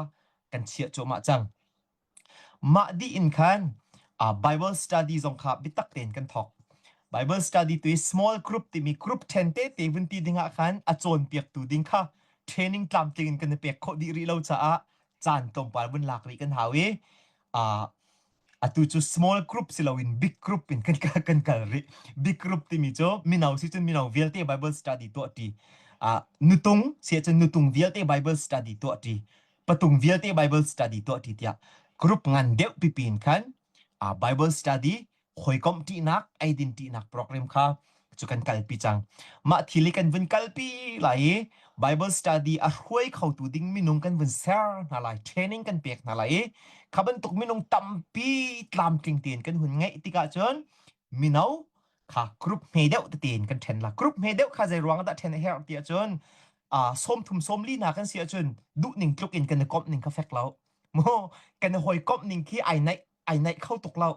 kan chiah cuahmah cang. Mah dih in khan uh, Bible study zong kha biatak tein kan thawk. Bible study tu i small group timi group then te te vun ti ding ah khan a cawnpiaktu ding kha training tlamtling in kan i pek khawh dih rih lo caah caan tlawmpal vun lak rih kan hau i uh, atu cu small group si loin big group in kan kan kal rih big group timi cu mino si cun mino vialte bible study tuah ṭi uh, nutung si cun nutung vialte bible study tuah ṭi patung vialte bible study tuah ṭi tiah group ngan deuh pipi in khan uh, bible study hawikomh ṭihnak eidin ṭihnak program kha. cu kan kalpi cang. Mah thil hi kan vun kalpi lai i Bible study a hruai khotu ding minung kan vun ser hna lai, training kan pek hna lai i kha bantuk minung tampi tlamtling tein kan hun ngeih tikah cun mino kha group hme deuh tete in kan ṭhen la. Group hme deuh kha zei ruang dah ṭhen a herh ti ahcun uh, 30 sawmli hna kan si ahcun duh ning tluk in kan i komh ning kha fek lo. Mu kan i hawikomh ning khi ai naih ai naih kho tuk lo.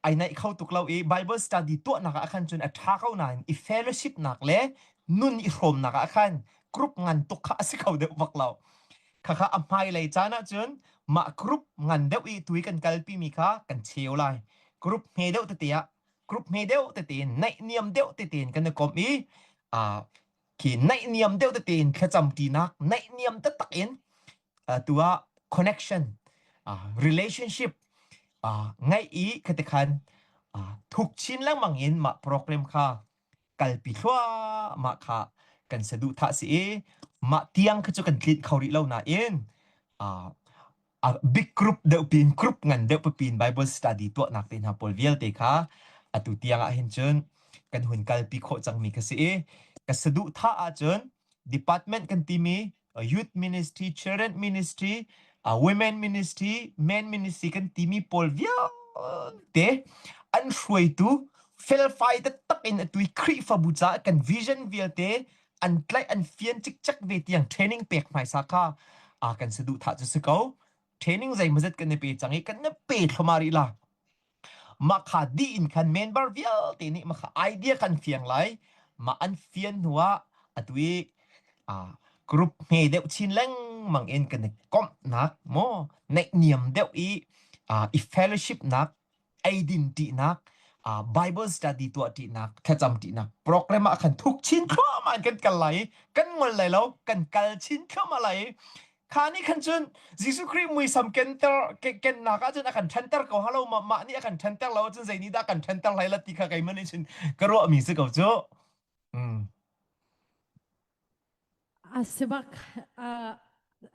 Ai naih kho tuk lo i Bible study tuahnak ah khan cun a ṭha ko nain i fellowship nak le nun i hrawmnak ah khan group ngan tuk kha a si kho deuh bak lo. Khakha a hmailei caan ahcun mah group ngan deuh i tui kan kalpi mi kha kan cheu lai. Group hme deuh tete ah group hme deuh tete in naihniam deuh tete in kan i komh i uh, khi naihniam deuh tete in thlacam ṭinak naihniam taktak in uh, tu ah connection uh, relationship uh, ngaih i khati khan uh, thuk chin lengmang in mah program kha kalpi thluahmah kha kan saduhthah si i mah tiang kha cu kan tlinh kho rih lo nain uh, a big group deuh pin group ngan deuh pin Bible study tuahnak te hna pawl vialte kha atu tiang ah hin cun kan hun kalpi khawh cangmi kha si i ka saduhthah ahcun department kan timi youth ministry, children ministry, uh, women ministry, men ministry kan timi pawl vialte an hruaitu felfai taktak in atui Khrihfabu caah kan vision vialte an tlaih an fian cikcek ve tiang training pek hmaisa kha uh, kan saduhthah cu si ko training zeimawzat kan i pe cang i kan i pe thloma rih la Mah kha dih in khan member vialte nih mah kha idea kan fiang lai. Mah an fian hnu ah atu i ah, group hme deuh chin lengmang in kan i komhnak maw naihniam deuh i ah, i fellowship nak eidin ṭihnak ah, Bible study tuah ṭihnak thlacam ṭihnak program ah khan thuk chin thluahmah in kan kal lai i kan ngol lai lo kan kal chin thluahmah lai i Kha nih khan cun Jesuh Khrih muisam kenter kennak ah cun a kan ṭhenter ko halo ma mah nih a kan ṭhenter lo ahcun zei nih dah kan ṭhenter lai la ti kha keimah nih cun ka ruahmi si ko cu. Mm. A si bak uh,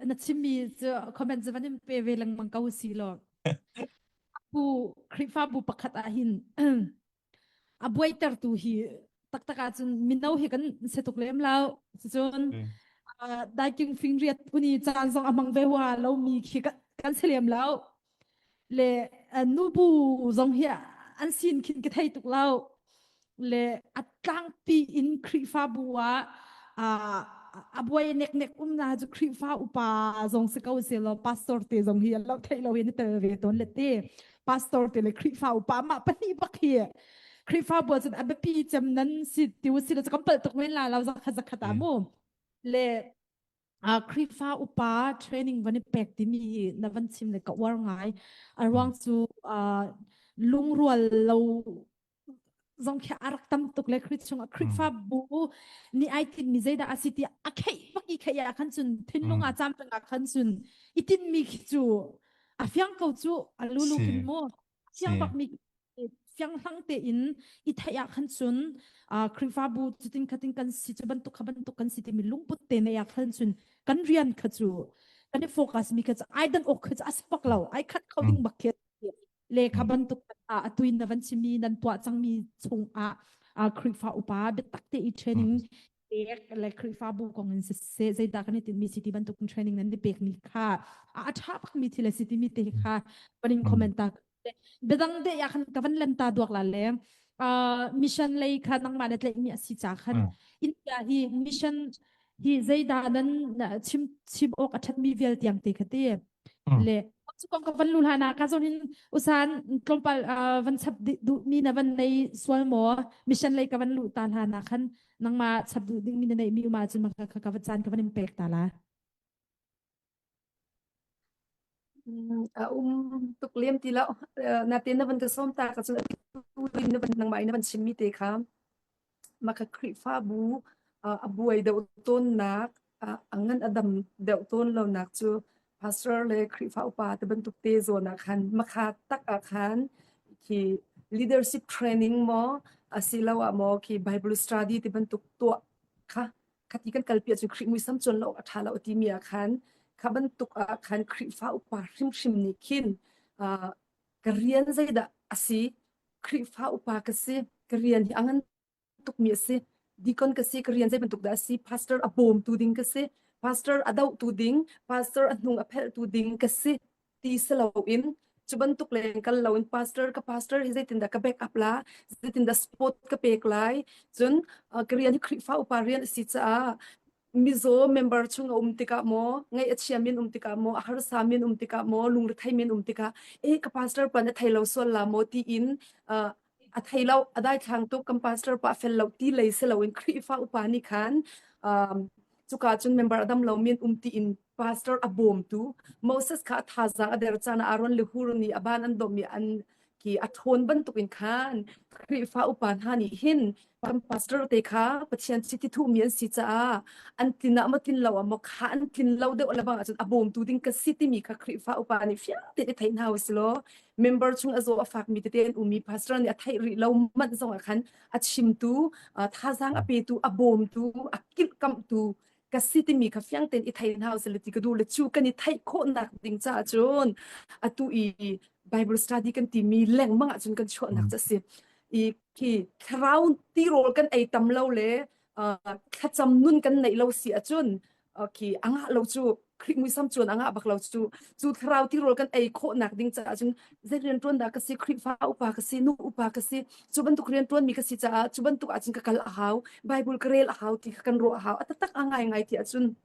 na chimmi cu comment cu van in pe ve lengmang ko si law. Bu Khrihfabu pakhat ah hin a buaitertu hi taktak ahcun mino hi kan si tuk lem lo cun daiking fingriat phuni caan zong a hmang ve hua lomi khi kan si lem lo le nubu zong hi an sin khin ka thei tuk lo le a tlangpi in Khrihfabu ah a buai nek nek um na cu Khrihfa upa zong si ko se lo pastor te zong hi lo thei lo in tel ve ton le te pastor te le Khrihfa upa mah pahnih bak hi Khrihfa bu cun a biapi cem nan si ti si le kan palh tuk men la lo zakhat zakhat ah mu le uh, Khrihfa upa training van i pek timi hi na van chim le ka uar ngai a ruang cu uh, lungrual lo zong khi a rak tam tuk le Khrih chungah Khrihfa bu ni ai tin mi zeidah a si ti a kheih bak i kheih ah khan cun thinlung ah cam tang ah khan cun i tin mi khi cu a fiang ko cu a lulu kin mu fiang bak mi fiang hlang te in i theih ah khan cun Khrihfabu cutin khatin kan si cu bantuk kha bantuk kan si timi lungput te nei ah khan cun kan rian kha cu kan i focus mi kha cu ai dan ok kha cu a si bak lo ai khat kho ding bak khi le kha bantuk ah atuin na van chimi nan tuah cangmi chung ah Khrihfa upa biatak te i training pek le Khrihfabu kong in siseh zeidah kan i tinhmi si ti bantuk training nan i pekmi kha a ṭha bakmi thil a si timi te kha van in comment ta biadang de ya khan ka van lem ta duak la le mission lei kha nangmah na tlaihmi a si ca khan India hi mission hi zeidah nan chim chim awk a ṭhatmi vial tiang te kha ti le cu kong ka van lu hlan ah ka zon hin usan tlawmpal van chap duh mi na van nei sual maw mission lei ka van lu ta hlan ah khan nangmah chap duh ding mi na neih mi uma cun ka ka va caan ka van in pek ta la A um tuk lem ti lo natin na van ka som ta ka cun na van nangmah in na van chim mi te kha mah kha Khrihfabu a buai deuh tawnnak, a ngan a dam deuh tawn lonak cu pastor le Khrihfa upa te bantuk te zawn ah khan makha tak ah khan khi leadership training maw asiloah maw khi Bible study ti bantuk tuah kha khati kan kalpi ahcun Khrih muisam cuan lo a ṭha lo timi ah khan kha bantuk ah khan Khrihfa upa hrimhrim nih khin ka rian zeidah a si Khrihfa upa ka si ka rian hi a ngan. tuk mi a si. Deacon ka si, ka rian zei bantuk dah a si, pastor a bawmtu ding ka si, pastor a dohtu ding, pastor a hnung a phelhtu ding ka si ti si loin cu bantuk leng kal loin pastor ka pastor hi zeitindah ka back up la, zeitindah support ka pek lai, cun uh, ka rian hi Khrihfa upa rian a si caah mizaw member chung a um tikah maw ngaih a chia min um tikah maw a harsa min um tikah maw lungrethei min um tikah e ka pastor pan a thei lo sual la maw tiin uh, a thei lo a dai thlang tuk kan pastor pa fel lo ti lei si loin Khrihfa upa nih khan um, cuka cun member adam lo min um ti in pastor a bawmtu Moses kha a thazaang a der caan ah Aaron le Hur nih a ban an dawmmi an ki a ṭhawn bantuk in khan Khrihfa upa hna nih hin kan pastor te kha Pathian chiti thuhmi an si caah an tlin ah maw tlin lo ah maw kha an tlin lo deuh lebang ahcun a bawmtu ding ka si timi kha Khrihfa upa nih fiang tein i theih hna usih law member chung a zaw a fakmi tete an ummi pastor nih a theih rih lo manh zong ah khan a chimtu thazaang a petu a bawmtu a kilhkamhtu ka si timi kha fiang tein i thei hna usih ti ka duh le cu kan i theih khawhnak ding caah cun atu i Bible study kan timi lengmang ahcun kan chuahnak cu a si. I khi thlarau tirawl kan ei tam lo le thlacam nun kan neih lo si ahcun khi a ngah lo cu Khrih muisam cuan a ngah bak lo cu cu thlarau tirawl kan ei khawhnak ding caah cun zei rian ṭuan dah ka si Khrihfa upa ka si nu upa ka si cu bantuk rian ṭuanmi ka si caah cu bantuk ahcun ka kal a hau Bible ka rel a hau ti kha kan ruah a hau a taktak a ngaingai ti ahcun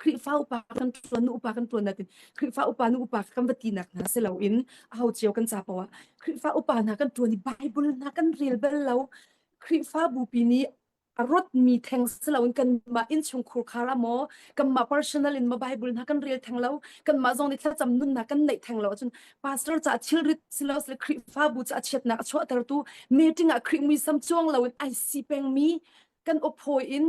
Khrihfa upa kan ṭuan nu upa kan ṭuan natin Khrihfa upa nu upa kan va tinak hna si loin a ho cio kan ca poah Khrihfa upa hna kan ṭuan i Bible hna kan rel bal lo Khrihfa bupi nih a rotmi theng si loin kanmah innchungkhur khar ah maw kanmah personal in maw Bible hna kan rel theng lo kanmah zong nih thlacam nunnak kan neih theng lo ahcun pastor caah thilrit si lo sile Khrihfabu caah chiatnak a chuahtertu meeting ah Khrih muisam cuang loin ai si pengmi kan awphawi in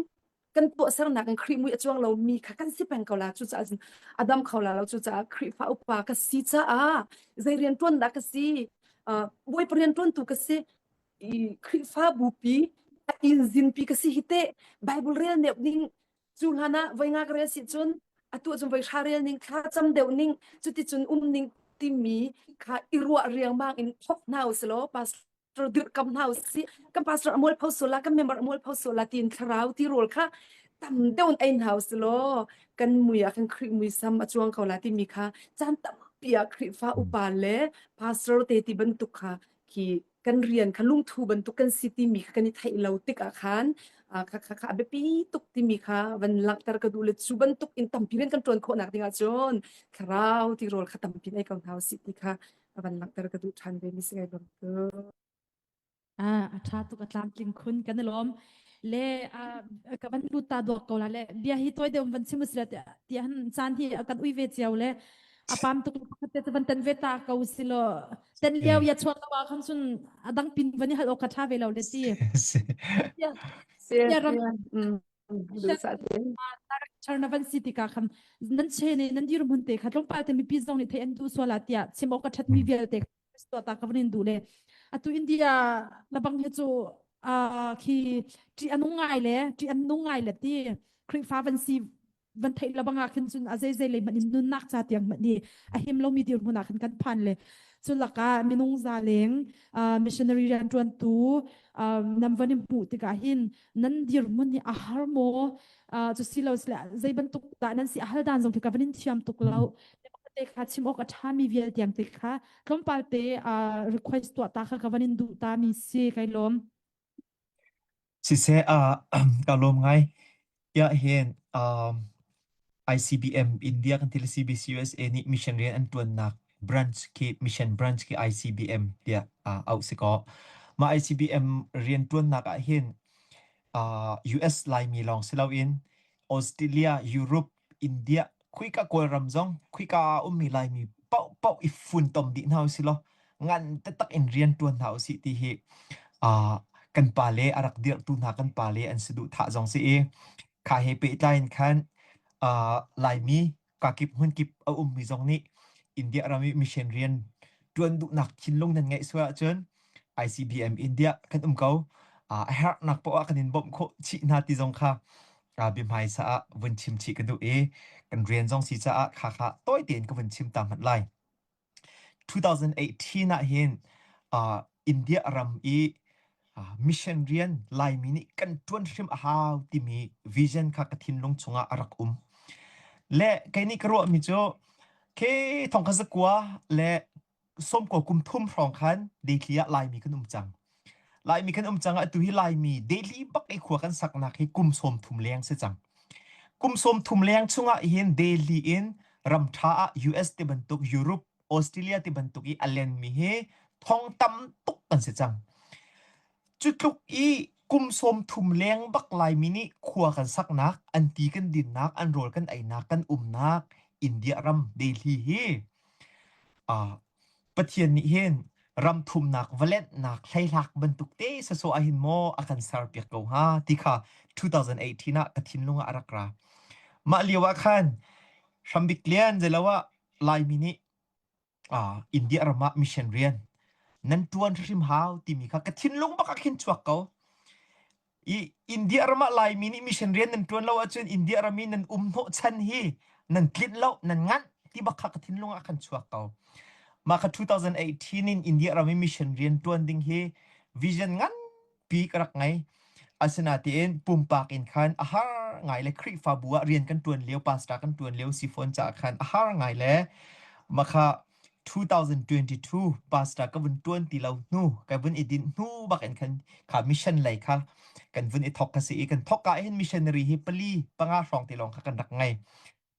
kan tuahsernak in Khrih mui a cuang lomi kha kan si peng ko la cucaah cun a dam kho la lo cucaah Khrihfa upa ka si caah zei rian ṭuan dah ka si uh, Bawipa rian ṭuantu ka si i Khrihfabu pi a inzinpi ka si hi teh Bible rel neuh ning cu hlan ah voi nga ka rel si cun atu cun voi hra rel ning thla cam deuh ning cuticun um ning timi kha i ruah riangmang in thok hna usilaw pastor dirhkam hna usih kan pastor a mualpho sual la kan member a mualpho sual la tiin thlarau tirawl kha tam deuh in ei hna usilaw kan mui ah khan Khrih muisam a cuang ko la timi kha caan tampi ah Khrihfa upa le pastor te ti bantuk kha khi kan rian kha lungthu bantuk kan si timi kha kan i theih lo tik ah khan kha kha kha a biapi tuk timi kha van langhter ka duh le cu bantuk in tampi rian kan ṭuan khawhnak ding ahcun thlarau tirawl kha tampi in ei ko hna usih ti kha van langhter ka duh ṭhan ve mi si ngai bang tu. Ah, a ṭha tuk a tlamtling khun kan i lawm. Le ka van lut ta dawk ko la le bia hi toi deuh van chim usila tiah han caan hi kan ui ve cio le a pam tuk pakhat te van tan ve ta ko si lo ten lio ya chuak lo ah khan cun a dang pin van i hal awk ka tha ve lo le ti ya ram director na van si tikah khan nan che ne nan dir mun te kha tlawmpal te mipi zong nih thei an duh suala tiah chim awk ka that mi vialte to ta ka van in duh le atu India labang hi cu khi ṭi anung ngai le ṭi an nung ngai le ti Khrihfa van si van theih lo bangah khin cun a zeizei lei hmanh in nunnak ca tiang hmanh hi a him lomi dirhmun ah khan kan phan le cu lakah minung za leng missionary rianṭuantu nam van in hmuh tikah hin nan dirhmun hi a har maw cu si lo sile zei bantuk dah nan si a hal dan zong khi ka van in thiam tuk lo te kha chim awk a ṭhami vial tiang te kha tlawmpal te request tuah ta kha ka van in duh ta mi si kai lawm Siseh ah ka lawm ngai. Tiah hin um, ICBM India kan ti le CBC USA nih mission rian an tuannak branch khi mission branch khi ICBM tiah uh, auh si kaw. Mah ICBM rian tuannak ah hin uh, US Laimi lawng si loin Australia, Europe, India khuika Kawlram zong khuika ah a ummi Laimi paohpaoh i funtom dih hna usih law ngan taktak in rian ṭuan hna usih ti hi uh, kan pale a rak dirhtu hna kan pale an saduhthah zong si i kha he pehtlai in khan uh, Laimi kakip hmunkip a ummi zong nih India ram i mission rian ṭuan duhnak thinlung nan ngeih sual ahcun ICBM India kan um ko. Uh, a herhnak poah ah kan in bawmh khawh chih hna ti zong kha biahmaisa ah vun chim chih ka duh i kan rian zong si caah kha kha tawi tein ka vun chim ta hmanh lai. 2018 ah hin uh, India ram i Mission rian Laimi nih kan ṭuan hrim a hau timi vision kha ka thinlung chungah a rak um. Le kei nih ka ruahmi cu khi thong kha zakua le sawmkua kum thum hrawng khan Delhi ah Laimi kan um cang. Laimi kan um cang ah atu hi Laimi Delhi bak i khua kan saknak hi kum 30 leng si cang. Kum 30 leng chungah hin Delhi in ram ṭha ah US ti bantuk Europe Australia ti bantuk i a lenmi hi thong tam tuk kan si cang. Cu tluk i kum 30 leng bak Laimi nih khua kan saknak, an ti kan dinnak, an rawl kan einak, kan umnak India ram Delhi hi uh, Pathian nih hin ram thumnak valenhnak hleihlak bantuk te sasawh ah hin maw a kan serpiak ko hnga ti kha 2018 ah ka thinlung ah a rak ra. Mah lio ah khan Hrambik Lian zeilo ah Laimi nih uh, India ram ah mission rian nan ṭuan hrim hau timi kha ka thinlung bak ah khin chuak ko. I India ram ah Laimi nih mission rian nan ṭuan lo ahcun India ram i nan um hnawh chan hi nan tlinh lo, nan nganh ti bak kha ka thinlung ah khan chuak ko. Mah kha 2018 in India ram i mission rian ṭuan ding hi vision ngan pi ka rak ngei. Asinain pumpak in khan a har ngai le Khrihfabu ah rian kan ṭuan lio, pastor kan ṭuan lio si fawn caah khan a har ngai le makha 2022 pastor ka vun ṭuan ti lo hnu, ka vun i dinh hnu bak in khan kha mission lei kha kan vun i thok ka si i kan thok ah hin missionary hi pali panga hrawng ti lawng kha kan rak ngei.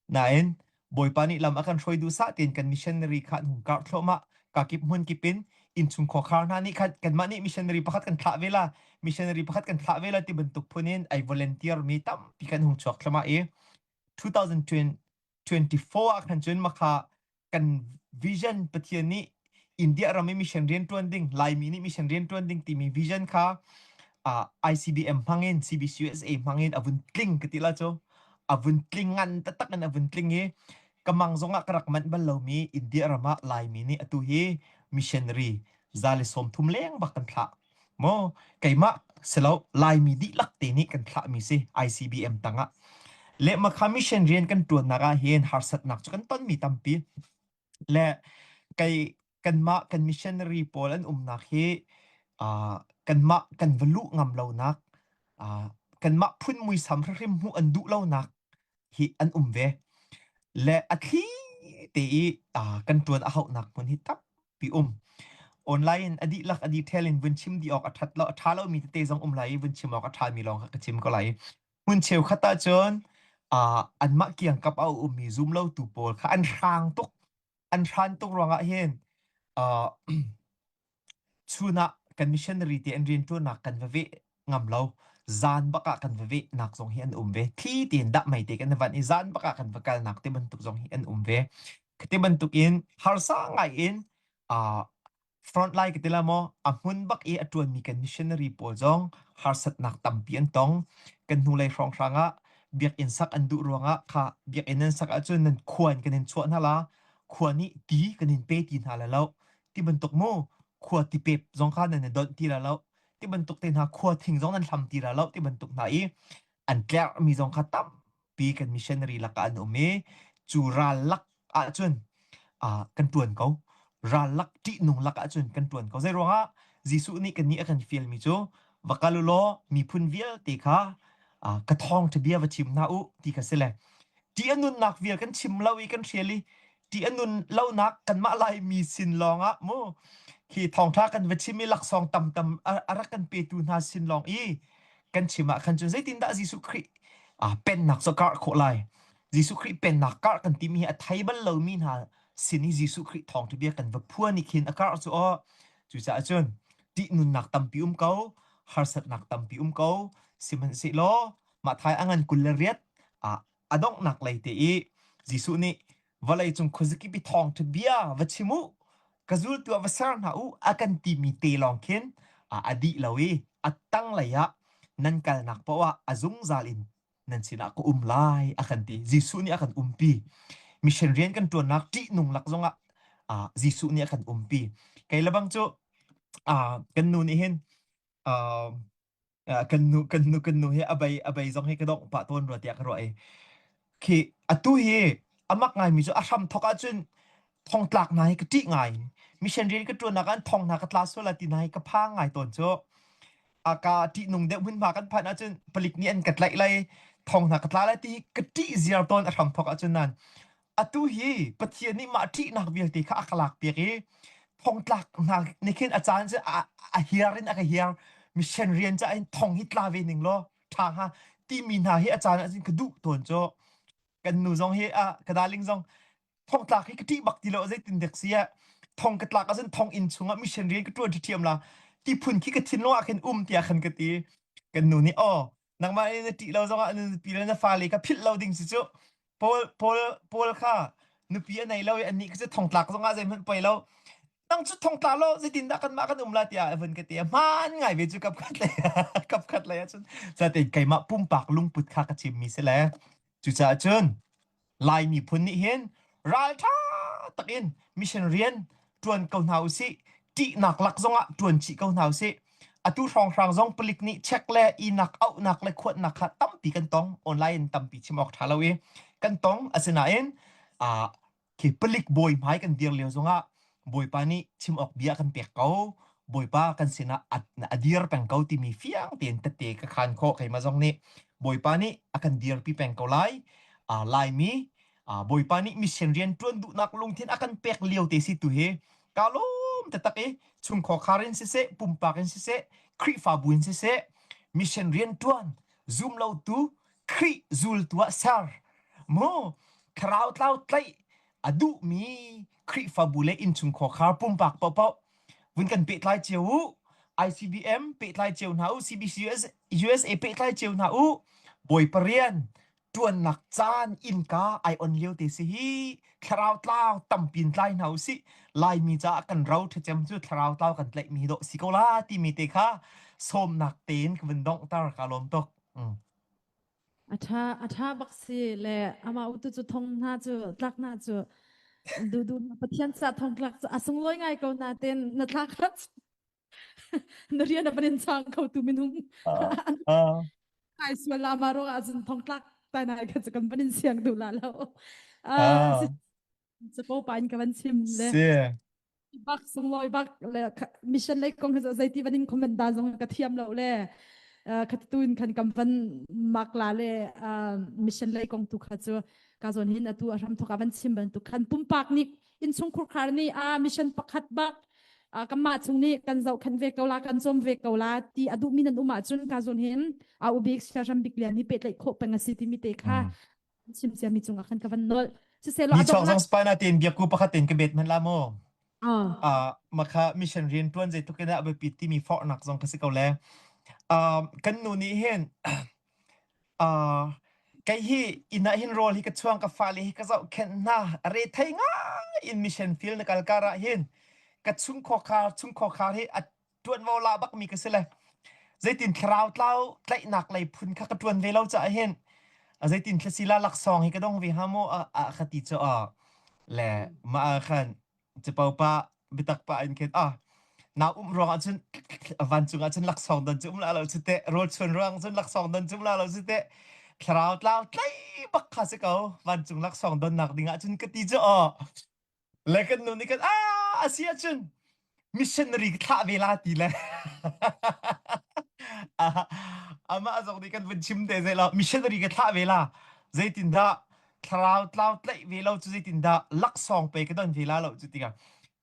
Nain Bawipa nih lam a kan hruai duhsah tein kan missionary kha an hung karh thluahmah. Kakip hmun kip in innchung khuakhar hna nih khan kanmah nih missionary pakhat kan thlah ve la, missionary pakhat kan thlah ve la ti bantuk phun in ai volunteer mi tampi kan hung chuak thluahmah i 2024 ah khan cun makha kan vision Pathian nih India ram i mission rian ṭuan ding, Laimi nih mission rian ṭuan ding timi vision kha uh, ICBM hmangin CBCUSA hmangin a vun tling ka ti la cu a vun tling ngan taktak in a vun tling i ka mang zongah ka rak manh bal lomi India ram ah Laimi nih atu hi missionary za le 30 leng bak kan thlah Maw keimah silo Laimi dihlak te nih kan thlahmi si ICBM tangah. Le makha mission rian kan ṭuannak ah hin harsatnak cu kan tonmi tampi. Le kei kanmah kan missionary pawl an umnak hi uh, kanmah kan va luh ngam lonak uh, kanmah phun muisam hrimhrim hmuh an duh lonak hi an um ve. Le a thli te i uh, kan ṭuan a hauhnak hmun hi tampi um. Online in a dihlak a detail in vun chim dih awk a ṭhat lo a ṭha lomi tete zong um lai i vun chim awk a ṭhami lawng kha ka chim ko lai. Hmun cheukhat ahcun uh, anmah kiangkap a ummi zumlotu pawl kha an hrang tuk. An hran tuk ruangah hin uh, Chun ah kan missionary te an rianṭuannak kan va veh ngam lo. Zan bak ah kan va vehnak zong hi an um ve. Thli tein dah mei te kan van i zan bak ah kan va kalnak te bantuk zong hi an um ve. Khati bantuk in harsa ngai in uh, front line ka ti la maw a hmun bak i a ṭuanmi kan missionary pawl zong harsatnak tampi an tong. Kan hnulei hrawnghrang ah biakinn sak an duh ruangah kha biakinn an sak ahcun nan khua in kan in chuah hna la khua nih ti kan in pe ti hna la lo ti bantuk mu khua tipep zong kha nan i donh ti la lo ti bantuk te hna khua thing zong nan hlam ti la lo ti bantuk hna i an tlerhmi zong kha tampi kan missionary lakah an um i cu ral lak ahcun uh, kan tuan ko ral lak ṭihnung lak ahcun kan tuan ko zei ruangah Jesuh nih kannih a kan fialmi cu va kal u law miphun vialte kha uh, ka thawngṭha bia va chim hna u ti kha si le ṭih a nunnak vial kan chim lo i kan hrial i ṭih a nun lonak kanmah Laimi sin lawngah mu hi thawngṭha kan va chim i laksawng tamtam a rak kan petu hna sin lawng i kan chim ah khan cun zeitindah Jesuh Khrih pennak cu karh khawh lai Jesuh Khrih pennak karh kan timi hi a thei bal lomi hna sin i Jesuh Khrih thawngṭha bia kan va phuan i khin a karh cu aw cucaah cun ṭih nunnak tampi um ko harsatnak tampi um ko sihmanhsehlaw mah thai a ngan 28 a donghnak lei te i Jesuh nih vawleicung khuazakip i thawngṭha bia va chim u ka zultu ah va ser hna u a kan timi te lawng khin a dih lo i a tanglei ah nan kalnak paoh ah a zungzal in nan sinah ka um lai a kan ti Jesuh nih a kan umpi mission rian kan ṭuannak ṭihnung lak zongah Jesuh nih a kan umpi kei lebang cu kan nu nih hin kan nu kan nu kan nu hi a bei a bei zong hi ka dongh pah tawn rua tiah ka ruah i khi atu hi amak ngai mi cu a hram thok ahcun thong tlak hna hi ka ṭih ngai mission rian ka ṭuan nak ah thong hna ka tla sual ti hna hi ka phang ngai tawn cu. Aka ṭihnung deuh hmunhma kan phanh ahcun palik nih an ka tlaih lai, thong hna ka tla lai ti hi ka ṭih ziar tawn a hramthawk ahcun nain atu hi Pathian nih mah ṭihnak vialte kha a ka lakpiak i thongtlak hna nih khin a caan cu a, a hiar in a ka hiar mission rian caah hin thong hi tla ve ning law ṭha hnga timi hna hi a caan ahcun ka duh tawn cu kan nu zong hi a ka darling zong thongtlak hi ka ṭih bak ti lo zeitin dek si ah thong ka tlak ahcun thong inn chungah mission rian ka ṭuan ṭhiam la ti phun khi ka thinlung ah khin um tiah khan ka ti kan nu nih aw nangmah nih na ṭih lo zongah na nupi le na fale kha philh lo ding si cu Paul Paul Paul kha nupi a nei lo i annih kha cu thongtlak zongah zeihmanh poi lo nang cu thongtla lo zeitindah kanmah kan um la tiah a vun ka ti hmaan ngai ve cu kap khat lei kap khat lei ahcun zatein keimah pumpak lungput kha ka chimmi si le cucaah cun Lai miphun nih hin ralṭha takin mission rian ṭuan ko hna usih. Ṭihnak lak zongah ṭuan chih ko hna usih. Atu hrawnghrang zong palik nih check le inak auhnak le khuatnak kha tampi kan tong. Online in tampi chim awk ṭha lo i kan tong. Asinain ah khi palik bawi hmai kan dir lio zongah Bawipa nih chim awk bia kan pek ko. Bawipa kan sinah a, a dir peng ko timi fiang tein tette ka khan khawh keimah zong nih Bawipa nih a kan dirpi peng ko lai. Uh, Laimi uh, Bawipa nih mission rian ṭuan duhnak lungthin a kan pek lio te si tu hi ka lawm taktak i chungkhar khar in siseh pumpak in siseh Khrihfabu in siseh mission rian ṭuan zum lo tu Khrih zultu ah ser mu thlarau tlau tlaih a duhmi Khrihfabu le innchungkhar pumpak paohpaoh vun kan pehtlai cio u. ICBM pehtlai cio hna u, CBC USA pehtlai cio hna u. Bawipa rian ṭuannak caan innka ai on lio te si hi thlarau tlau tampin tlai hna u sih. Laimi caah kan ro ṭhacem cu thlarau tlau kan tlaihmi dawh si ko la timi te kha sawmnak tein ka vun donghter ka lawm tuk. Mm. A ṭha a ṭha bak si le amah utu cu thong hna cu tlak hna cu dudu Pathian ca thong tlak cu a sunglawi ngai ko nain na thlak na rian a van in chang kho tu minung ai sual la ma ruang ah cun thong tlak tai nai kha cu kan van in siang duh la lo. Capo pa in ka van chim le Si. Bak sunglawi bak le mission lei kong hi zeiti van in comment da zong ka thiam lo le khatu in khan kam van mak la le mission lei kong tu kha cu ka zon hin atu a hram thok a van chim bantuk khan pumpak nih innchung khurkhar nih a mission pakhat bak kanmah chung nih kan zoh khan ve ko la kan cawm ve ko la ti a duhmi nan um ahcun ka zon hin a ubik siaram bik lian hi pehtlaih khawh peng a si timi te kha chim ciami cungah khan ka van nolh siselaw Ni chuak zong spina tein biakku pakhat tein ka bet hmanh la mu. Ah makha mission rian tuan zeitluk in a biapit timi forhnak zong ka si ko le. Um, kan nu nih hin uh, kei hi inn ah hin rawl hi ka chuang ka fale hi ka zohkhenh hna re thei ngai in mission field na kal kar ah hin ka chungkhar chungkhar hi a ṭuanvo la bakmi ka si le zeitin thlarau tlau tlaihnak lei phun kha ka ṭuan ve lo caah hin zeitin thlasila laksawng hi ka dong ve hnga maw a ka ti cu a le mah ah khan capo pa biatak pa in khin ah na um ruang ah cun vancung ah cun laksawng don cu um la lo cu teh rawl chuan ruang cun laksawng don cu um la lo cu teh thlarau tlau tlai bak kha si ko vancung laksawng donnak ding ah cun ka ti cu aw Le kan nu nih kan ah a si ahcun missionary ka thlah ve la ti le amah zong nih kan vun chim te zei lo missionary ka thlah ve la zeitindah thlarau tlau tlaih ve lo cu zeitindah laksawng pe ka don ve la lo cu tikah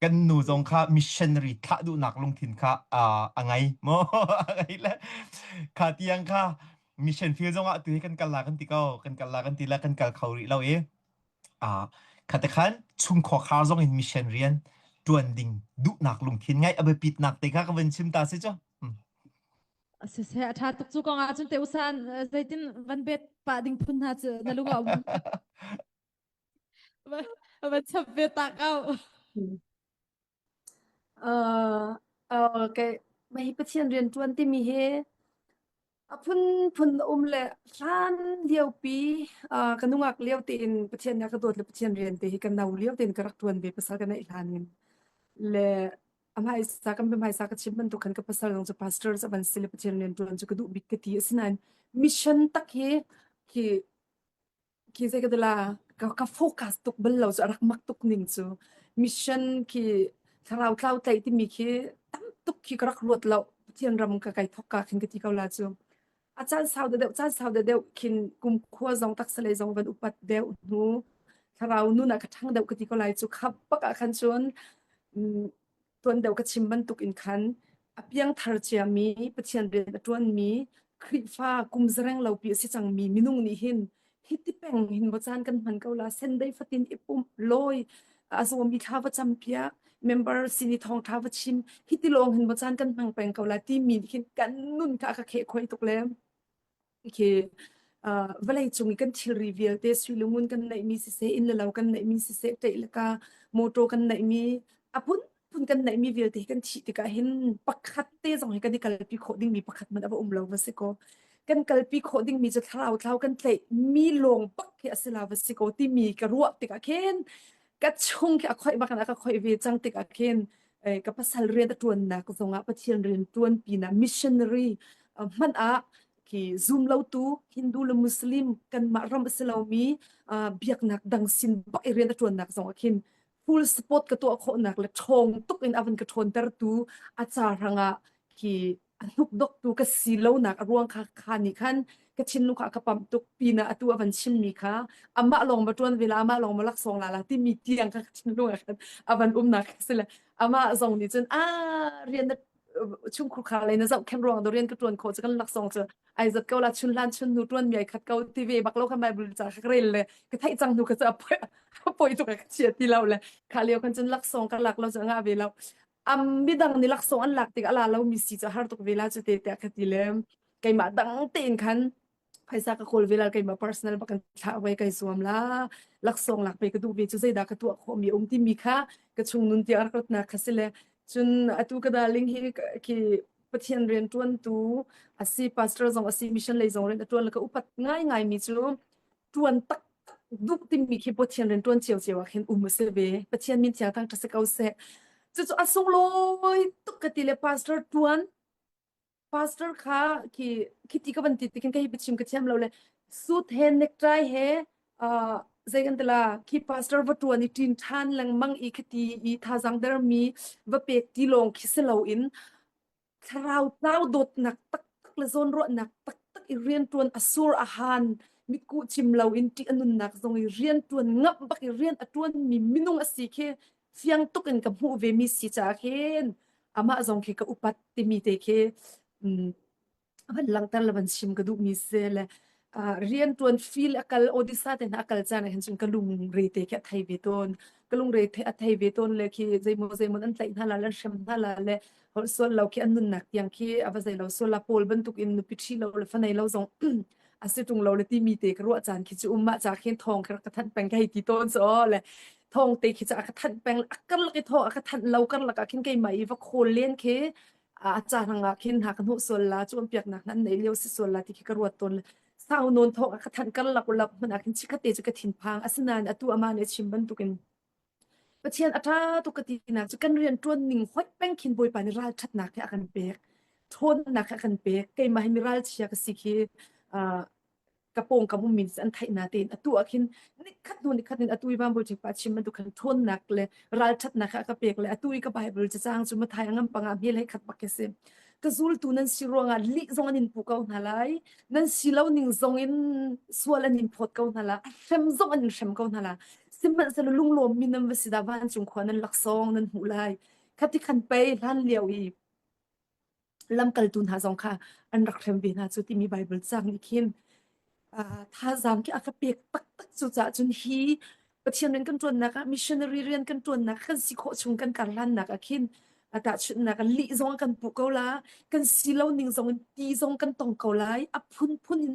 kan nu zong kha missionary thlah duhnak lungthin kha a ngei maw a ngei le kha tiang kha mission field zong ah tu hi kan kal la kan ti ko kan kal la kan ti la kan kal kho rih lo i Ah, khate khan chungkhar zong in mission rian ṭuan ding duhnak lungthin ngai a biapitnak te kha ka van chim ta si cu. Mm. Siseh a ṭha tuk cu kong ah cun te usan zeitin van bet pah ding phun hna cu na lung a um. Va chap ve tak au. Uh, okay. Mah hi Pathian rian ṭuan timi hi a phunphun a um le hlan liopi uh, ka nungak lio tein Pathian nih a ka dawt le Pathian rian te hi ka no lio tein ka rak ṭuan ve pasal ka neih hlan in le a hmaisa kan hmaisa ka chim bantuk khan ka pasal zong cu pastor a van si le Pathian rian ṭuan cu ka duh bik ka ti asinain mission tak hi khi Khi zei ka ti la ka, ka focus tuk bal lo cu a rak mak tuk ning cu mission khi thlarau tlau tlaih timi khi tam tuk khi ka rak ruat lo. Pathian ram ka kai thok ka khin ka ti ko la cu. A caan sau deuh caan sau deuh khin kum khua zong taksa lei zong van upat deuh hnu thlarau nun ah ka ṭhang deuh ka ti ko lai cu khap bak ah khan cun tuan deuh ka chim bantuk in khan a piangthar ciami Pathian rian a ṭuanmi Khrihfa kum zareng lopi a si cangmi minung nih hin hiti peng hin maw caan kan hman ko la sendei fatin i pumh lawi a zawmi thla va cam piak member sin i thawngṭha va chim hiti lawng hin maw caan kan hmang peng ko la timi nih khin kan nun kha a ka kheh khoi tuk le khi vawlei cung i kan thilri vialte sui le ngun kan neihmi siseh inn le lo kan neihmi siseh ṭeih le ka motor kan neihmi a phunphun kan neihmi vialte hi kan thih tikah hin pakhat te zong hi kan i kalpi khawh dingmi pakhat hmanh a va um lo va si kaw kan kalpi khawh dingmi cu thlarau thlau kan tlaih mi lawng bak khi a si la va si kaw timi ka ruah tikah khin ka chung khi a khoih bak in a ka khoih ve cang tikah khin ka pasal rian a ṭuannak zongah Pathian rian ṭuan pinah missionary hmanh ah khi zum lotu Hindu le Muslim kanmah ram a si lomi biaknak dang sin bak i rian a ṭuannak zongah khin full support ka tuah khawhnak le ṭhawng tuk in a van ka ṭhawntertu a ca hrangah khi a hnukdoktu ka si lonak a ruang kha kha nih khan ka thinlung kha a ka pamh tuk pinah atu a van chimmi kha amah lawng ma ṭuan ve la amah lawng ma laksawng la la timi tiang kha ka thinlung ah khan a van umnak kha si le amah zong nih cun a rian na chungkhur khar lei na zohkhenh ruang do rian ka ṭuan khawh cu kan laksawng cu ai zat ko la chun hlan chun hnu ṭuan mi ai khat ko ti ve bak lo kha Bible ca kha ka rel le ka theih cang hnu ka cu a poi a poi tuk ka chia ti lo le kha lio khan cun laksawng ka lak lo cu nga ve lo am midang nih laksawng an lak tik a la lo mi si cu har tuk ve la cu te tiah ka ti le keimah dang tein khan phaisa ka kawl ve la keimah personal bak kan thlah ve kai zuam la laksawng lak pe ka duh ve cu zeidah ka tuah khawh mi um timi kha ka chung nun tiang rak nak kha si le cun atu ka darling hi khi Pathian rian ṭuantu a si pastor zong a si mission lei zong rian a ṭuan le ka upat ngai ngai mi cu ṭuan tak duh timi khi Pathian rian ṭuan cio cio ah khin um a si ve. Pathian min thiang thang ṭha si ko seh. Cucu a sunglawi tuk ka ti le pastor ṭuan pastor kha khi khi ti ka van ti tikin ka hi biachim ka thiam lo le suit he necktie he uh, zei kan tila khi pastor va ṭuan i ṭin ṭhan lengmang i khati i thazang dermi va pek ti lawng khi si loin thlarau tlau dawtnak taktak le zawnruahnak taktak i rianṭuan a sur a han mitkuh cim loin ṭih a nunnak zong i rianṭuan ngamh bak i rian a ṭuanmi minung a si khi fiang tuk in ka hmuh ve mi si caah khin amah zong khi ka upat timi te khi van langhter le van chim ka duhmi si le rianṭuan feel a kal Odisha te hna a kal caan ah hin cun ka lungre te khi a thei ve tawn. Ka lungre a thei ve tawn le khi zeimaw zeimaw an tlaih hna la le an hrem hna la le holh sual lo khi an nunnak tiang khi a va zei lo sual la Paul bantuk in nupi ṭhi lo le fa nei lo zong a si ṭung lo le timi te ka ruah caan khi cu um mah ca khin thawng khi rak ka thanh peng ka hei ti tawn cu aw le thawng te khi cu a ka thanh peng a karlak i thawng a ka thanh lo karlak ah khin keimah i va khawl len khi a caan ah khin hna ka hnuh sual la cawnpiaknak nan nei lio si sual la ti khi ka ruat tawn sau nawn thawk a ka thanh karlak ulak hmanh ah khin chikkhat te cu ka thinphang asinain atu ama nih a chim bantukin Pathian a ṭha tuk ka tinak cu kan rian ṭuan ning hoih peng khin Bawipa nih ralṭhatnak he a kan pek ṭhawnnak he a kan pek keimah hi mi ralchia ka si khi ka pawngkam ummi nih an theih na tein atu ah khin nikhat hnu nikhat in atu i vanbawi pa chim bantuk khan ṭhawnnak le ralṭhatnak a ka pek le atu i ka Bible cacang cu Mathai a ngam panga hmel he khat bak khi si ka zultu nan si ruangah lih zong an in puh ko hna lai nan si lo ning zong in sual an in phawt ko hna la a hrem zong an in hrem ko hna la sihmanhsehlaw lunglawm mi nan va si dah vancung khua nan laksawng nan hmuh lai khati khan pei hlan lio i lamkaltu hna zong kha an rak hrem ve hna cu timi Bible cang nih khin thazaang khi a ka pek taktak cu caah cun hi Pathian rian kan ṭuannak ah missionary rian kan ṭuannak kan si khawh chung kan karhlannak ah khin tahchunhnak ah lih zong kan puh ko la kan si lo ning zong in ti zong kan tong ko lai a phunphun in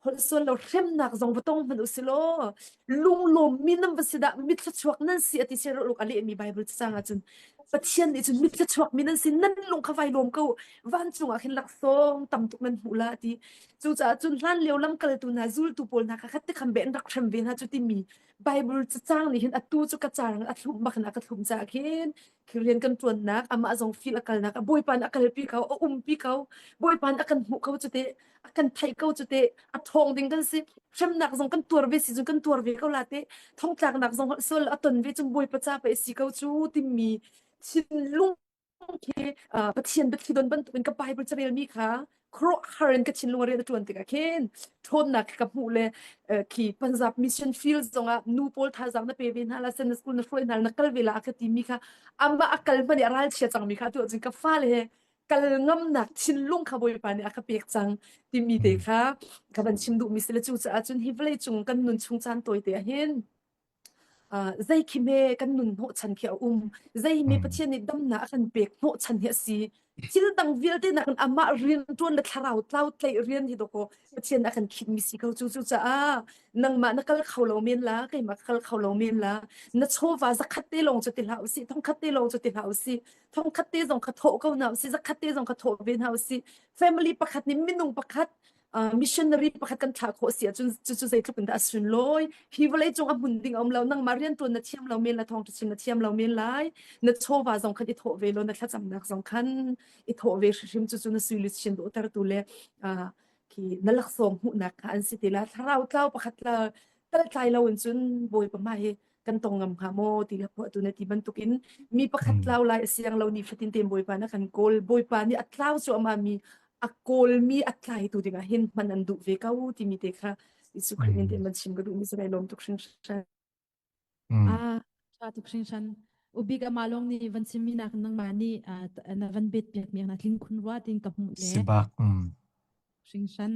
holh sual lo hremnak zong va tong hmanh usih law lunglawm mi nan va si dah mithluachuak nan si ati sia luk a lehmi Bible cacang ahcun Pathian nih cun mithluachuak mi nan si nan lung kha vai lawm ko vancung ah khin laksawng tam tuk nan hmuh la ti cucaah cun hlan lio lamkaltu hna zultu pawl hna kha khat te kham be an rak hrem ve hna cu timi Bible cacang nih hin atu cu ka carang a thlum bak in a ka thlum caah khin rian kan ṭuannak amah zong fil a kalnak a Bawipa nih a kalpi ko a umpi ko Bawipa nih a kan hmuh ko cu te a kan theih ko cu te a ṭhawng ding kan si hremnak zong kan tuar ve si cun kan tuar ve ko la te thongtlaknak zong sual a ton ve cun Bawipa ca pe si ko cu timi thinlung. khi Pathian biathli don bantukin ka Bible carelmi kha khuaruahhar in ka thinlung a rian a ṭuan tikah khin ṭhawnnak ka hmuh le khi Punjab mission field zongah nu pawl thazaang na pe ve hna la Sunday school na hruai hna na kal ve la a ka timi kha amah a kal hmanh i a ralchia cangmi kha atu ahcun ka fale he kal ngamnak thinlung kha Bawipa nih a ka pek cang timi te kha ka van chim duhmi si le cucaah cun hi vawlei cung kan nun chung caan tawite ah hin zei khi hme kan nun hnawhchan khi a um zei hme Pathian nih damnak a kan pek hnawhchan hi a si thil dang vialte nakin amah rian ṭuan le thlarau tlau tlaih rian hi dawkaw Pathian a kan khinh mi si ko cu cucaah nangmah na kal kho lo men la keimah ka kal kho lo men la na chawva zakhat te lawng cu ti hlah usih thongkhat te lawng cu ti hlah usih thongkhat te zong kha thawh ko hna usih zakhat te zong kha thawh ve hna usih family pakhat nih minung pakhat missionary pakhat kan thlah khawh si ahcun cucu zeitluk in dah a sunlawi hi vawlei cung a hmun ding a um lo nangmah riantuan na thiam lo men la thawngṭha chim na thiam lo men lai na chawva zong khan i thawh ve law na thlacamnak zong khan i thawh ve hrimhrim cucu na sui luchin dawhtertu le khi na laksawng hmuhnak kha an si ti la thlarau tlau pakhat la tal tlai lo in cun bawipa hmai hi kan tong ngam hnga maw ti le phuahtu na ti bantukin mi pakhat tlau lai a siang lo ni fatin te bawipa na kan kawl bawipa nih a tlau cuahmah mi a kawlmi a tlaitu dingah hin hman an duh ve ko timi te kha Jesuh Khrih min te man chim ka duh mi sai lawm tuk hringhran. Ah, tha tuk hringhran. Ubik ama long nih van chimmi nak nangmah nih na van bet piak mi na tling khun rua tin ka hmuh le. Sibak. Hringhran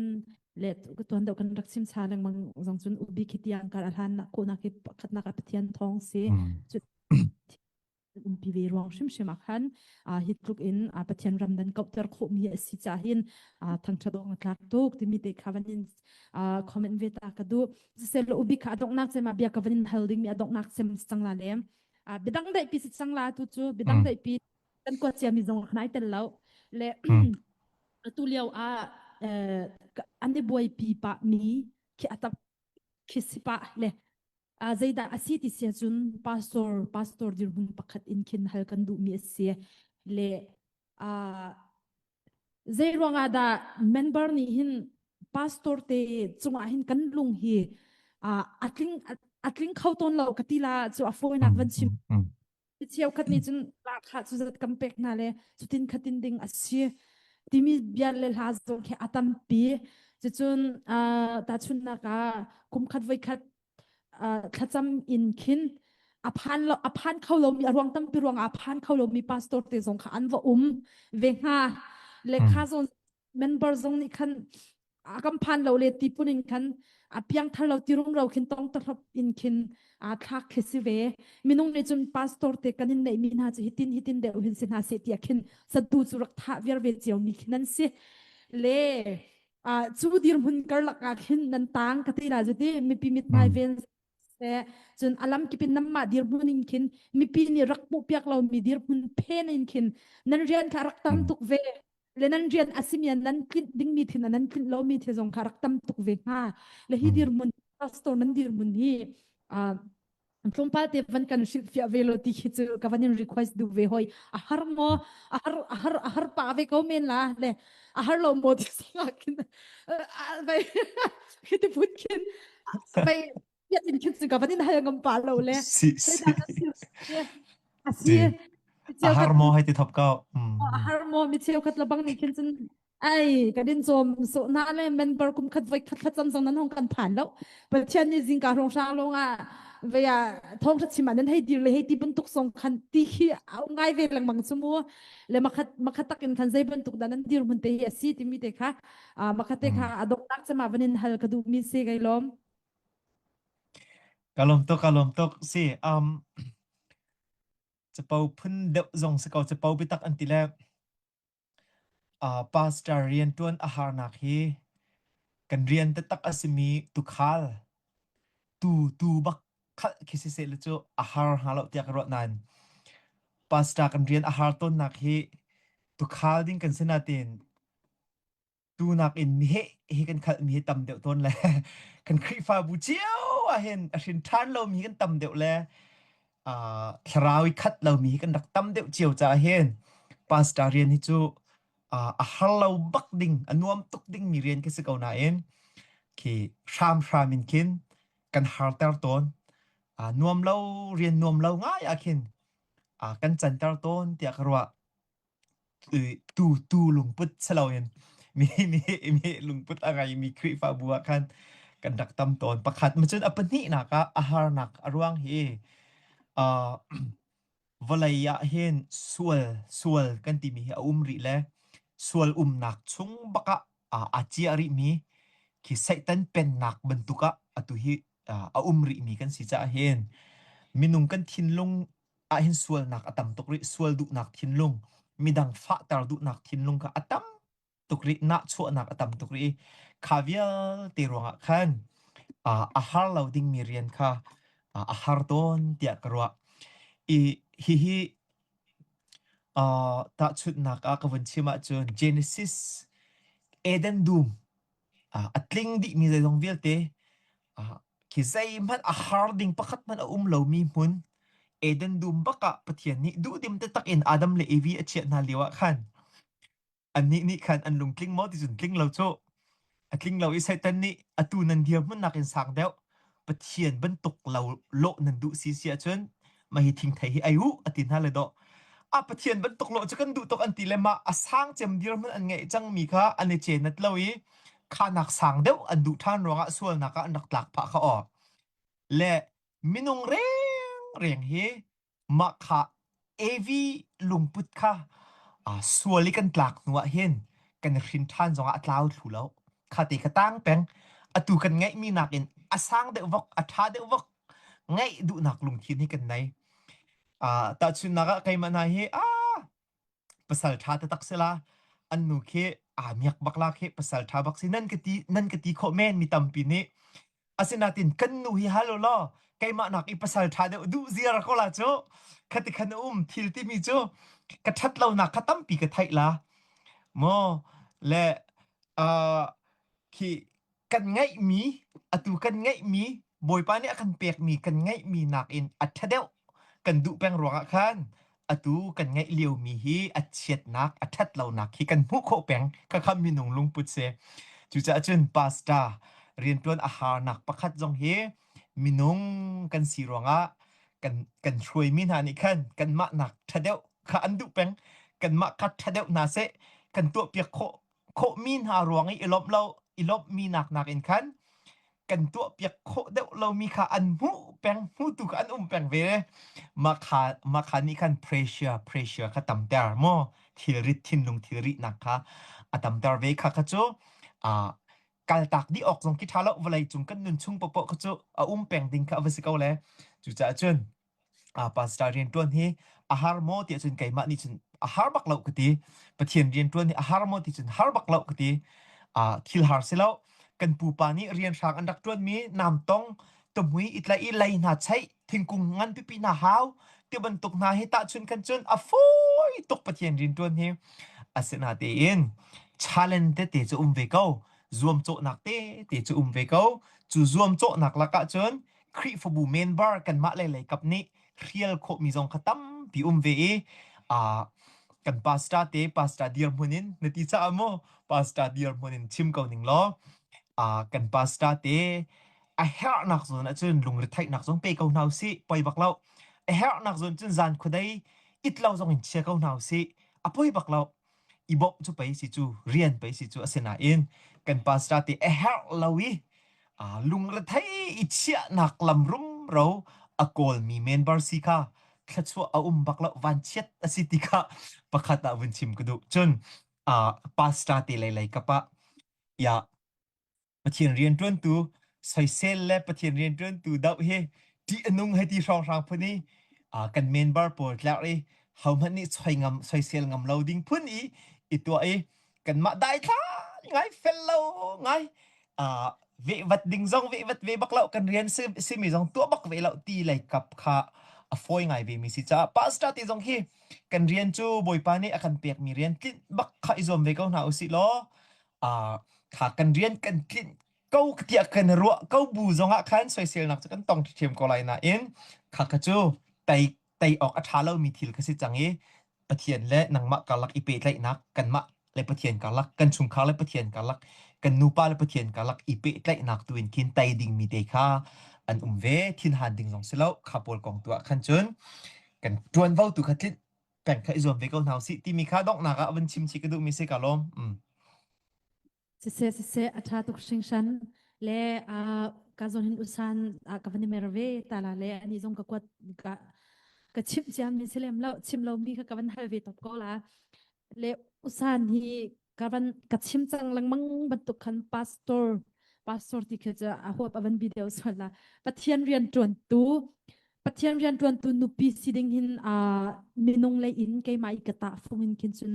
le ka tuan deuh kan rak chim cha lengmang zong cun ubik hi tiang kar a hlan nak khawhnak hi pakhatnak ah Pathian thawng si. Cu umpi ve ruang hrimhrim ah khan hi tluk in Pathian ram nan kauhter khawhmi a si ca hin thangṭhat awk na tlak tuk timi te kha van in comment ve ta ka duh. Siseh ubik kha a donghnak cem ah bia ka van in hal dingmi a donghnak cem si cang la le biadang daih pi si cang la tu cu biadang daih pi kan kuat ciami zong khan ai tel lo le atu lio ah an i buaipi pah mi khi atap khi si pah le zeidah a si ti sia cun pastor pastor dirhmun pakhat in khin hal kan duh mi a si le zei ruangah dah member nih hin pastor te cungah hin kan lung hi a tling a tling kho tawn lo ka ti la cu a fawinak van chim cheukhat nih cun lahkhah cu zat kan pek hna le cutin khatin ding a si timi bia le hla zong khi a tampi cucun tahchunhnak ah kum khat voi khat thlacam in khin a phan lo a phan kho lomi a ruang tampi ruang ah a phan kho lomi pastor te zong kha an va um ve hnga le kha zawn member zong nih khan a kan phan lo le ti pun in khan a piang thar lo ti rum ro khin tong ta hlop in khin a thlak khi si ve minung nih cun pastor te kan in neih mi hna cu hitin hitin deuh hin si hna se tiah khin satu cu rak thah viar ve cio mi khin an si le a cu dirhmun karlak ah khin nan tang ka ti la zu ti mipi mithmai ven se cun alam kipin namma dirhmun in khin mipi nih rak hmuh piak lo mi dirhmun phen in khin nan rian kha rak tam tuk ve le nan rian a simi nan tlinh dingmi thil nan tlinh lomi thil zong kha rak tam tuk ve hnga le hi dirhmun pastor nan dirhmun hi tlawmpal te van kan hrilh fiah ve lo ti khi cu ka van in request duh ve hoi a har maw a har a har a har pa ve ko men la le a har lo maw ti sanga khin vai khi ti phun khin vai piat in khin cu ka van in hal ngam pa lo le si si a si a har mo hai ti thop ko a har mo mi cheu khat labang nih khin cun ai ka din chom so na le member kum khat voi khat khat cham zong nan hong kan phan lo pathian ni zingka rong hrang long a veya thong tha chima nan hei dir le hei ti bantuk song khan ti khi au ngai ve lengmang chu mu le makhat makhat takin khan zei bantuk dan an dir mun te hi asi timi te kha makhat te kha adok nak chama vanin hal ka du mi se kai lom Ka lawm tuk, ka lawm tuk. Si, um, capo phun deuh zong si ko, capo biatak an ti le uh, pastor rianṭuan a harnak hi kan rian taktak a simi tukhal tu tu bak khalh khi si seh cu a har hnga lo tiah ka ruah nain pastor kan rian a har tawnnak hi tukhal ding kan si natin tunak in meheh hi kan khalhmi hi tam deuh tawn le kan Khrihfabu cio ah hin a hrin ṭhan lomi hi kan tam deuh le uh, thlarau i khat lomi hi kan rak tam deuh cio caah hin pastor rian hi cu uh, a har lo bak ding a nuam tuk ding mi rian khi si ko nain khi hramhram in khin kan harter tawn uh, nuam lo rian nuam lo ngai ah khin uh, kan canter tawn tiah ka ruah. Tu tu lungput si loin mi mi mi lungput a ngeimi Khrihfabu ah khan kan rak tam tawn. Pakhat ma cun a pahnihnak ah a harnak a ruang hi uh, vawlei ah hin sual sual kan timi hi a um rih le sual umnak chung bak ah aa ciah rihmi khi Satan pennak bantuk ah atu hi a um rihmi kan si caah hin minung kan thinlung ah hin sualnak a tam tuk rih. Sual duhnak thinlung, midang fahter duhnak thinlung kha a tam tuk rih, nahchuahnak a tam tuk rih i kha vialte ruangah khan a har lo dingmi rian kha a har tawn tiah ka ruah. I hihi tahchunhnak ah ka vun chim ahcun Genesis Eden dum a tling dihmi zeizong vialte khi zeihmanh a har ding pakhat hmanh a um lomi hmun Eden dum bak ah Pathian nih duhdim taktak in Adam le Evi a chiah hna lio ah khan annih nih khan an lungtling maw ti cun tling lo cu. A tling lo i Satan nih atu nan dirhmun nakin sang deuh Pathian bantuk lo lawh nan duh si si ahcun mah hi thingthei hi ei u a ti hna le dawh. A Pathian bantuk lawh cu kan duh tuk an ti le mah a sang cem dirhmun an ngeih cangmi kha an i cenat lo i khanak sang deuh an duh ṭhan ruangah sualnak ah an rak tlak phah kha aw. Le minung reng reng hi mah kha AV lungput kha sual i kan tlak hnu ah hin kan i hrin ṭhan zongah a tlau thlu lo. Kha te kha tang peng. Atu kan ngeihmi nakin a sang deuh vok, a ṭha deuh vok ngeih duhnak lungthin hi kan nei. Uh, tahchunhnak ah keimah hna hi ah pasal ṭha taktak si la an nu khi aa miak bak la khi pasal ṭha bak si nan ka ti nan ka ti khawh men mi tampi nih Asinain kan nu hi hal u law keimah nak i pasal ṭha deuh duh ziar ko la cu khati khan a um thil timi cu ka ṭhat lonak kha tampi ka theih la maw le uh, khi kan ngeihmi atu kan ngeihmi Bawipa nih a kan pekmi kan ngeihmi nakin a ṭha deuh kan duh peng ruangah khan atu kan ngeih liomi hi a chiatnak a ṭhat lonak hi kan hmuh khawh peng khakha minung lungput si. Cucaah cun pastor rianṭuan a harnak pakhat zong hi minung kan si ruangah kan kan hruaimi hna nih khan kanmah nak ṭha deuh kha an duh peng kanmah kha ṭha deuh hna seh kan tuahpiak khawh khawhmi hna ruang i i lawmh lo i lawmhmi nak nakin khan kan tuahpiak khawh deuh lomi kha an hmuh peng hmutu kha an um peng ve mah kha mah kha nih khan pressure pressure kha tamter maw thilrit thinlung thilrihnak kha a tamter ve kha kha cu uh, kaltak dih awk zong khi ṭha lo vawlei cung kan nun chung popoh kha cu a um peng ding kha a va si ko le cucaah cun pastor rianṭuan hi a har maw tiah cun keimah nih cun a har bak lo ka ti. Pathian rianṭuan hi a har maw ti cun har bak lo ka ti. Thil har si lo. Kan pupa nih rianhrang an rak ṭuanmi namtong, tuhmui i tlaih i lei hna chaih, thingkung ngan pipi hna hau ti bantuk hna hi tahchun khan cun a fawi tuk Pathian rianṭuan hi. Asinain challenge tete cu um ve ko. Zuamcawhnak tete cu um ve ko. Cu zuamcawhnak lakah cun Khrihfabu member kanmah le leikap nih hrial khawhmi zong kha tampi um ve i uh, kan pastor te pastor dirhmun in na ti caah maw pastor dirhmun in chim ko ning law uh, kan pastor te a herhnak zawn ahcun lungretheihnak zong pe ko hna usih poi bak lo a herhnak zawn cun zan khuadei it lo zong in chia ko hna usih a poi bak lo i bawmh cu pei si cu rian pei si cu asinain kan pastor te a herh lo i lungrethei i chiahnak lam rumro a kawlmi member si kha thluachuah a um bak lo vanchiat a si ti kha pakhat ah vun chim ka duh cun pastor te lei lei kap ah ya Pathian rianṭuantu soisel le Pathian rianṭuantu doh hi ṭih a nung hei ti hrawnghrang phun i kan member pawl tlerh i hohmanh nih soi ngam soisel ngam lo ding phun i i tuah i kanmah daithlan ngai fel lo ngai vehvat ding zong vehvat ve bak lo kan rian simi zong tuah bak ve lo ti lei kap kha a fawi ngai ve mi si caah pastor te zong hi kan rian cu Bawipa nih a kan pekmi rian tlinh bak kha i zuam ve ko hna usih law kha kan rian kan tlinh ko tiah kan ruah ko bu zongah khan soiselnak cu kan tong ṭhiam ko lai nain kha kha cu tei tei awk a ṭha lomi thil kha si cang i Pathian le nangmah karlak i pehtlaihnak kanmah le Pathian karlak kan chungkhar le Pathian karlak kan nupa le Pathian karlak i pehtlaihnak tu in khin tei dingmi te kha an um ve thinhan ding zong si lo kha pawl kong tu ah khan cun kan ṭuanvo tu kha tlinh. peng kha i zuam ve ko hna usih timi kha donghnak ah van chim chih ka duhmi si ka lawm. Mm. Siseh siseh a ṭha tuk hringhran le uh, ka zawn hin usan uh, ka van i mer ve ta la le ani zong ka kuat ka ka chimh ciami si lem lo chim lomi kha ka van hal ve top ko la le usan hi ka van ka chim cang lengmang bantuk khan pastor pastor ti khi cu a huap a van video sual la Pathian rian ṭuantu Pathian rian ṭuantu nupi si ding hin uh, minung lei in keimah i ka tah fung in khin cun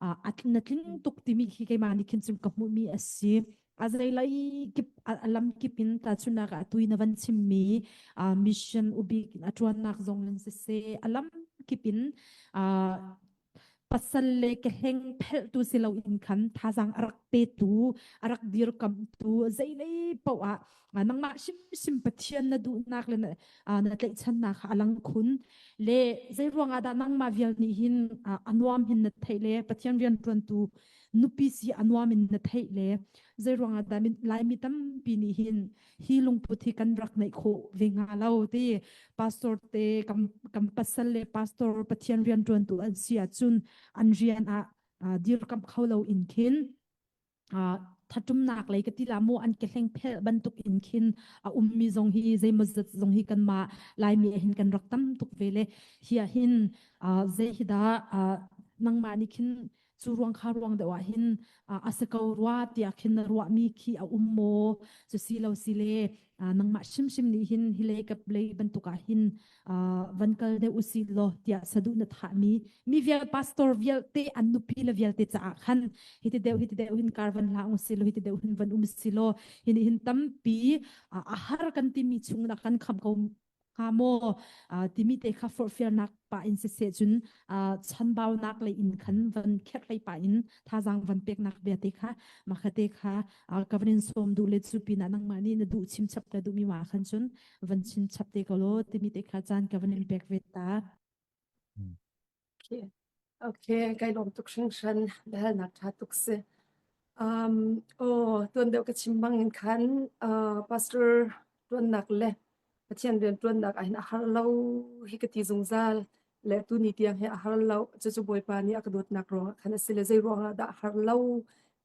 uh, a na tling tuk timi khi keimah nih khin cun ka hmuhmi a si. A zei lei kip a lam kip in tahchunhnak ah tui na van chimmi uh, mission ubik a ṭuannak zong in siseh a lam kip in uh, pasal le kehleng phelhtu si loin khan thazaang a rak petu a rak dirkamhtu zeilei paoh ah nangmah hrimhrim Pathian na duhnak le na, na tlaihchannak kha a lang khun le zei ruangah dah nangmah vial nih hin a nuam hin na theih le Pathian rian ṭuantu nupi si a nuam in na theih le zei ruangah dah Laimi tampi nih hin hi lungput hi kan rak neih khawh ve hnga lo ti pastor te kan kan pasal le pastor Pathian rian ṭuantu an si ahcun an rian ah dirkamh kho lo in khin thatumnak lei ka ti la mu an kehleng phel bantuk in khin a ummi zong hi zeimawzat zong hi kanmah Laimi ah hin kan rak tam tuk ve le hi ah hin zei hi dah nangmah nih khin cu ruang kha ruang deuh ah hin a si ko rua tiah khin na ruahmi khi a um maw cu si lo si le nangmah hrimhrim nih hin hi lei kap lei bantuk ah hin van kal deuh usi law tiah saduh na thahmi mi vial pastor vialte an nupi le vialte caah khan hiti deuh hiti deuh hin kar van hlah usi law hiti deuh hin van um si law hin hin tampi a har kan timi chung na kan kham ko hnga maw timi te kha forhfialnak pa in siseh cun chanbaunak lei in khan van kherhlei pa in thazaang van peknak bia te kha makha te kha ka van in sawm duh le cu pinah nangmah nih na duh chim chap na duhmi ma khan cun van chim chap te ko law timi te kha caan ka van in pek ve ta. Okay. Okay, kai lawm tuk hringhran biahalnak ṭha tuk si. Um, oh, tuan deuh ka chim bang in khan uh, pastor ṭuannak le Pathian rian ṭuannak ah hin a har lo hi ka ti zungzal le tuni tiang hi a har lo. Cucu Bawipa nih a ka dawtnak ruangah khan a si le zei ruangah dah a har lo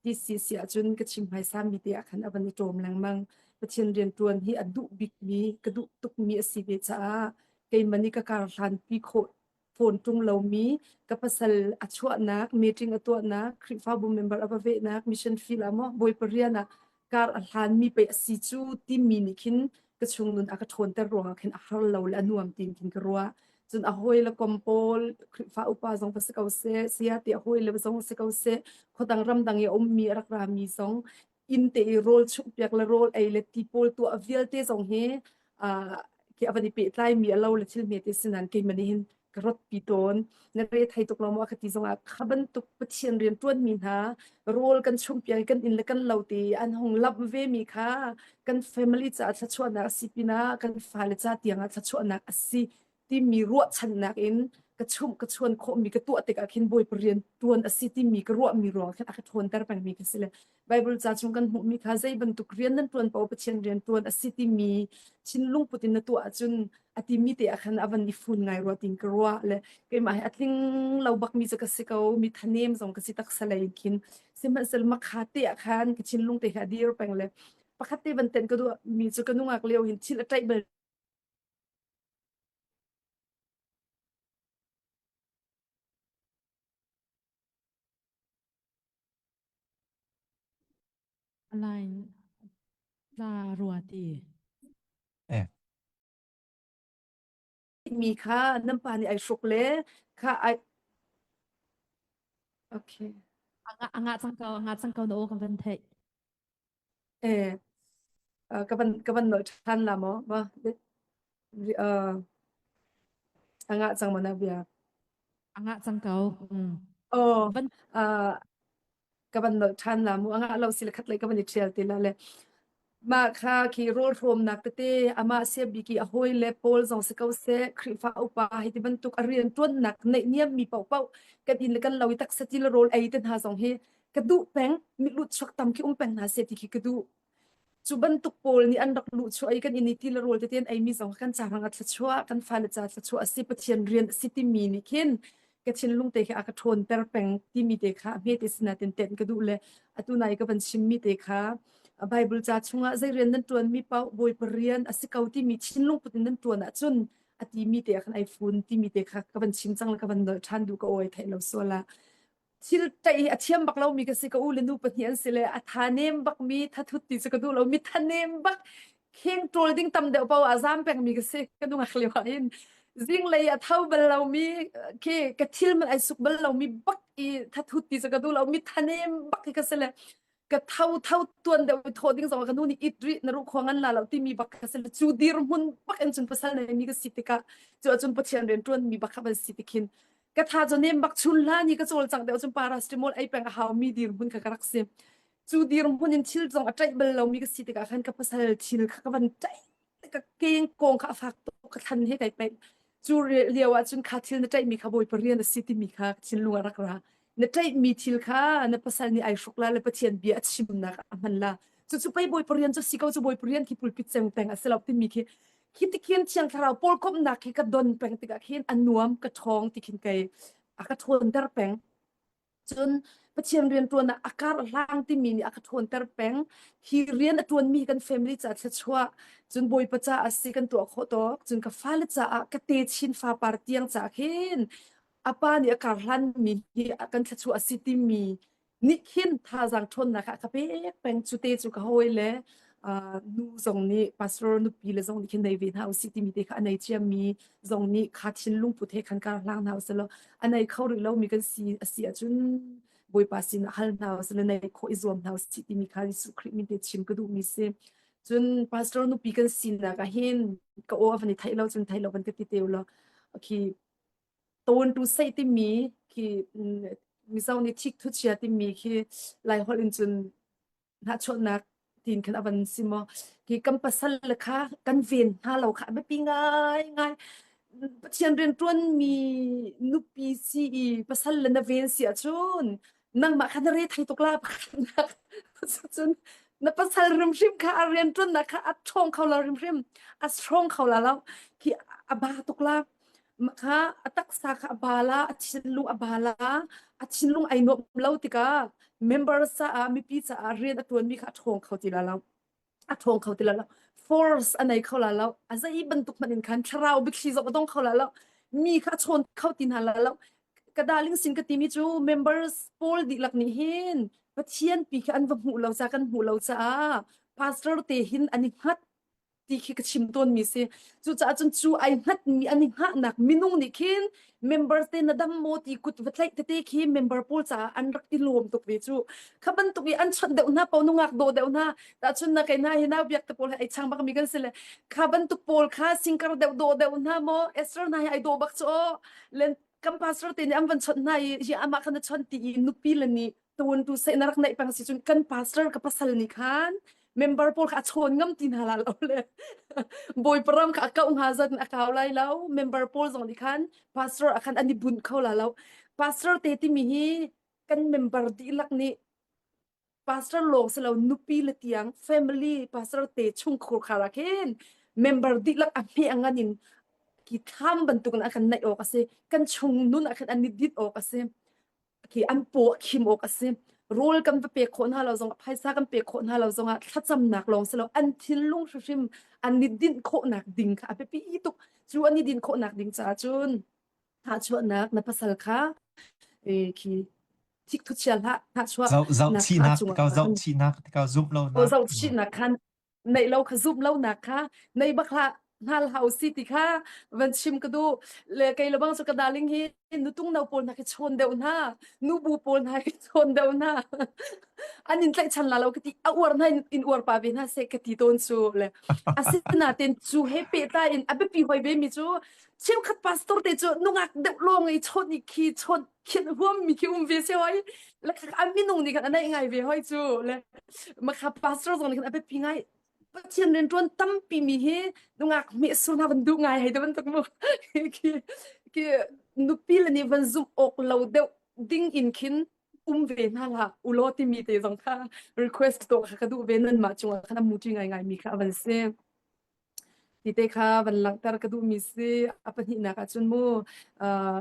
ti si si ahcun ka chim hmaisa mi te ah khan a van i ṭawm lengmang. Pathian rian ṭuan hi a duh bikmi, ka duh tukmi a si ve caah keimah nih ka kar hlanpi khawh fawn ṭung lomi ka pasal a chuahnak, meeting a tuahnak, Khrihfabu member a va vehnak, mission field ah maw Bawipa rian ah kar a hlanmi pei a si cu timi nih khin ka chung nun a ka ṭhawnter ruangah khin a har lo le a nuam tiin khin ka ruah. Cun a hawi le kom pawl, Khrihfa upa zong va si ko seh, saya ti a hawi le zong si ko seh, khuadang ramdang i a ummi a rak rami zong inn te i rawl chumhpiak le rawl ei le ti pawl tuah vialte zong hi uh, khi a van i pehtlaimi a lo le thil hmete si nain keimah nih hin ka rotpi tawn na re thei tuk lo maw ka ti zongah kha bantuk Pathian rian ṭuanmi hna rawl kan chumhpiak kan inn le kan lo te an hung lamh ve mi kha kan family caah thluachuahnak a si pinah kan fale ca tiangah thluachuahnak a si timi ruahchannak in ka chumh ka chuan khawhmi ka tuah tikah khin Bawipa rian ṭuan a si timi ka ruahmi ruang khin a ka ṭhawnter pengmi ka si le Bible ca chung kan hmuhmi kha zei bantuk rian nan ṭuan paoh Pathian rian ṭuan a si timi thinlung put in na tuah ahcun a timi te ah khan a van i fun ngai rua tin ka ruah le keimah hi a tling lo bakmi cu ka si ko mi thanem zong ka si taksa lei khin sihmanhsehlaw makha te ah khan ka thinlung te kha a dir peng le pakhat te van ten ka duh mi cu ka nungak lio hin thil a ṭaih bal Line tla rua ti. Eh. Mi kha nan pa nih ai hruk le kha ai Okay. Anga anga cang ko anga cang ko na aw kan van theih. Eh ka van ka van nolh ṭhan la maw? Ma uh, a ngah cang maw na bia? A ngah cang ko. Mm. Oh, Van uh, ka van nolh ṭhan la mu. A ngah lo si le khat lei ka van i ṭhial ti la le. Mah kha khi rawl hrawmnak tete amah siabik i a hawi le pawl zong si ko seh Khrihfa upa hi ti bantuk a rian ṭuannak neihniam mi paohpaoh kan inn le kan lo i taksa ti le rawl ei te hna zong hi ka duh peng milut chuak tam khi um peng hna seh ti khi ka duh cu bantuk pawl nih an rak luh chuah i kan inn i ti le rawl tete an eimi zong kan ca hrang ah thluachuah kan fale ca thluachuah a si Pathian rian a si timi nih khin. Ka thinlung te khi a ka ṭhawnter peng timi te kha hmete sinain tenh ka duh le atu nai ka van chimmi te kha Bible ca chungah zei rian nan ṭuanmi paoh Bawipa rian a si ko timi thinlung put in nan ṭuan ahcun a timi te ah khan ai fun timi te kha ka van chim cang le ka van nolh ṭhan duh ka awi theih lo sual ah thil ṭaih hi a thiam bak lomi ka si ka u le nu pahnih an si le a tha nem bakmi thathut ti cu ka duh lo mi tha nem bak kheng ṭawl ding tam deuh paoh ah zaam pengmi ka si ka nungak lio ah hin zinglei a tho bal lomi khi ka thil man ai suk bal lomi bak i thathut ti cu ka duh lo mi tha nem bak hi ka si le ka tho tho tuan deuh thawh ding zong ka nu nih it rih na ruh khua ngan la lo timi bak ka si le cu dirhmun bak in cun pasal nei mi ka si tikah cu ahcun Pathian rian ṭuan mi bak kha van si tikhin ka tha cu nem bak chun hlan i ka cawlcangh deuh cun paracetamol ei peng a hau mi dirhmun kha ka rak si cu dirhmun in thil zong a ṭaih bal lomi ka si tikah khan ka pasal thil kha ka van ṭaih ka keng kong kha a fak tuk ka thlan he kai peih cu lio ah cun kha thil na ṭaihmi kha bawipa rian a si timi kha thinlung ah rak ra na ṭaihmi thil kha na pasal nih ai hruk la le Pathian bia a chimnak a hman la cucu pei bawipa rian cu si ko cu bawipa rian khi pulpit ceng peng a si lo timi khi khi tikhin thiang thlarau pawl komhnak khi ka don peng tikah khin a nuam ka ṭhawng ti khin kei a ka ṭhawnter peng Cun Pathian rianṭuan ah a kar a hlang timi nih a ka ṭhawnter peng. Hi rian a ṭuanmi kan family caah thluachuah, cun Bawipa caah a si kan tuah khawh tawk, cun ka fale caah ka techin fapar tiang caah khin a pa nih a kar hlanmi hi kan thluachuah a si timi nih khin thazaang ṭhawnnak ah ka pek peng. Cu te cu ka hawile nu zong nih pastor nupi le zong nih khin nei ve hna usih timi te kha a nei ciami zong nih kha thinlung put he khan kar hlang hna usih law a nei kho rih lomi kan si a si ahcun Bawipa sin ah hal hna usih law nei khawh i zuam hna usih timi kha Jesuh Khrih min te chim ka duhmi si. Cun pastor nupi kan sinak ah hin ka aw a van i theih lo cun theih lo van ka ti te ulaw khi tawn tu sei timi khi Mizo nih thik thu chia timi khi Lai holh in cun hnahchuahnak tiin khan a van si maw hi kan pasal le kha kan ven hna lo kha a biapi ngaingai Pathian rianṭuan mi nupi si i pasal le na ven si ahcun nangmah kha na re thei tuk la pakhatnak cun na pasal hrimhrim kha a rianṭuannak kha a ṭhawng kho lo hrimhrim a strong kho la lo khi a ba tuk la kha a taksa kha a ba la, a thinlung a ba la, a thinlung ai nuam lo tikah member caah mipi caah rian a ṭuanmi kha a ṭhawng kho ti la lo. A ṭhawng kho ti la lo. Force a nei kho la lo. A zei bantuk hmanh in khan thlarau biathli zong a dong kho la lo. Mi kha a chawn kho ti hna la lo. Ka darling sin ka timi cu members pawl dihlak nih hin Pathian pi kha an va hmuh lo ca kan hmuh lo caah pastor te hin an i hngat ti khi ka chim tawnmi si. Cucaah cun cu ai hngatmi an i hngahnak minung nih khin member te na dam maw ti kut va tlaih tete khi member pawl caah an rak i lawm tuk ve cu. Kha bantuk i an chawnh deuh hna paoh nungak dawh deuh hna tahchun na kei hna hi nau biak te pawl he ai chang bakmi kan si le kha bantuk pawl kha singkar deuh dawh deuh hna maw Esther hna hi ai dawh bak cu aw len kan pastor te nih an van chawnh hna i hi amah kha na chawnh ti i nupi le nih tuan tu seh na rak neih peng si cun kan pastor ka pasal nih khan member pawl kha a chawn ngam ti hna la lo le bawipa ram kha a kauh hnga zat in a kau lai lo member pawl zong nih khan pastor ah khan an i bunh kho la lo pastor te timi hi kan member dihlak nih pastor lawng si lo nupi le tiang family pastor te chungkhur khar ah khin member dihlak a hme a ngan in ki thlam bantuk in a kan naih awk a si kan chung nun ah khan an i dit awk a si khi an paw a khim awk a si rawl kan va pek khawh hna lo zongah phaisa kan pek khawh hna lo zongah thlacamnak lawng si lo an thinlung hrimhrim an i dinh khawhnak ding kha a biapi tuk cu an i dinh khawhnak ding caah cun hnahchuahnak na pasal kha e, khi thik thu chia hlah hnahchuah Zoh zohchihnak tikah zohchihnak tikah zumh lonak zohchihnak khan neih lo kha zumh lonak kha nei bak hlah hngal hau si ti kha van chim ka duh le kei le bang cu ka darling hi nutung no pawl hna khi chawn deuh hna nubu pawl hna khi chawn deuh hna an in tlaihchan la lo ka ti a uar hna in uar pa ve hna se ka ti tawn cu le asinain cu he pehtlai in a biapi hoi ve mi cu cheukhat pastor te cu nungak deuh lawng i chawn i khi chawn khin huam mi khi um ve se hoi le a minung nih khan a naih ngai ve hoi cu le makha pastor zong nih khan a biapi ngai Pathian rianṭuan tampi mi hi nungak hmeh sur hna van duh ngai hei te bantuk mu khi khi nupi le nih van zumh awk lo deuh ding in khin um ve hna hlah ulaw timi te zong kha request tuah kha ka duh ve nan mah cungah khan a muṭi ngai ngai mi kha a van si. Ti te kha van langhter ka duhmi si. A pahnihnak ahcun mu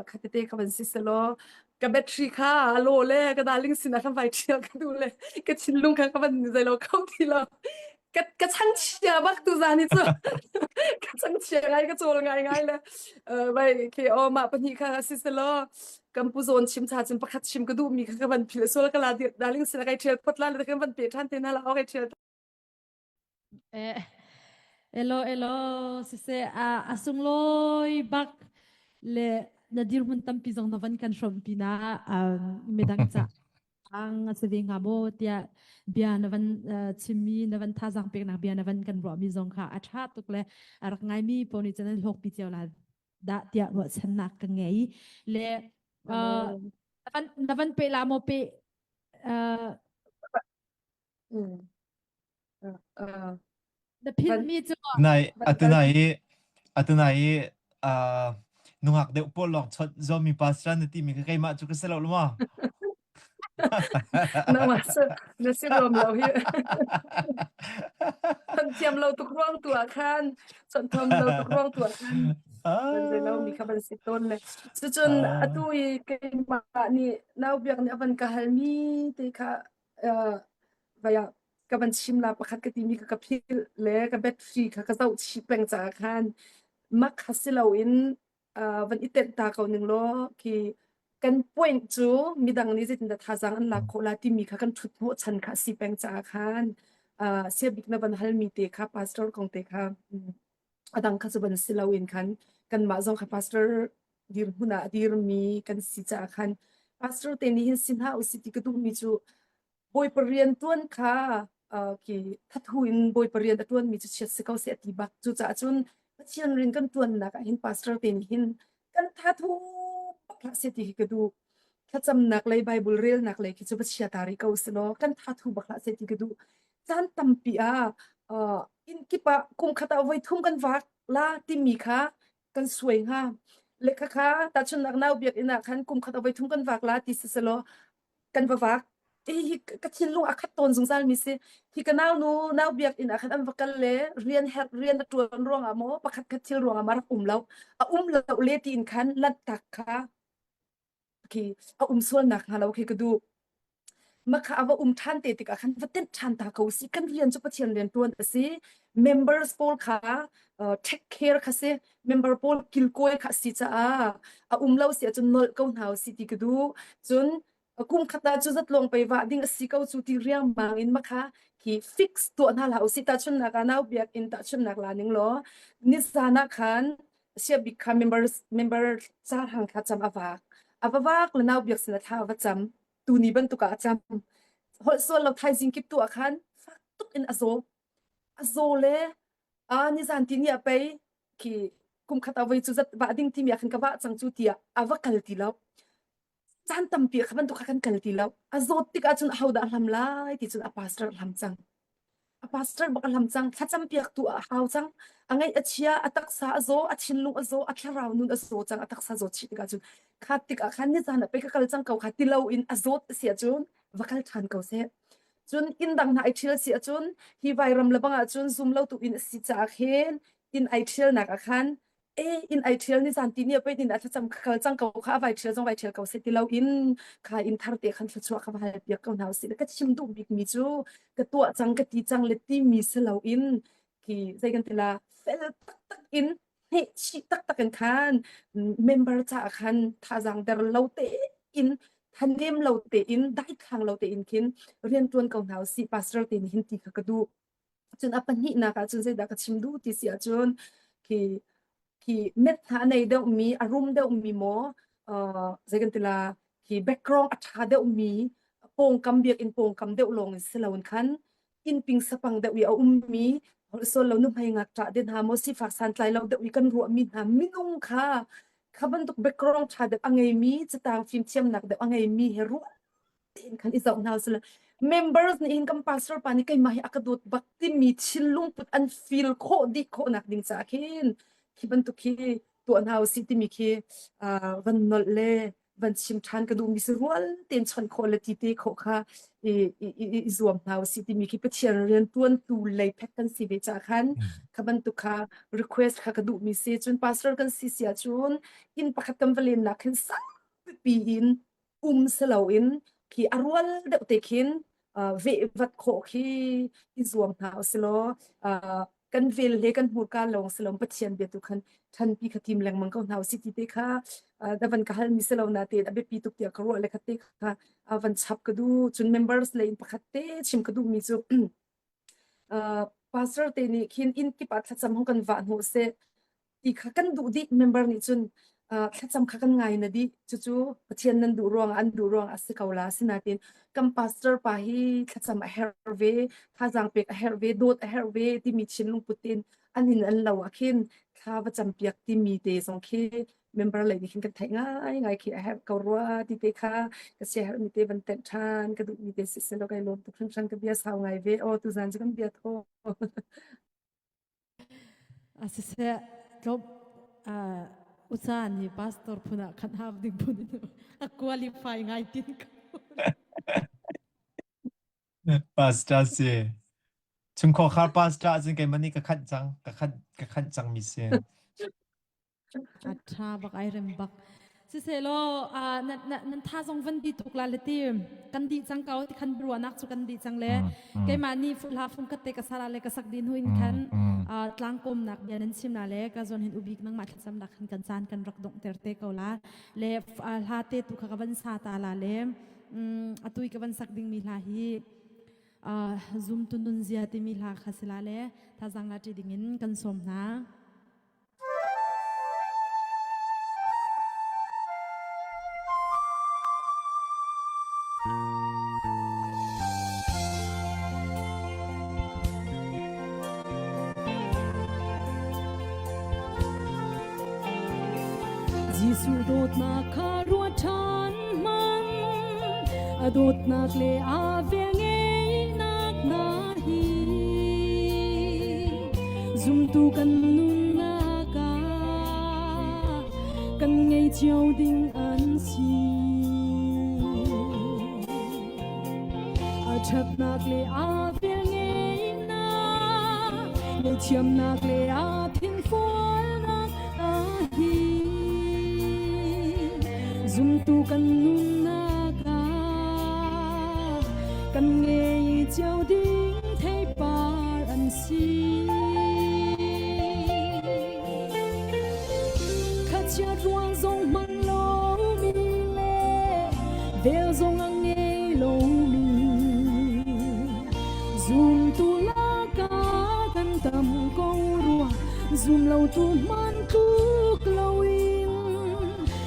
kha tete kha van si selaw ka battery kha a law le ka darling sinah khan vai ṭhial ka duh le ka thinlung kha ka van zeilo kho ti lo. Ka ka changchia bak tu zan hi cu. Ka changchia ngai ka cawl ngai ngai le vai khi aw mah pahnih kha si selaw kan pu zawn chim cha cun pakhat chim ka duhmi kha ka van philh sual ka la darling sinah kai ṭhial phot la le kan van pe ṭhan te hna la aw kai ṭhial Eh, elo elo siseh a a sunglawi bak le na dirhmun tampi zong na van kan hrawmh pinah um, midang ca ang a si ve hnga maw tiah bia na van uh, chimmi na van thazaang peknak bia na van kan ruahmi zong kha a ṭha tuk le a rak ngaimi paoh nih cun an hlawkpi cio la dah tiah ruahchannak ka ngei le uh, na van na van pe la maw pe uh, Mm. Uh, Na philhmi cu Nai atunai i atunai i uh, nungak deuh pawl lawng chawnh zomi pastor na timi kha keimah cu ka si lo ma? Nangmah cu na si ruam lo hi. Kan thiam lo tuk ruang tu ah khan chawnh thiam lo tuk ruang tu ah khan kan zei lo mi kha van si tawn le cucun atu i keimah nih nau biak nih a van ka halmi te kha uh, vai ah ka van chim la pakhat ka timi kha ka philh le ka battery kha ka zoh chih peng caah khan mak kha si loin uh, van i tenh ta ko ning law khi kan point cu midang nih zeitindah thazaang an lak khawh la timi kha kan ṭhut hnawh chan kha si peng caah khan uh, siabik na van halmi te kha pastor kong te kha a dang kha cu van si loin khan kanmah zong kha pastor dirhmun ah a dirmi kan si caah khan pastor te nih hin si hna usih ti ka duhmi cu Bawipa rian ṭuan kha uh, khi thathu in Bawipa rian a ṭuanmi cu chiat si ko seh a ti bak. Cucaah cun Pathian rian kan ṭuannak ah hin pastor te nih hin kan thathu bak hlah seh ti hi ka duh. Thlacamnak lei Bible relnak lei khi cu va chia ta rih ko usih law kan thathu bak hlah seh ti ka duh. Caan tampi ah uh, inn kip ah kum khat ah voi thum kan vak la timi kha kan suai hnga. Le khakha tahchunhnak nau biakinn ah khan kum khat ah voi thum kan vak la ti si selaw kan va vak. Hihi ka thinlung a khat tawn zungzal mi si. Hi ka nau nu nau biakinn ah khan an va kal le rian herh rian a ṭuan ruangah maw pakhat khat thil ruangah ma rak um lo. A um lo le tiin khan lanhtak kha khi a um sual nak hnga lo khi ka duh. Makha a va um ṭhan te tikah khan va tenh ṭhan ta ko si. Kan rian cu Pathian rian ṭuan a si. Members pawl kha uh, take care kha si. Member pawl kilkawi kha si caah a um lo si ahcun nolh ko hna si ti ka duh. Cun kum khat ah cu zat lawng pei vah ding a si ko cu ti riangmang in makha khi fix tuah hna hlah usih. Tahchunhnak ah nau biakinn tahchunhnak la ning law nizan ah khan siabik kha members member carhang thla cam a vak. A va vak le nau biak sin a thla a va cam. Tuni bantuk ah a cam. Holh sual lo thaizing kip tu ah khan fak tuk in a zaw. A zaw le a nizan ti ni ah pei khi kum khat ah voi cu zat vah ding timi ah khan ka vah cang cu tiah a va kal ti lo. Caan tampi kha bantuk kha kan kal ti lo. A zawt tik ahcun ahodah a hlam lai ti cun a pastor a hlam cang. A pastor bak a hlam cang. Thlacam piak tu a hau cang. A ngaih a chia, a taksa a zaw, a thinlung a zaw, a thlarau nun a zaw cang, a taksa zawt chih tikah cun kha tikah khan nizan ah pei ka kal cang ko kha ti loin a zawt a si ahcun va kal ṭhan ko seh. Cun inn dang hna ai ṭhial si ahcun hi vairam le bang ahcun zum lo tu inn a si caah khin inn ai ṭhialnak ah khan e in ai ṭhial ni zan ti ni pei din a thlacam kal cang ko kha vai ṭhial zong vai ṭhial ko seh ti lo in kha in thar te khan thluachuah kha va hal piak ko hna usih ka chim duh bik mi cu ka tuah cang ka ti cang le ti mi si lo in khi zei kan ti la fel taktak in hneh chih taktak in khan member caah khan thazaang der lo te in thanem lo te in daithlang lo te in khin rian ṭuan ko hna usih pastor te nih hin ti kha ka duh Cun a pahnihnak ah cun zeidah ka chim duh ti si ahcun khi khi met hna a nei deuhmi a rum deuhmi maw uh, zei kan ti la khi background a ṭha deuhmi pawngkam biakinn pawngkam deuh lawng in si loin khan innping sapang deuh i a ummi sol lo nuhmei ngakṭah te hna maw sifak santlai lo deuh i kan ruahmi hna minung kha kha bantuk background ṭha deuh a ngeimi catang fimthiamnak deuh a ngeimi he ruah tein khan i zoh hna usih members nih hin kan pastor pa nih keimah hi a ka dawt bak timi thinlung put an feel khawh dih khawhnak ding caah khin khi bantuk khi tuah hna usih timi khi van nolh le van chim ṭhan ka duhmi si rual tein chawnh khawh le ti te khawh kha i, i, i, i zuam hna usih timi khi Pathian rian ṭuantu lei phet kan si ve caah khan kha bantuk kha request kha ka duhmi si. Cun pastor kan si si ahcun inn pakhat kan va lennak khin saupi in um si loin khi a rual deuh te khin veh vat khawh khi i zuam hna usilaw kan vel le kan hmurka lawng si lo Pathian bia tu khan ṭhanpi kha tim lengmang ko hna usih ti te kha na van ka halmi si lo na te a biapi tuk tiah ka ruah le kha te kha van chap ka duh. Cun members le in pakhat te chim ka duhmi cu pastor te nih khin inn kip ah thlacam hong kan vah hnawh seh ti kha kan duh dih. Member nih cun thlacam kha kan ngai na dih. Cucu Pathian nan duh ruangah an duh ruangah a si ko la. Asinain kan pastor pa hi thlacam a herh ve, thazaang pek a herh ve, dawt a herh ve timi thinlung put in an inn an lo ah khin thla va campiak timi te zong khi member lei nih khin kan theih ngai ngai khi a herh ko rua ti te kha ka sia herh mi te van tenh ṭhan ka duh mi te si selaw kai lawm tuk hringhran. Ka bia sau ngai ve aw tuzan cu kan bia thaw. Siseh tlawm uca nih pastor phun ah khan hau ding phun in a qualify ngai tin ko. Pastor si. Chungkhar khar pastor ahcun keimah nih ka khanh cang, ka khanh ka khanh cangmi si. A ṭha bak ai rem bak. Siselaw nan tha zong van di tuk la le ti kan dih cang ko ti khan ruahnak cu kan dih cang le keimah nih hla fung khat te ka sala le ka sak din huin khan tlangkawmnak bia nan chim la le ka zawn hin ubik nangmah thlacamnak khan kan caan kan rak donghter te ko la le hla te tu kha ka van sa ta la le atui ka van sak dingmi hla hi zumtu nunzia timi hla kha si la le thazang la ṭi dingin kan sawm hna. Jesuh dawtnak kha ruat ṭhan hmanh, a dawtnak le a velngeihnak hna hi zumtu kan nunnak ah kan ngei cio ding an si. A ṭhatnak le a velngeihnak, ngaihthiamnak le a thinfualnak a hi zumtu kan nunnak ah kan ngei cio ding theipar an si. Khachiat ruang zong hmang lomi le vel zong a ngei lomi zumtu lakah kan tam ko rua. Zum lo tu hman tluk loin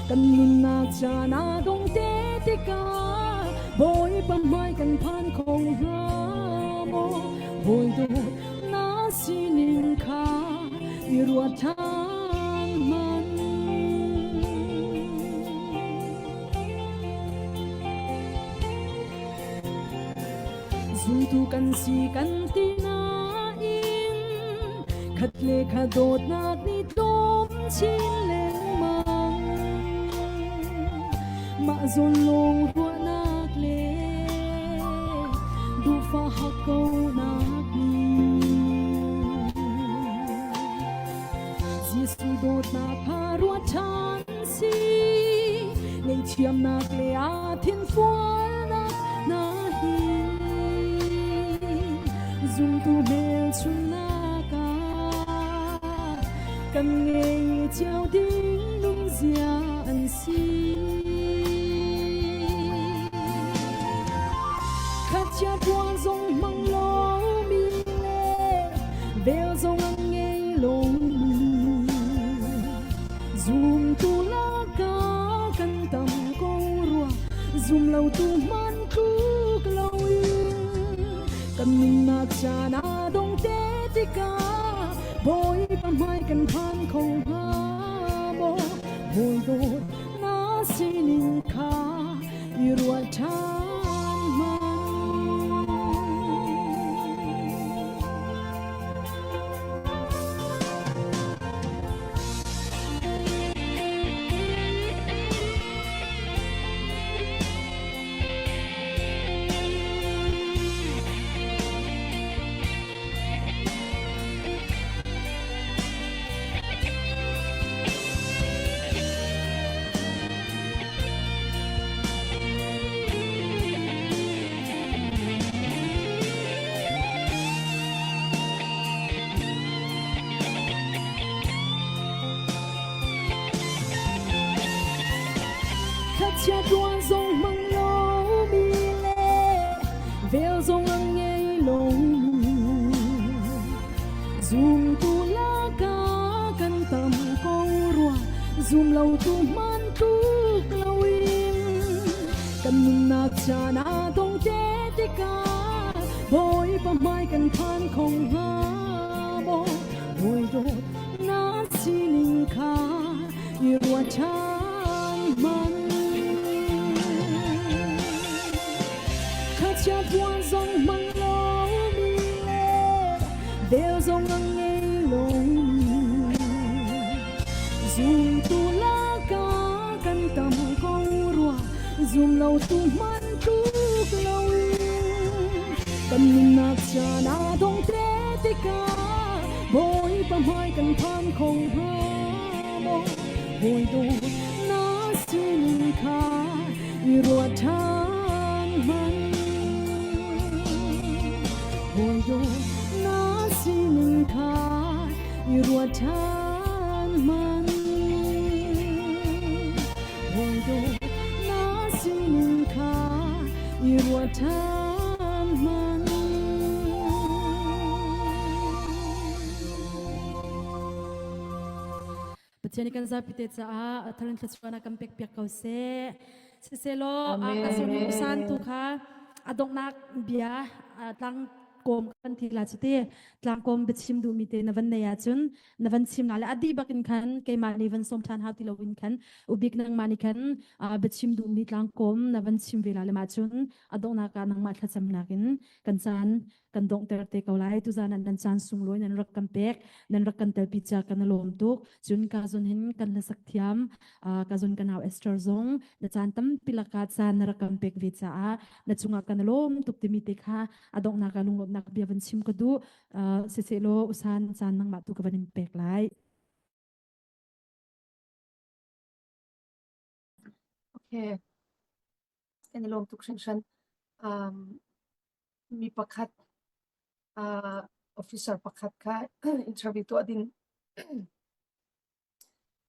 kan nunnak caan a dong te tikah Bawipa hmai kan phan kho hnga maw? Bawi dawt na sining kha i ruat ṭhan hmanh. Zumtu kan si kan ti nain khat le khat dawtnak nih tlawm chin lengmang. Mah zawn lawng ruahnak le duhfah hakkaunak nih Jesuh dawtnak kha ruat ṭhan si, ngaihthiamnak le a thinfualnak hna hi zumtu hmelchunhnak ah kan ngei cio ding nunzia an si. Khachiat ruang zong hmang lomi le vel zong an ngei lomi zumtu lakah kan tam ko rua. Zum lo tu hman tluk loin kan nunnak caan a dong te tikah Bawipa hmai kan phan kho hnga maw? Bawi dawt na sining kha i ruat ṭhan hmanh. Khacha tuan zong hmang lo mi le vel zong ang ngei lo mi Zumtu laka kan tam ko rua zum lo tu man tuk loin kan nunnak caan a dong te tikah Bawipa hmai kan phan kho hnga maw Hawi dawt na sining kha i ruat ṭhan hmanh. Khacha puan zong hmang lomi le vel zong a ngei lomi zumtu lakah kan tam ko rua zum lo tu hmanh tluk loin kan nunnak caan a dong te tikah Bawipa hmai kan phan kho hnga maw Hawi dawt na sining kha i ruat ṭhan hmanh. Hawi dawt na sining kha i ruat ṭhan hmanh. Hawi dawt na sining kha i ruat ṭhan hmanh. Pathian kan zapi te caah a tharin thluachuahnak kan pek piak ko seh. Siselaw a ka sun san tu kha a donghnak bia tlang kawm kan ti la chuti tlangkawm biachim duhmi te na van nei ahcun na van chim na le adi bakin khan keimah nih van sawm ṭhan hau ti loin khan ubik nangmah nih khan biachim duhmi tlangkawm na van chim ve la le mah cun a donghnak ah nangmah thlacamnak in kan caan kan donghter te ko lai tuzan ah nan caan sunglawi nan rak kan pek nan rak kan telpi ca kan lawm tuk cun ka zun hin kan hlasak thiam ka zun ka nau Esther zong na caan tampi lakah caan na rak kan pek ve caah na cungah kan lawm tuk timi te kha a donghnak ah lunglawmhnak bia van chim ka duh siselaw usan caan nangmah tu ka van in pek lai Okay. Kan i lawm tuk hringhran. Um, mi pakhat uh, officer pakhat kha interview tuah ding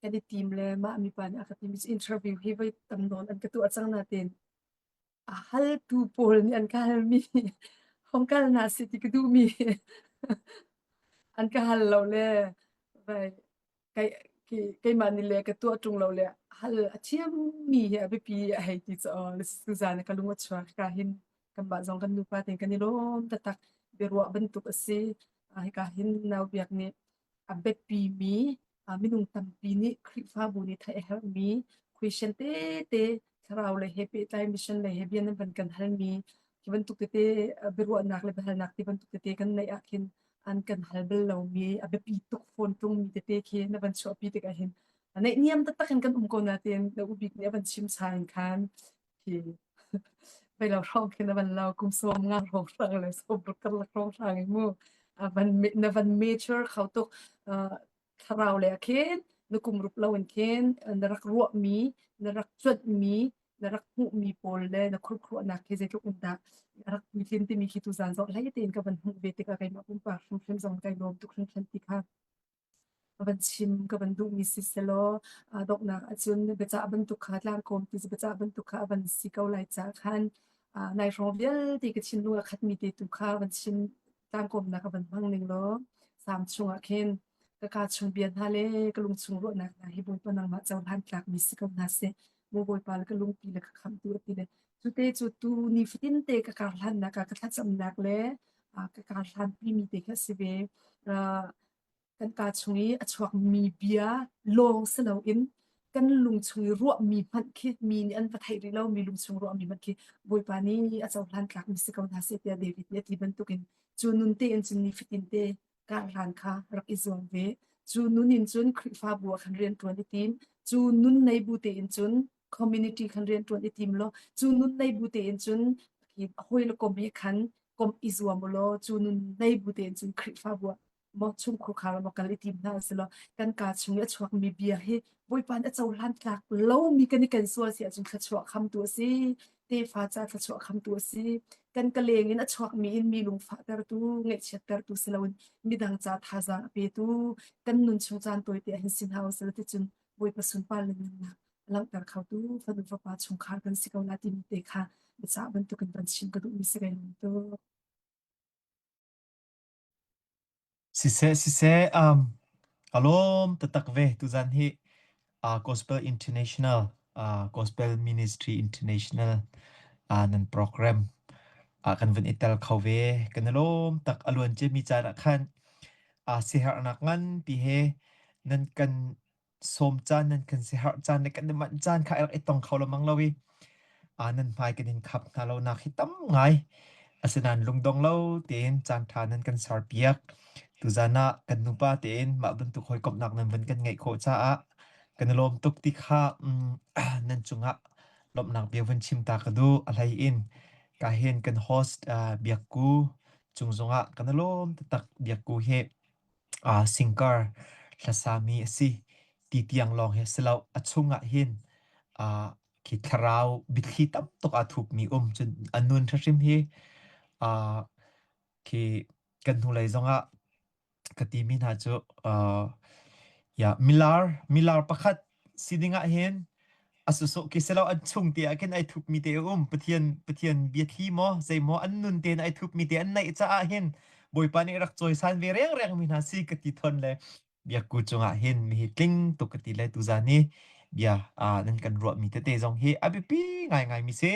kan i tim le mah mipa nih a ka timi interview hi voi tam nawn an ka tuah cang natin a haltu pawl nih an ka halmi hong kal na si ti ka duhmi an ka hal lo le vai kei keimah nih le ka tuah ṭung lo le hal a thiammi hi a biapi a hei ti caw tuzaan ka lung a chuak ka hin kanmah zong kan nupa tein kan i lawm taktak biaruah bantuk a si hika hin nau biak nih a biapimi minung tampi nih Khrihfabu nih theih a herhmi question tete thlarau lei he pehtlai mission lei he bia nan van kan halmi hi bantuk tete biaruahnak le biahalnak ti bantuk tete kan neih ah khin an kan hal bal lomi a biapi tuk fawn ṭungmi tete khi na van chuahpi tikah hin naihniam taktak in kan um ko nain na ubik nih a van chim chain khan khi Veilo hrawng khin a van lo kum 15 hrawng hrang le 16 karlak hrawng hrang in mu a van na van mature kho tuk thlarau le khin na kum rup lo in khin na rak ruahmi na rak cuanhmi na rak hmuhmi pawl le na khurkhuahnak khi zeitluk in dah rak puitlin timi khi tuzaan zoh hlei tein ka van hmuh ve tikah keimah pumpak hrimhrim zong kai lawm tuk hringhran ti kha ka van chim ka van duhmi si selaw donghnak ahcun biacah bantuk kha tlangkawm ti biacah bantuk kha a van si ko lai caah khan nai hrawng vialte ka thinlung a khatmi te tu kha van chim tlangkawmnak ka van hmang ning law sam chungah khin ka kaa chung bia hna le ka lung chung ruahnak hna hi Bawipa nangmah cohlan tlakmi si ko hna seh maw Bawipa le ka lungpi le ka khamhtu a ti le cute cu tu ni fatin te ka kar hlannak ah ka thlacamnak le ka kar hlanpi mi te kha si ve kan kaa chung i a chuakmi bia lawng si loin kan lung chung i ruahmi hmanh khi mi nih an va theih rih lomi lung chung ruahmi hmanh khi Bawipa nih a cohlan tlakmi si ko hna seh tiah David nih a ti bantukin cu nun tein cun nifatin te karhlan kha rak i zuam ve. Cu nun in cun Khrihfabu ah khan rian ṭuan i tim. Cu nun nei bu tein cun community khan rian ṭuan i tim law cu nun nei bu tein cun hawi le kom he khan kom i zuam u law cu nun nei bu tein cun Khrihfabu ah maw chungkhur khar maw kal i tim hna usih kan kaa chung i a chuakmi bia hi Bawipa nih a cohlan tlak lomi kan i ken sual si ahcun thluachuah khamtu a si tefa ca thluachuah khamtu a si kan ka leng in a chuakmi in mi lungfahtertu ngaihchiattertu si loin midang ca thazaang a petu kan nun chung caan tawite ah hin si hna usih ti cun Bawipa sunpar le nunnak. langhter khotu fanu fapa chungkhar kan si ko la timi te kha biacah bantukin van chim ka duhmi si kai tuk. Siseh siseh um ka lawm taktak ve tuzan hi uh, Gospel International uh, Gospel Ministry International uh, nan program uh, kan vun i tel kho ve kan i lawm tak a luan ciami caan ah khan uh, siaherhnak nganpi he nan kan sawm caan nan kan siaherh caan le kan i manh caan kha rak i tong kho lengmang lo i aa nan hmai kan in khap hna lo nak hi tam ngai. Asinain lungdong lo tein caan ṭha nan kan serpiak. Tuzan ah kan nupa tein mah bantuk hawikomhnak nan vun kan ngeih khawh caah kan i lawm tuk ti kha mm, nan cungah lawmhnak bia vun chim ta ka duh. A hlei in ka hin kan host uh, Biakku cung zongah kan i lawm taktak Biakku hi uh, singkar hlasami a si ti tiang lawng hi a si lo. A chungah hin uh, khi thlarau biathli tam tuk aa thupmi um cun a nun hrim hi uh, khi kan hnulei zongah ka timi hna cu uh, ya milar milar pakhat si ding ah hin a susawh khi silo an chung te ah khin ai thupmi te a um Pathian Pathian biathli maw zei maw an nun tein ai thupmi te an neih caah hin Bawipa nih rak cawisan ve rengreng mi hna si ka ti thon le biakku cungah hin mihi tling tuk ka ti le tuzan hi bia nan kan ruahmi tete zong hi a biapi ngaingai mi si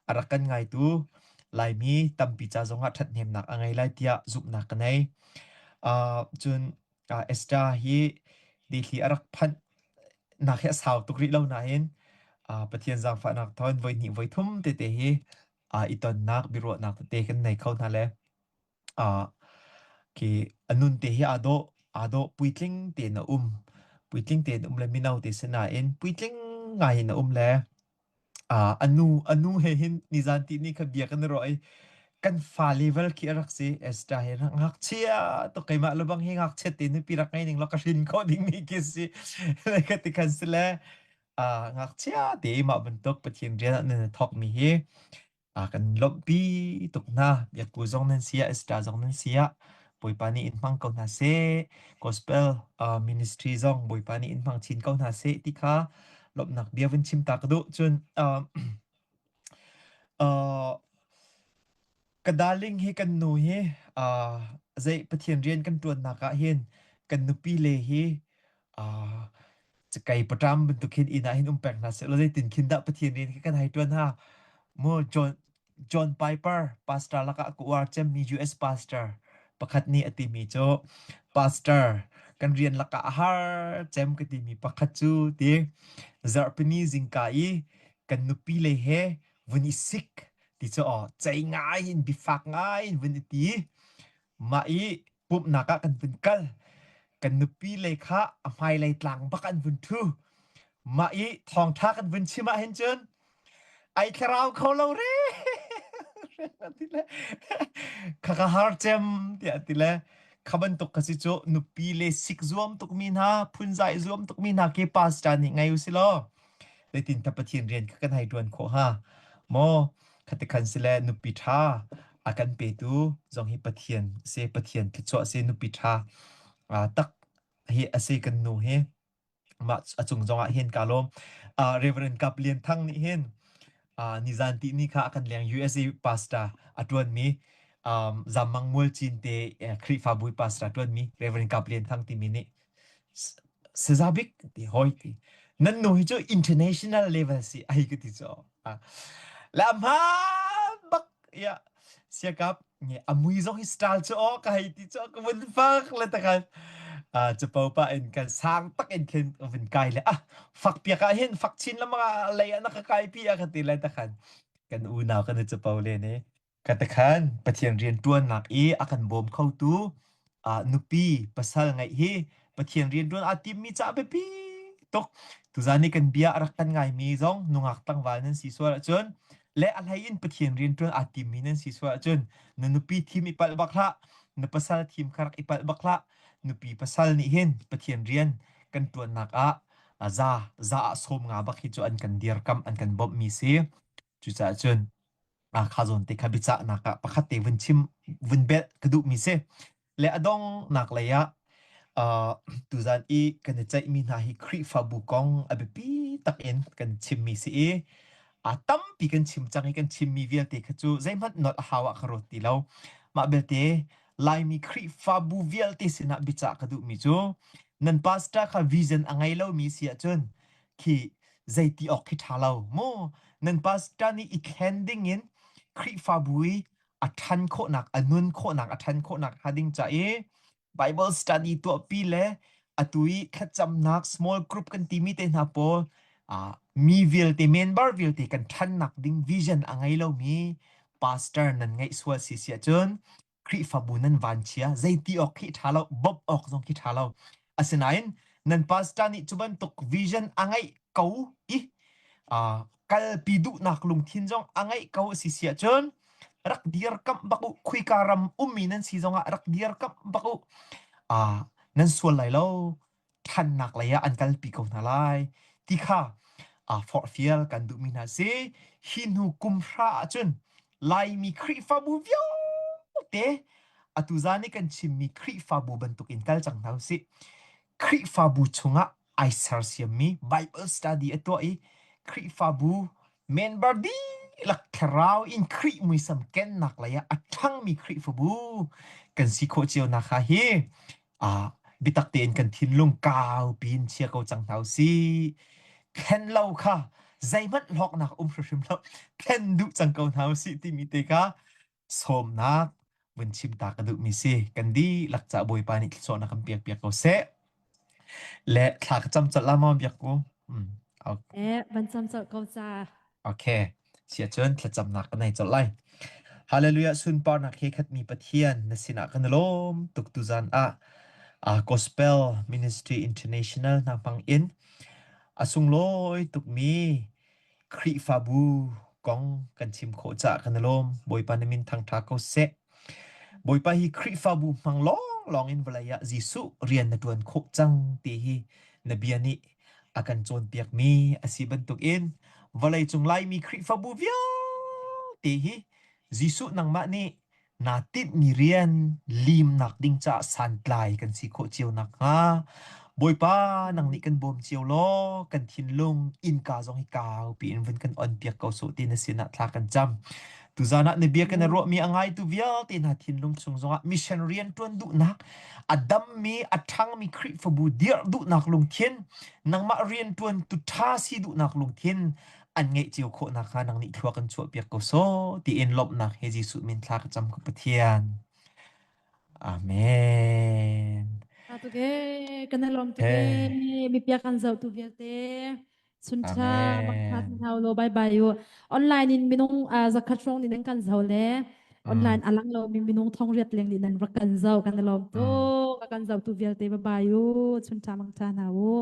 a rak kan ngaitu Laimi tampi ca zongah ṭhathnemnak a ngei lai tiah zumhnak ka nei. Uh, cun uh, Esther hi dihli a rak phanh nak hi a sau tuk rih lo nain uh, Pathian zaangfahnak thawng voi hnih voi thum tete hi uh, i tonnak biaruahnak tete kan nei kho hna le Ah, khi a nun te hi aa dawh, aa dawh puitling tein a um. Puitling tein um le mino te si nain puitling ngai in a um le ah, a nu a nu he hin nizan ti ni kha bia kan i ruah i kan fa level khi a rak si. Esther he ngakchia tuk keimah le bang hi ngakchia te nupi rak ngei ning law ka hrin khawh ding mi khi si. Ka ti khan si le ah, ngakchia te mah bantuk Pathian rian ah nan i thawk mi hi A kan lawmhpi tuk hna. Biakku zong nan si ah, Esther zong nan si ah, Bawipa nih in hmang ko hna seh. Gospel uh, ministry zong Bawipa nih in hmang chin ko hna seh ti kha lawmhnak bia vun chim ta ka duh. Cun uh, uh, ka darling hi kan nu hi uh, zei Pathian rian kan ṭuannak ah hin kan nupi le hi uh, cakei paṭam bantuk khin inn ah hin um peng hna seh law zeitin khin dah Pathian rian khi kan hei ṭuan hnga mu John John Piper pastor lakah ka uar cemmi US pastor pakhat nih a timi cu pastor kan rian lakah a har cem ka timi pakhat cu ti zarhpini zingka i kan nupi le he vun i sik ti cu aw cei ngai in bifak ngai in vun i ti Mah i pumhnak ah kan vun kal. Kan nupi lei kha a hmailei tlang bak an vun ṭhu. Mah i thawngṭha kan vun chim ahhin cun ai thlarau kho lo re ti le kha ka har cem tiah ti le kha bantuk ka si cu nupi le sik zuam tukmi hna phunzai zuam tukmi hna ke pastor nih ngei u si law zeitin ta Pathian rian kha kan hei ṭuan khawh hnga maw Khati khan sile nupi ṭha a kan petu zong hi Pathian a si. Pathian thluachuah a si. Nupi ṭha tak hi a si kan nu hi. Mah a cung zongah hin kaa lawm. Uh, Reverend Kap Lian Thang nih hin uh, nizan ti ni kha a kan leng USA pastor a ṭuanmi um, Zammang Mualcin te eh, Khrihfabu pastor a ṭuanmi Reverend Kap Lian Thang timi nih Saza bik ti hoi ti. Nan nu hi cu international level si ai ka ti cu. La ma bak ya siakap nge amui zong hi style cu o ka hei ti cu ka vun fak le takhan capo pa in kan sang tak in khin vun kai le ah fak piak ah hin fak chin lama lei ah na ka kai pi a ka ti le takhan kan unau kan capo le ne Katakhan Pathian rianṭuannak i a kan bawm khotu uh, nupi pasal ngeih hi Pathian rianṭuan aa timmi caah biapi tuk. Tuzan i kan bia a rak kan ngaimi zong nungak tlangval nan si sual ahcun le a hlei in Pathian rianṭuan aa timmi nan si sual ahcun na nupi thim i palh bak hlah, na pasal thim kha rak i palh bak hlah. Nupi pasal nih hin Pathian rian kan ṭuannak ah za za ah sawm nga bak hi cu an kan dirkamh an kan bawmhmi si. Cucaah cun kha zawn te kha biacahnak ah pakhat te vun chim vun belh ka duhmi si le a donghnak lei ah. Uh, tuzan i kan i ceihmi hna hi Khrihfabu kong a biapi tak in kan chimmi si i a tampi kan chim cang i kan chimmi vialte kha cu zeihmanh nolh a hau ah ka ruat ti lo. Mah belte Laimi Khrihfabu vialte sinah biacah ka duhmi cu nan pastor kha vision a ngei lomi si ahcun khi zeiti awk khi ṭha lo mu. Nan pastor nih i thlen ding in Khrihfabu i a ṭhan khawhnak, a nun khawhnak, a ṭhan khawhnak hnga ding ca i Bible study tuahpi le atu i thlacamnak small group kan timi te hna pawl uh, mi vialte member vialte kan ṭhannak ding vision a ngei lomi pastor nan ngeih sual si si ahcun Khrihfabu nan vanchia zeiti awk khi ṭha lo bawmh awk zong khi ṭha lo asinain nan pastor nih cu bantuk vision a ngeih ko i uh, kalpi duhnak lungthin zong a ngeih ko a si si ahcun rak dirkamh bak u khuika ram ummi nan si zongah rak dirkamh bak u uh, nan sual lai lo ṭhannak lei ah an kalpi ko hna lai ti kha uh, forhfial kan duhmi hna si hi hnu kum hra ahcun Laimi Khrihfabu vialte atu zan i kan chimmi Khrihfabu bantukin kal cang hna usih. Khrihfabu chungah ai sersiammi Bible study a tuah i Khrihfabu member dihlak thlarau in Khrih muisam kennak lei ah a ṭhangmi Khrihfabu kan si khawh cio nak kha hi ah biatak tein kan thinlung kau piin chia ko cang hna usih. Thlen lo kha zeihmanh hlawknak um hrimhrim lo. Thlen duh cang ko hna usih timi te kha sawmnak vun chim ta ka duhmi si. Kan dihlak ca Bawipa nih thluachuahnak kan pek piak ko seh. Le thla ka cam colh la maw biak ku? Mm. Okay. Eh, van cam colh ko ca. Okay. Sia cun thlacamnak ka nei colh lai. Hallelujah sunparnak he khatmi Pathian na sinah kan i lawm tuk tuzan ah uh, Gospel Ministry International hna hmang in a sunglawi tukmi Khrihfabu kong kan chim khawh caah kan i lawm. Bawipa na min thangṭha ko seh. Bawipa hi Khrihfabu hmang lawnglawng in vawlei ah Jesuh rian na ṭuan khawh cang ti hi na bia nih a kan cawnpiakmi a si bantukin vawleicung Laimi Khrihfabu vialte hi Jesuh nangmah nih naa tinhmi rian limnak ding caah santlai kan si khawh cio nakhnga Bawipa nang nih kan bawm cio law kan thinlung innka zong hi kau piin vun kan on piak ko sawh ti na sinah thla kan cam. Tuzan ah na bia kan i ruahmi a ngaitu vialte hna thinlung chung zongah mission rian ṭuan duhnak a dammi a ṭhangmi Khrihfabu dirh duhnak lungthin nangmah rian ṭuantu ṭha si duhnak lungthin an ngeih cio khawh nakhnga nang nih thlua kan chuahpiak ko sawh tiin lawmhnak he Jesuh min thla ka cam ka Pathian. Amen. Tuk e, kan i lawm tuk e, mipia kan zoh tu vialte. Sunṭha makhat Amen. hau lo bye bye u. Online in minung zakhat hrawng nih nan kan zoh le online alang lo mi minung thong riat leng nih nan rak kan zoh kan i lawm tuk. A kan zoh tu vialte bye bye u. Chunṭha mangṭha hna u.